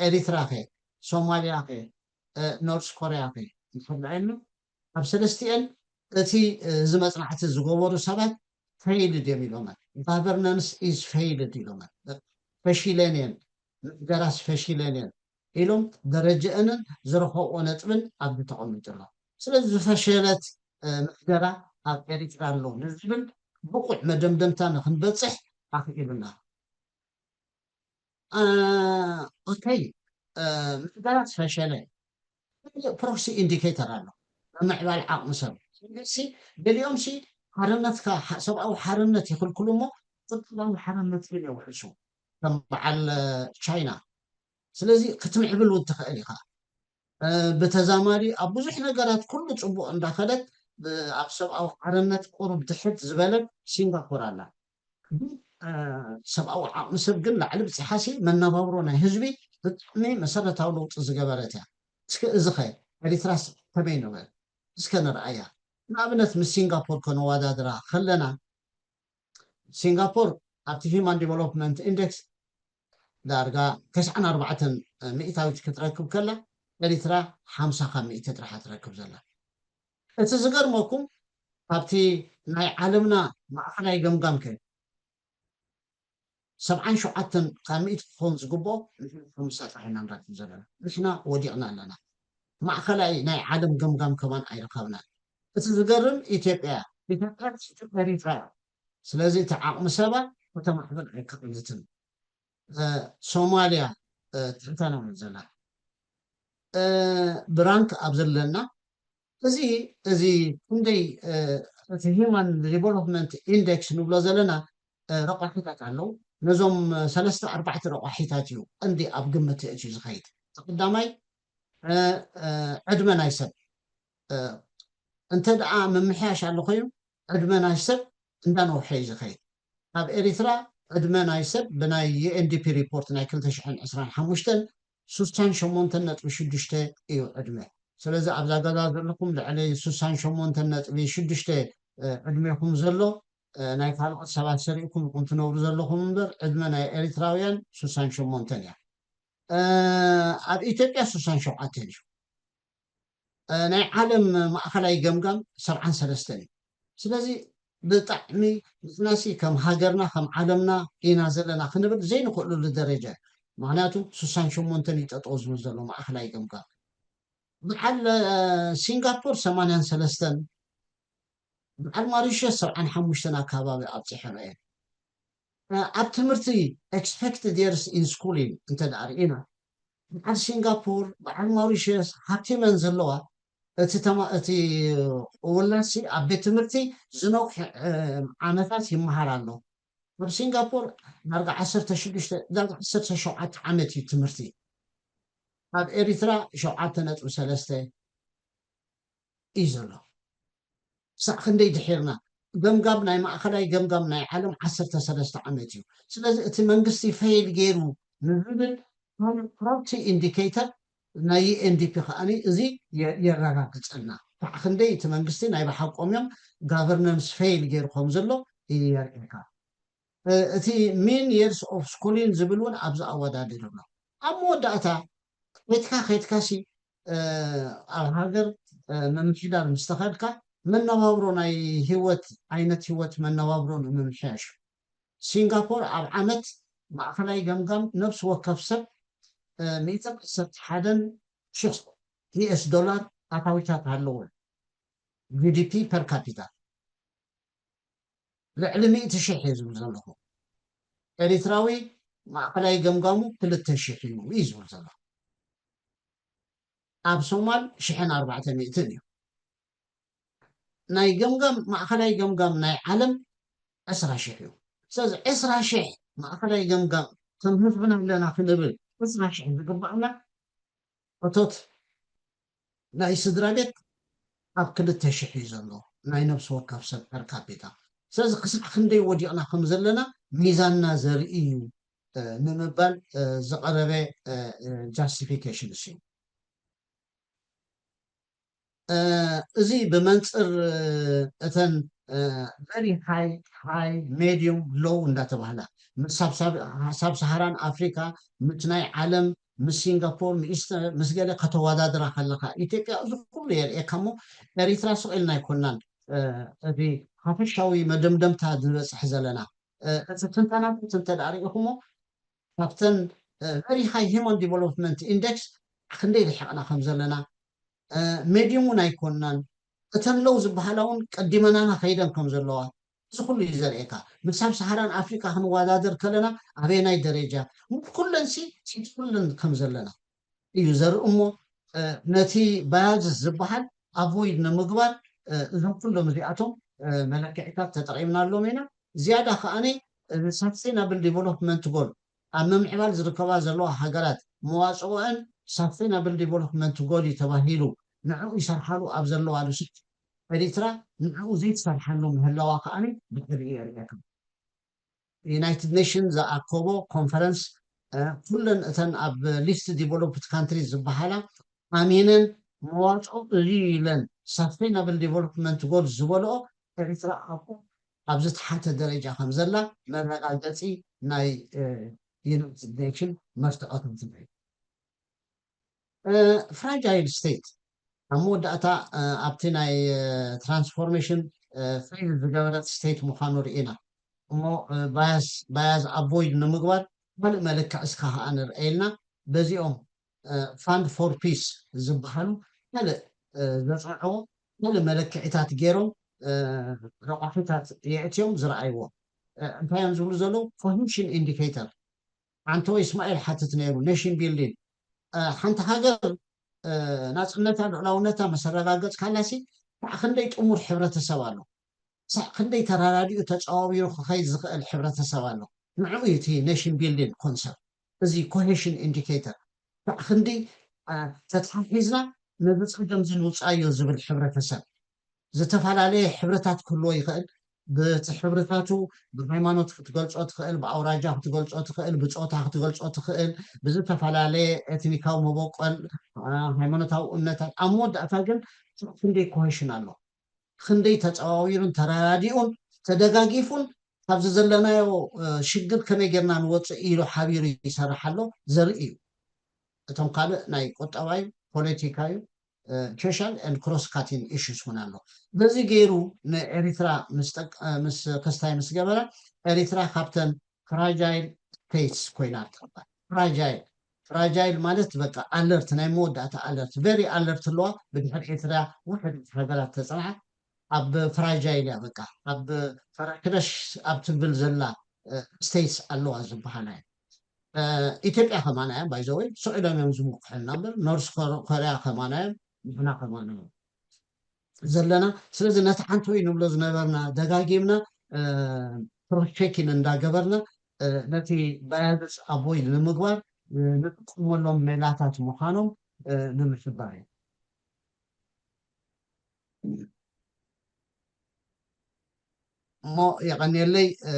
ኤሪትራ ኸ ሶማልያ ኸ ኖርስ ኮርያ ከ እንተርኣየና ኣብ ሰለስቲኤን እቲ እዚ መፅናዕቲ ዝገበሩ ሰባት ፈይልድ እዮም ኢሎመን። ጋቨርናንስ ኢዝ ፈይልድ ኢሎመን። ፈሺለን እየን፣ ምሕደራስ ፈሺለን እየን ኢሎም ደረጀአንን ዝረኸብኦ ነጥብን ኣብዚ ተቐሚጡ ኣሎ። ስለዚ ዝፈሸለት ምሕደራ ኣብ ኤሪትራ ኣሎ ንዝብል ብቑዕ መደምደምታ ንክንበፅሕ ኣኽኢሉና። ኦኬ፣ ምሕደራ ዝፈሸለ ፕሮክሲ ኢንዲኬተር ኣሎ። ምምዕባል ዓቕሚ ሰብ ሲ ገሊኦም ሲ ሓርነትካ ሰብኣዊ ሓርነት ይኽልክሉ እሞ ቁጠባዊ ሓርነት ግን የውሕሱ። ከም በዓል ቻይና። ስለዚ ክትምዕብል እውን ትኽእል ኢኻ። ብተዛማዲ ኣብ ብዙሕ ነገራት ኩሉ ፅቡቕ እንዳኸደት ኣብ ሰብኣዊ ሓርነት ቁሩብ ድሕት ዝበለት ሲንጋፖር ኣላ። ሰብኣዊ ዓቕሚ ሰብ ግን ላዕሊ ብፅሓሲ መነባብሮ ናይ ህዝቢ ብጣዕሚ መሰረታዊ ለውጢ ዝገበረት እያ። እስከ እዚ ኸ ኤሪትራስ ከመይ ንበል እስከ ንርኣያ። ንኣብነት ምስ ሲንጋፖር ከነወዳድራ ከለና ሲንጋፖር ኣብቲ ሂማን ዲቨሎፕመንት ኢንደክስ ዳርጋ ተስዓን ኣርባዕተን ሚእታዊት ክትረክብ ከላ ኤሪትራ ሓምሳ ካብ ሚእቲ ጥራሓ ትረክብ ዘላ። እቲ ዝገርመኩም ካብቲ ናይ ዓለምና ማእኸላይ ገምጋም ከ ሰብዓን ሸውዓተን ካብ ሚእቲ ክኸውን ዝግብኦ ንሕና ሓሙሳ ጥራሕ ኢና ንረክብ ዘለና። ንሕና ወዲቕና ኣለና። ማእኸላይ ናይ ዓለም ገምጋም ከማን ኣይረኸብናን። እቲ ዝገርም ኢትዮጵያ ኢትዮጵያ ትሕቲ ኤሪትራ እያ። ስለዚ እቲ ዓቕሚ ሰባ ከተማዕብል ኣይክእልትን። ሶማልያ ትሕተና ዘላ ብራንክ ኣብ ዘለና እዚ እዚ ክንደይ እቲ ሂማን ዲቨሎፕመንት ኢንደክስ ንብሎ ዘለና ረቋሒታት ኣለዉ። ነዞም ሰለስተ ኣርባዕተ ረቋሒታት እዩ ቀንዲ ኣብ ግምት እቲ ዝኸይድ። እቲ ቀዳማይ ዕድመ ናይ ሰብ እንተ ደኣ ምምሕያሽ ኣሎ ኮይኑ ዕድመ ናይ ሰብ እንዳነውሐ እዩ ዝኸይድ። ኣብ ኤሪትራ ዕድመ ናይ ሰብ ብናይ ዩኤንዲፒ ሪፖርት ናይ ክልተ ሽሕን ዕስራን ሓሙሽተን ሱሳን ሸሞንተን ነጥቢ ሽዱሽተ እዩ ዕድመ። ስለዚ ኣብዛ ገዛ ዘለኹም ልዕሊ ሱሳን ሸሞንተን ነጥቢ ሽዱሽተ ዕድሜኹም ዘሎ ናይ ካልኦት ሰባት ሰሪእኩም ኢኹም ትነብሩ ዘለኹም እምበር ዕድመ ናይ ኤሪትራውያን ሱሳን ሸሞንተን እያ። ኣብ ኢትዮጵያ ሱሳን ሸውዓተን እዩ። ናይ ዓለም ማእኸላይ ገምጋም ሰብዓን ሰለስተን እዩ። ስለዚ ብጣዕሚ ንሕናሲ ከም ሃገርና ከም ዓለምና ኢና ዘለና ክንብል ዘይንኽእሉሉ ደረጃ እዩ። ምክንያቱ ሱሳን ሸሞንተን እዩ ጠጠው ዝብል ዘሎ ማእኸላይ ገምጋም። በዓል ሲንጋፖር ሰማንያን ሰለስተን በዓል ማሪሸስ ሰብዓን ሓሙሽተን ኣካባቢ ኣብፂሐን እየን። ኣብ ትምህርቲ ኤክስፔክትድ የርስ ኢን ስኩሊንግ እንተ ደኣ ርኢና በዓል ሲንጋፖር በዓል ማሪሸስ ሃብቲመን ዘለዋ እቲ ውላድሲ ኣብ ቤት ትምህርቲ ዝነውሕ ዓመታት ይመሃር ኣሎ። ኣብ ሲንጋፖር ዳርጋ ዓሰርተ ሽዱሽተ ዳርጋ ዓሰርተ ሸውዓተ ዓመት እዩ ትምህርቲ። ኣብ ኤሪትራ ሸውዓተ ነጥቢ ሰለስተ እዩ ዘሎ። ክሳዕ ክንደይ ድሒርና? ገምጋም ናይ ማእኸላይ ገምጋም ናይ ዓለም ዓሰርተ ሰለስተ ዓመት እዩ። ስለዚ እቲ መንግስቲ ፈይል ገይሩ ንዝብል ፕሮክሲ ኢንዲኬተር ናይ ዩኤንዲፒ ከዓኒ እዚ የረጋግፀልና። ክሳዕ ክንደይ እቲ መንግስቲ ናይ ብሓቆም እዮም ጋቨርነንስ ፈይል ገይሩ ከም ዘሎ የርእየካ። እቲ ሚን የርስ ኦፍ ስኩሊን ዝብል እውን ኣብዚ ኣወዳዲሩ ኣሎ። ኣብ መወዳእታ ከድካ ከድካ ሲ ኣብ ሃገር ምምሕዳር ምስ ተኸድካ መነባብሮ ናይ ህይወት ዓይነት ህይወት መነባብሮ ንምምሕያሽ ሲንጋፖር ኣብ ዓመት ማእኸላይ ገምጋም ነብሲ ወከፍ ሰብ ሚእትን ዓሰርተ ሓደን ሽሕ ዩኤስ ዶላር ኣታዊታት ኣለዎ። ቪዲፒ ፐር ካፒታ ልዕሊ ሚእቲ ሽሕ እየ ዝብል ዘለኹ። ኤሪትራዊ ማእኸላይ ገምጋሙ ክልተ ሽሕ እዩ እዩ ዝብል ዘሎ። ኣብ ሶማል ሽሕን ኣርባዕተ ሚእትን እዩ። ናይ ገምጋም ማእኸላይ ገምጋም ናይ ዓለም ዕስራ ሽሕ እዩ። ስለዚ ዕስራ ሽሕ ማእኸላይ ገምጋም ከም ህዝብና ኣለና ክንብል ዕስራ ሽሕ ዝግባእና እቶት ናይ ስድራ ቤት ኣብ ክልተ ሽሕ እዩ ዘሎ ናይ ነብሲ ወከፍ ሰብ ፐር ካፒታ። ስለዚ ክሳዕ ክንደይ ወዲቕና ከም ዘለና ሚዛንና ዘርኢ እዩ ንምባል ዝቐረበ ጃስቲፊኬሽን እዩ። እዚ ብመንፅር እተን ቨሪ ሃይ ሃይ ሜድዩም ሎው እንዳተባህላ ሳብ ሰሃራን ኣፍሪካ ምስ ናይ ዓለም ምስ ሲንጋፖር፣ ምስ ገለ ከተወዳድራ ከለኻ፣ ኢትዮጵያ እዚ ኩሉ የርእየካ እሞ፣ ኤሪትራ ስቕ ኢልና ኣይኮናን፣ እ፣ እቲ ሓፈሻዊ መደምደምታ ዝበጽሕ ዘለና። እ፣ እቲ ትንተናታት እንተ ደኣ ርኢኹሞ፣ ካብተን፣ እ፣ very high human development index ክንደይ ርሒቕና ከም ዘለና፣ እ፣ ሜድዩም እውን ኣይኮናን። እተን ሎው ዝበሃላ እውን ቀዲመናና ከይደን ከም ዘለዋ፣ እዚ ኩሉ እዩ ዘርእየካ። ምስ ሳብ ሰሃራን ኣፍሪቃ ክንወዳደር ከለና ኣበየናይ ደረጃ፣ ምስ ኩለን ሲ፣ ሲቲ ኩለን ከም ዘለና እዩ ዘርኢ እሞ፣ እ፣ ነቲ ባያዝስ ዝበሃል ኣቮይድ ንምግባር፣ እ፣ እዞም ኩሎም እዚኣቶም፣ እ፣ መለክዒታት ተጠቒምናሎም ኢና። ዝያዳ ከኣኒ፣ እዚ ሳስቴናብል ዲቨሎፕመንት ጎል ኣብ ምምዕባል ዝርከባ ዘለዋ ሃገራት መዋጽኦአን ሳስቴናብል ዲቨሎፕመንት ጎል እዩ ተባሂሉ ንዕኡ ይሰርሓሉ ኣብ ዘለዋሉ ስርት ኤሪትራ ንዕኡ ዘይትሰርሓሉ ምህላዋ ከኣኒ ብድሕሪኡ የርእየካ። ዩናይትድ ኔሽን ዝኣከቦ ኮንፈረንስ፣ እ፣ ኩለን እተን ኣብ ሊስት ዲቨሎፕድ ካንትሪስ ዝበሃላ ኣሚነን መዋጽኦ እዚ ኢለን ሳስቴናብል ዲቨሎፕመንት ጎል ዝበልኦ ኤሪትራ ኣብኡ ኣብ ዝተሓተ ደረጃ ከም ዘላ መረጋገጺ ናይ፣ እ፣ ዩናይትድ ኔሽን መርትዖታት እዩ። እ፣ ፍራጃይል ስቴት ኣብ መወዳእታ፣ እ፣ ኣብቲ ናይ፣ እ፣ ትራንስፎርሜሽን፣ እ፣ ፌል ዝገበረት ስቴት ምዃኑ ርኢና። እሞ፣ እ፣ ባያስ፣ ባያዝ ኣቮይድ ንምግባር ካልእ መለክዕ እስካ ከኣ ንርአየልና። በዚኦም፣ እ፣ ፋንድ ፎር ፒስ ዝበሃሉ ካልእ፣ እ፣ ዘጽንዕዎ ካልእ መለክዒታት ገይሮም፣ እ፣ ረቋሒታት የእትዮም ዝረኣይዎ። እ፣ እንታይ እዮም ዝብሉ ዘለዉ? ኮሄሽን ኢንዲኬተር። ኣንቶ እስማኤል ሓትት ነይሩ፣ ኔሽን ቢልዲንግ። እ፣ ሓንቲ ሃገር፣ እ፣ ናጽነታ፣ ልዑላውነታ ምስ ኣረጋገጽካላሲ፣ ክሳዕ ክንደይ ጥሙር ሕብረተሰብ ኣሎ? ክሳዕ ክንደይ ተረዳዲኡ ተጸዋዊሩ ክኸይድ ዝኽእል ሕብረተሰብ ኣሎ? ንዕኡ እዩ እቲ ኔሽን ቢልዲንግ ኮንሰፕት። እዚ ኮሄሽን ኢንዲኬተር። ክሳዕ ክንደይ፣ እ፣ ተተሓሒዝና ነዚ ጸገም እዚ ንውጻዮ ዝብል ሕብረተሰብ። ዝተፈላለየ ሕብርታት ክህልዎ ይኽእል። ብቲ ሕብርታቱ፣ ብሃይማኖት ክትገልጾ ትኽእል፣ ብኣውራጃ ክትገልጾ ትኽእል፣ ብጾታ ክትገልጾ ትኽእል፣ ብዝተፈላለየ ኤትኒካዊ መበቆል፣ አ፣ ሃይማኖታዊ እምነታት። ኣብ መወዳእታ ግን ክንደይ ኮሄሽን ኣሎ፣ ክንደይ ተጸዋዊሩን ተረዳዲኡን ተደጋጊፉን ካብዚ ዘለናዮ፣ እ፣ ሽግር ከመይ ጌርና ንወጽእ ኢሉ ሓቢሩ ይሰርሕ ኣሎ ዘርኢ እዩ። እቶም ካልእ ናይ ቁጠባ እዩ፣ ፖለቲካ እዩ፣ ሶሻል ኤንድ ክሮስ ካቲንግ ኢሹስ እውን ኣሎ። በዚ ገይሩ ንኤሪትራ ምስ ጠቅ-፣ ምስ ክስታይ ምስ ገበረ፣ ኤሪትራ ካብተን ፍራጃይል ስቴትስ ኮይና ትቕበል። ፍራጃይል፣ ፍራጃይል ማለት በቃ ኣለርት፣ ናይ መወዳእታ ኣለርት፣ ቨሪ ኣለርት ኣለዋ። ብድሕሪ ኤሪትራ ውሕድ ሃገራት ተፅንሓ ኣብ ፍራጃይል እያ፣ በቃ ኣብ ፈረክረሽ ኣብ ትብል ዘላ፣ እ፣ ስቴትስ ኣለዋ ዝበሃላ እያ። እ፣ ኢትዮጵያ ከማና እያ፣ ባይ ዘ ወይ፣ ስቕ ኢሎም እዮም ዝምክሑልና እምበር፣ ኖርስ ኮር-፣ ኮርያ ከማና እዮም፣ ንሕና ከማና እዮም ዘለና። ስለዚ ነቲ ሓንቲ ወይ ንብሎ ዝነበርና ደጋጊምና፣ እ፣ ክሮስ ቼኪን እንዳገበርና፣ እ፣ ነቲ ባያዝስ ኣቮይድ ንምግባር፣ እ፣ ንጥቀመሎም ሜላታት ምዃኖም፣ እ፣ ንምሕባር እዩ። እሞ የቐንየለይ፣ እ፣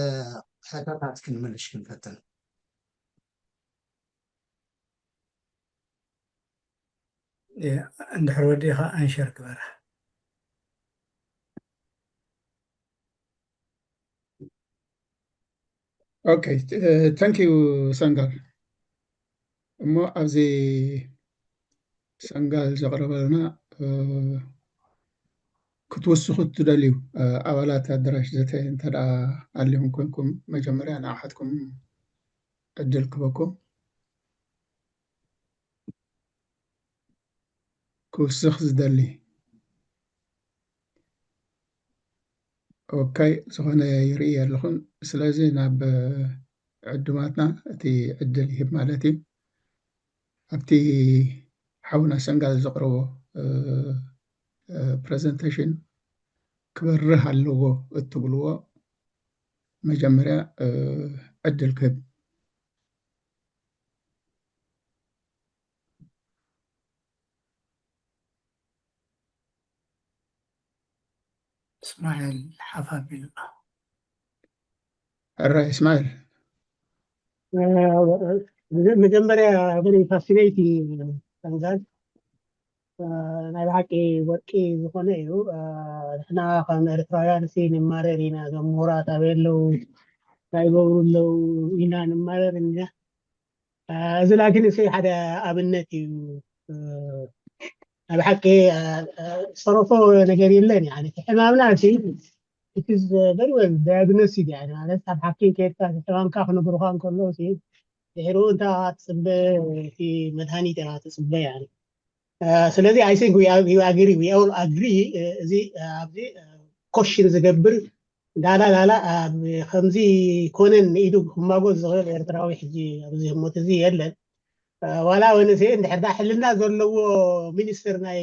ሕቶታት ክንምልሽ ክንፈትን። እ፣ እንድሕር ወዲእኻ ኣንሸር ግበራ። ኦኬ፣ እ፣ ታንክ ዩ ሰንጋል። እሞ ኣብዚ ሰንጋል ዘቕረበልና፣ እ፣ ክትውስኹ እትደልዩ፣ እ፣ ኣባላት ኣደራሽ ዘተ እንተ ደኣ ኣሊኹም ኮንኩም፣ መጀመርያ ንኣሓትኩም ዕድል ክበኩም። ክውስኽ ዝደሊ። ኦካይ፣ ዝኾነ ይርኢ ኣለኹን። ስለዚ ናብ ዕዱማትና እቲ ዕድል ይህብ ማለት እዩ። ኣብቲ ሓውና ሰንጋል ዘቕረቦ፣ እ፣ እ፣ ፕረዘንቴሽን ክበርህ ኣለዎ እትብልዎ መጀመርያ፣ እ፣ ዕድል ክህብ። እስማኤል ሓፍ ኣቢሉ ኣሎ። ሕራይ እስማኤል። እ፣ መጀመርያ very fascinating ሰንጋል፣ እ፣ ናይ ብሓቂ ወርቂ ዝኾነ እዩ። እ፣ ንሕና ከም ኤርትራውያን ሲ ንማረር ኢና፣ እዞም ምሁራት ኣበይ ኣለዉ፣ እንታይ ይገብሩ ኣለዉ ኢና ንማረር ኢና። እዚ ላኪን እሱ ሓደ ኣብነት እዩ። ኣብ ሓቂ ዝተረፎ ነገር የለን። ሕማምና እቲ very well diagnosed ማለት ኣብ ሓኪም ከድካ ሕማምካ ክነግሩካ እንከሎ ድሕሪኡ እንታ ትፅበ እቲ መድሃኒት ኢኻ ትፅበ። ስለዚ I think we agree, we all agree እዚ ኣብዚ ኮሽን ዝገብር ዳላ ዳላ ከምዚ ኮነን ኢዱ ክማጎት ዝኽእል ኤርትራዊ ሕጂ ኣብዚ ህሞት እዚ የለን። ዋላ ወንሴ እንድሕር ዳ ሕልና ዘለዎ ሚኒስትር ናይ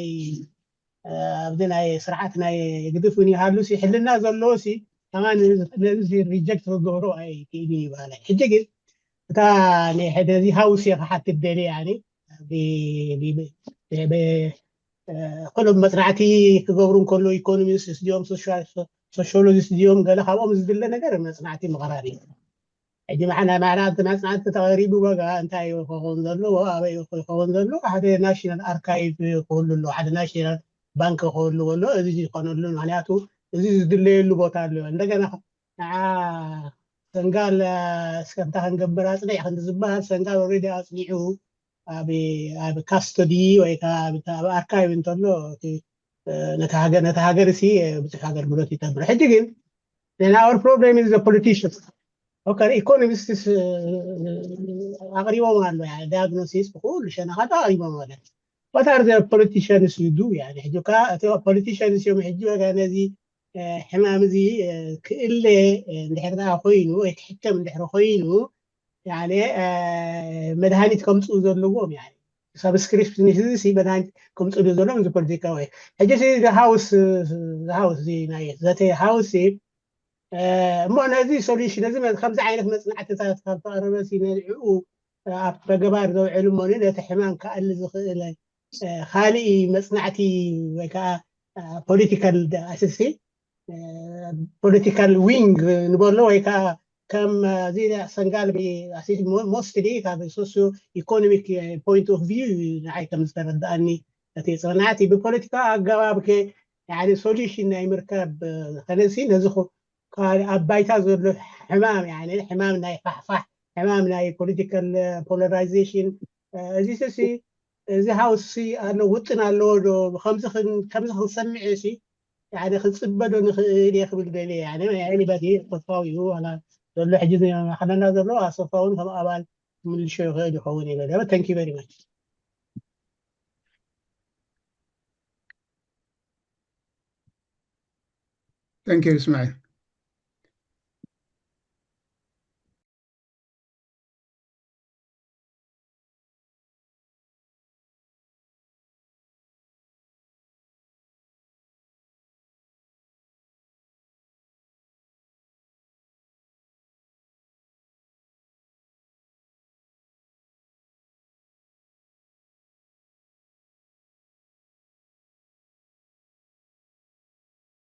ኣብዚ ናይ ስርዓት ናይ ግድፍ እውን ይሃሉ ሲ ሕልና ዘለዎ ሲ ከማን ነዚ ሪጀክት ክገብሮ ኣይክእልን ይባሃል። ሕጂ ግን እታ ነዚ ሃውስ እየ ክሓትት ደልየ ያኒ ኩሎም መፅናዕቲ ክገብሩ እንከሎ ኢኮኖሚስት ድዮም ሶሻሎጂስት ድዮም ገለ ካብኦም ዝድለ ነገር መፅናዕቲ ምቕራብ እዩ። ሕጂ ማዕና ማዕና እቲ መፅናዕቲ ተቐሪቡ በጋ እንታይ ክኸውን ዘለዎ ኣበይ ክኸውን ዘለዎ ሓደ ናሽናል ኣርካይቭ ክህሉ ኣለዎ ሓደ ናሽናል ባንክ ክህሉ ኣሎ። እዚ ዝኾነሉ ምክንያቱ እዚ ዝድለየሉ ቦታ ኣለዎ። እንደገና ንዓ ሰንጋል እስከ እንታይ ክንገብር ኣፅኒዕ ክንዲ ዝበሃል ሰንጋል ኦልሬዲ ኣፅኒዑ ኣብ ኣብ ካስተዲ ወይ ከዓ ኣብ ኣርካይቭ እንተሎ ነቲ ሃገር ነቲ ሃገር ሲ ብዙሕ ኣገልግሎት ይገብር። ሕጂ ግን then our problem is the politicians. Okay, ኢኮኖሚስትስ ኣቕሪቦም ኣሎ diagnosis ብኩሉ ሸነኻት ኣቕሪቦም ኣሎ። What are the politicians you do? ሕጂ ከዓ እቲ politicians እዮም ሕጂ ወጋ ነዚ ሕማም እዚ ክእለ እንድሕር ደኣ ኮይኑ ወይ ክሕከም እንድሕር ኮይኑ መድሃኒት ከምፅኡ ዘለዎም ሳብስክሪፕሽን ህዝቢ መድሃኒት ከምፅኡ ዘለዎም እዚ ፖለቲካዊ ሕጂ ሃውስ ሃውስ ናይ ዘተ ሃውስ እሞ ነዚ ሶሉሽን እዚ ከምዚ ዓይነት መፅናዕትታት ካብ ተቐረበ ነድዕኡ ኣብ ተግባር ዘውዕል እሞ ነቲ ሕማም ክኣሊ ዝኽእል ካልእ መፅናዕቲ ወይ ከዓ ፖለቲካል ኣስሲ ፖለቲካል ዊንግ ንበሎ ወይ ከዓ ከም እዚ ሰንጋል ሞስትሊ ካብ ሶሲዮ ኢኮኖሚክ ፖይንት ኦፍ ቪው ንዓይ ከም ዝተረዳእኒ እቲ ፅንዓት ብፖለቲካ ኣገባብ ሶሉሽን ናይ ምርካብ ከነሲ ነዚ ኣብ ባይታ ዘሎ ሕማም ሕማም ናይ ፋሕፋሕ ሕማም ናይ ፖለቲካል ፖላራይዜሽን እዚ ሲ እዚ ሃውስ ኣሎ ውጥን ኣለዎ ዶ ከምዚ ክንሰምዕ ሲ ሓደ ክንፅበ ዶ ንኽእል እየ ክብል ደልየ ኤኒባዲ ተስፋዊ እዩ ዋላ ዘሎ ሕጂ ዝመኸለና ዘሎ ኣሰፋውን ከም ኣባል ምልሾ ይኽእል ይኸውን እዩ ደለ thank you very much። Thank you እስማዒል።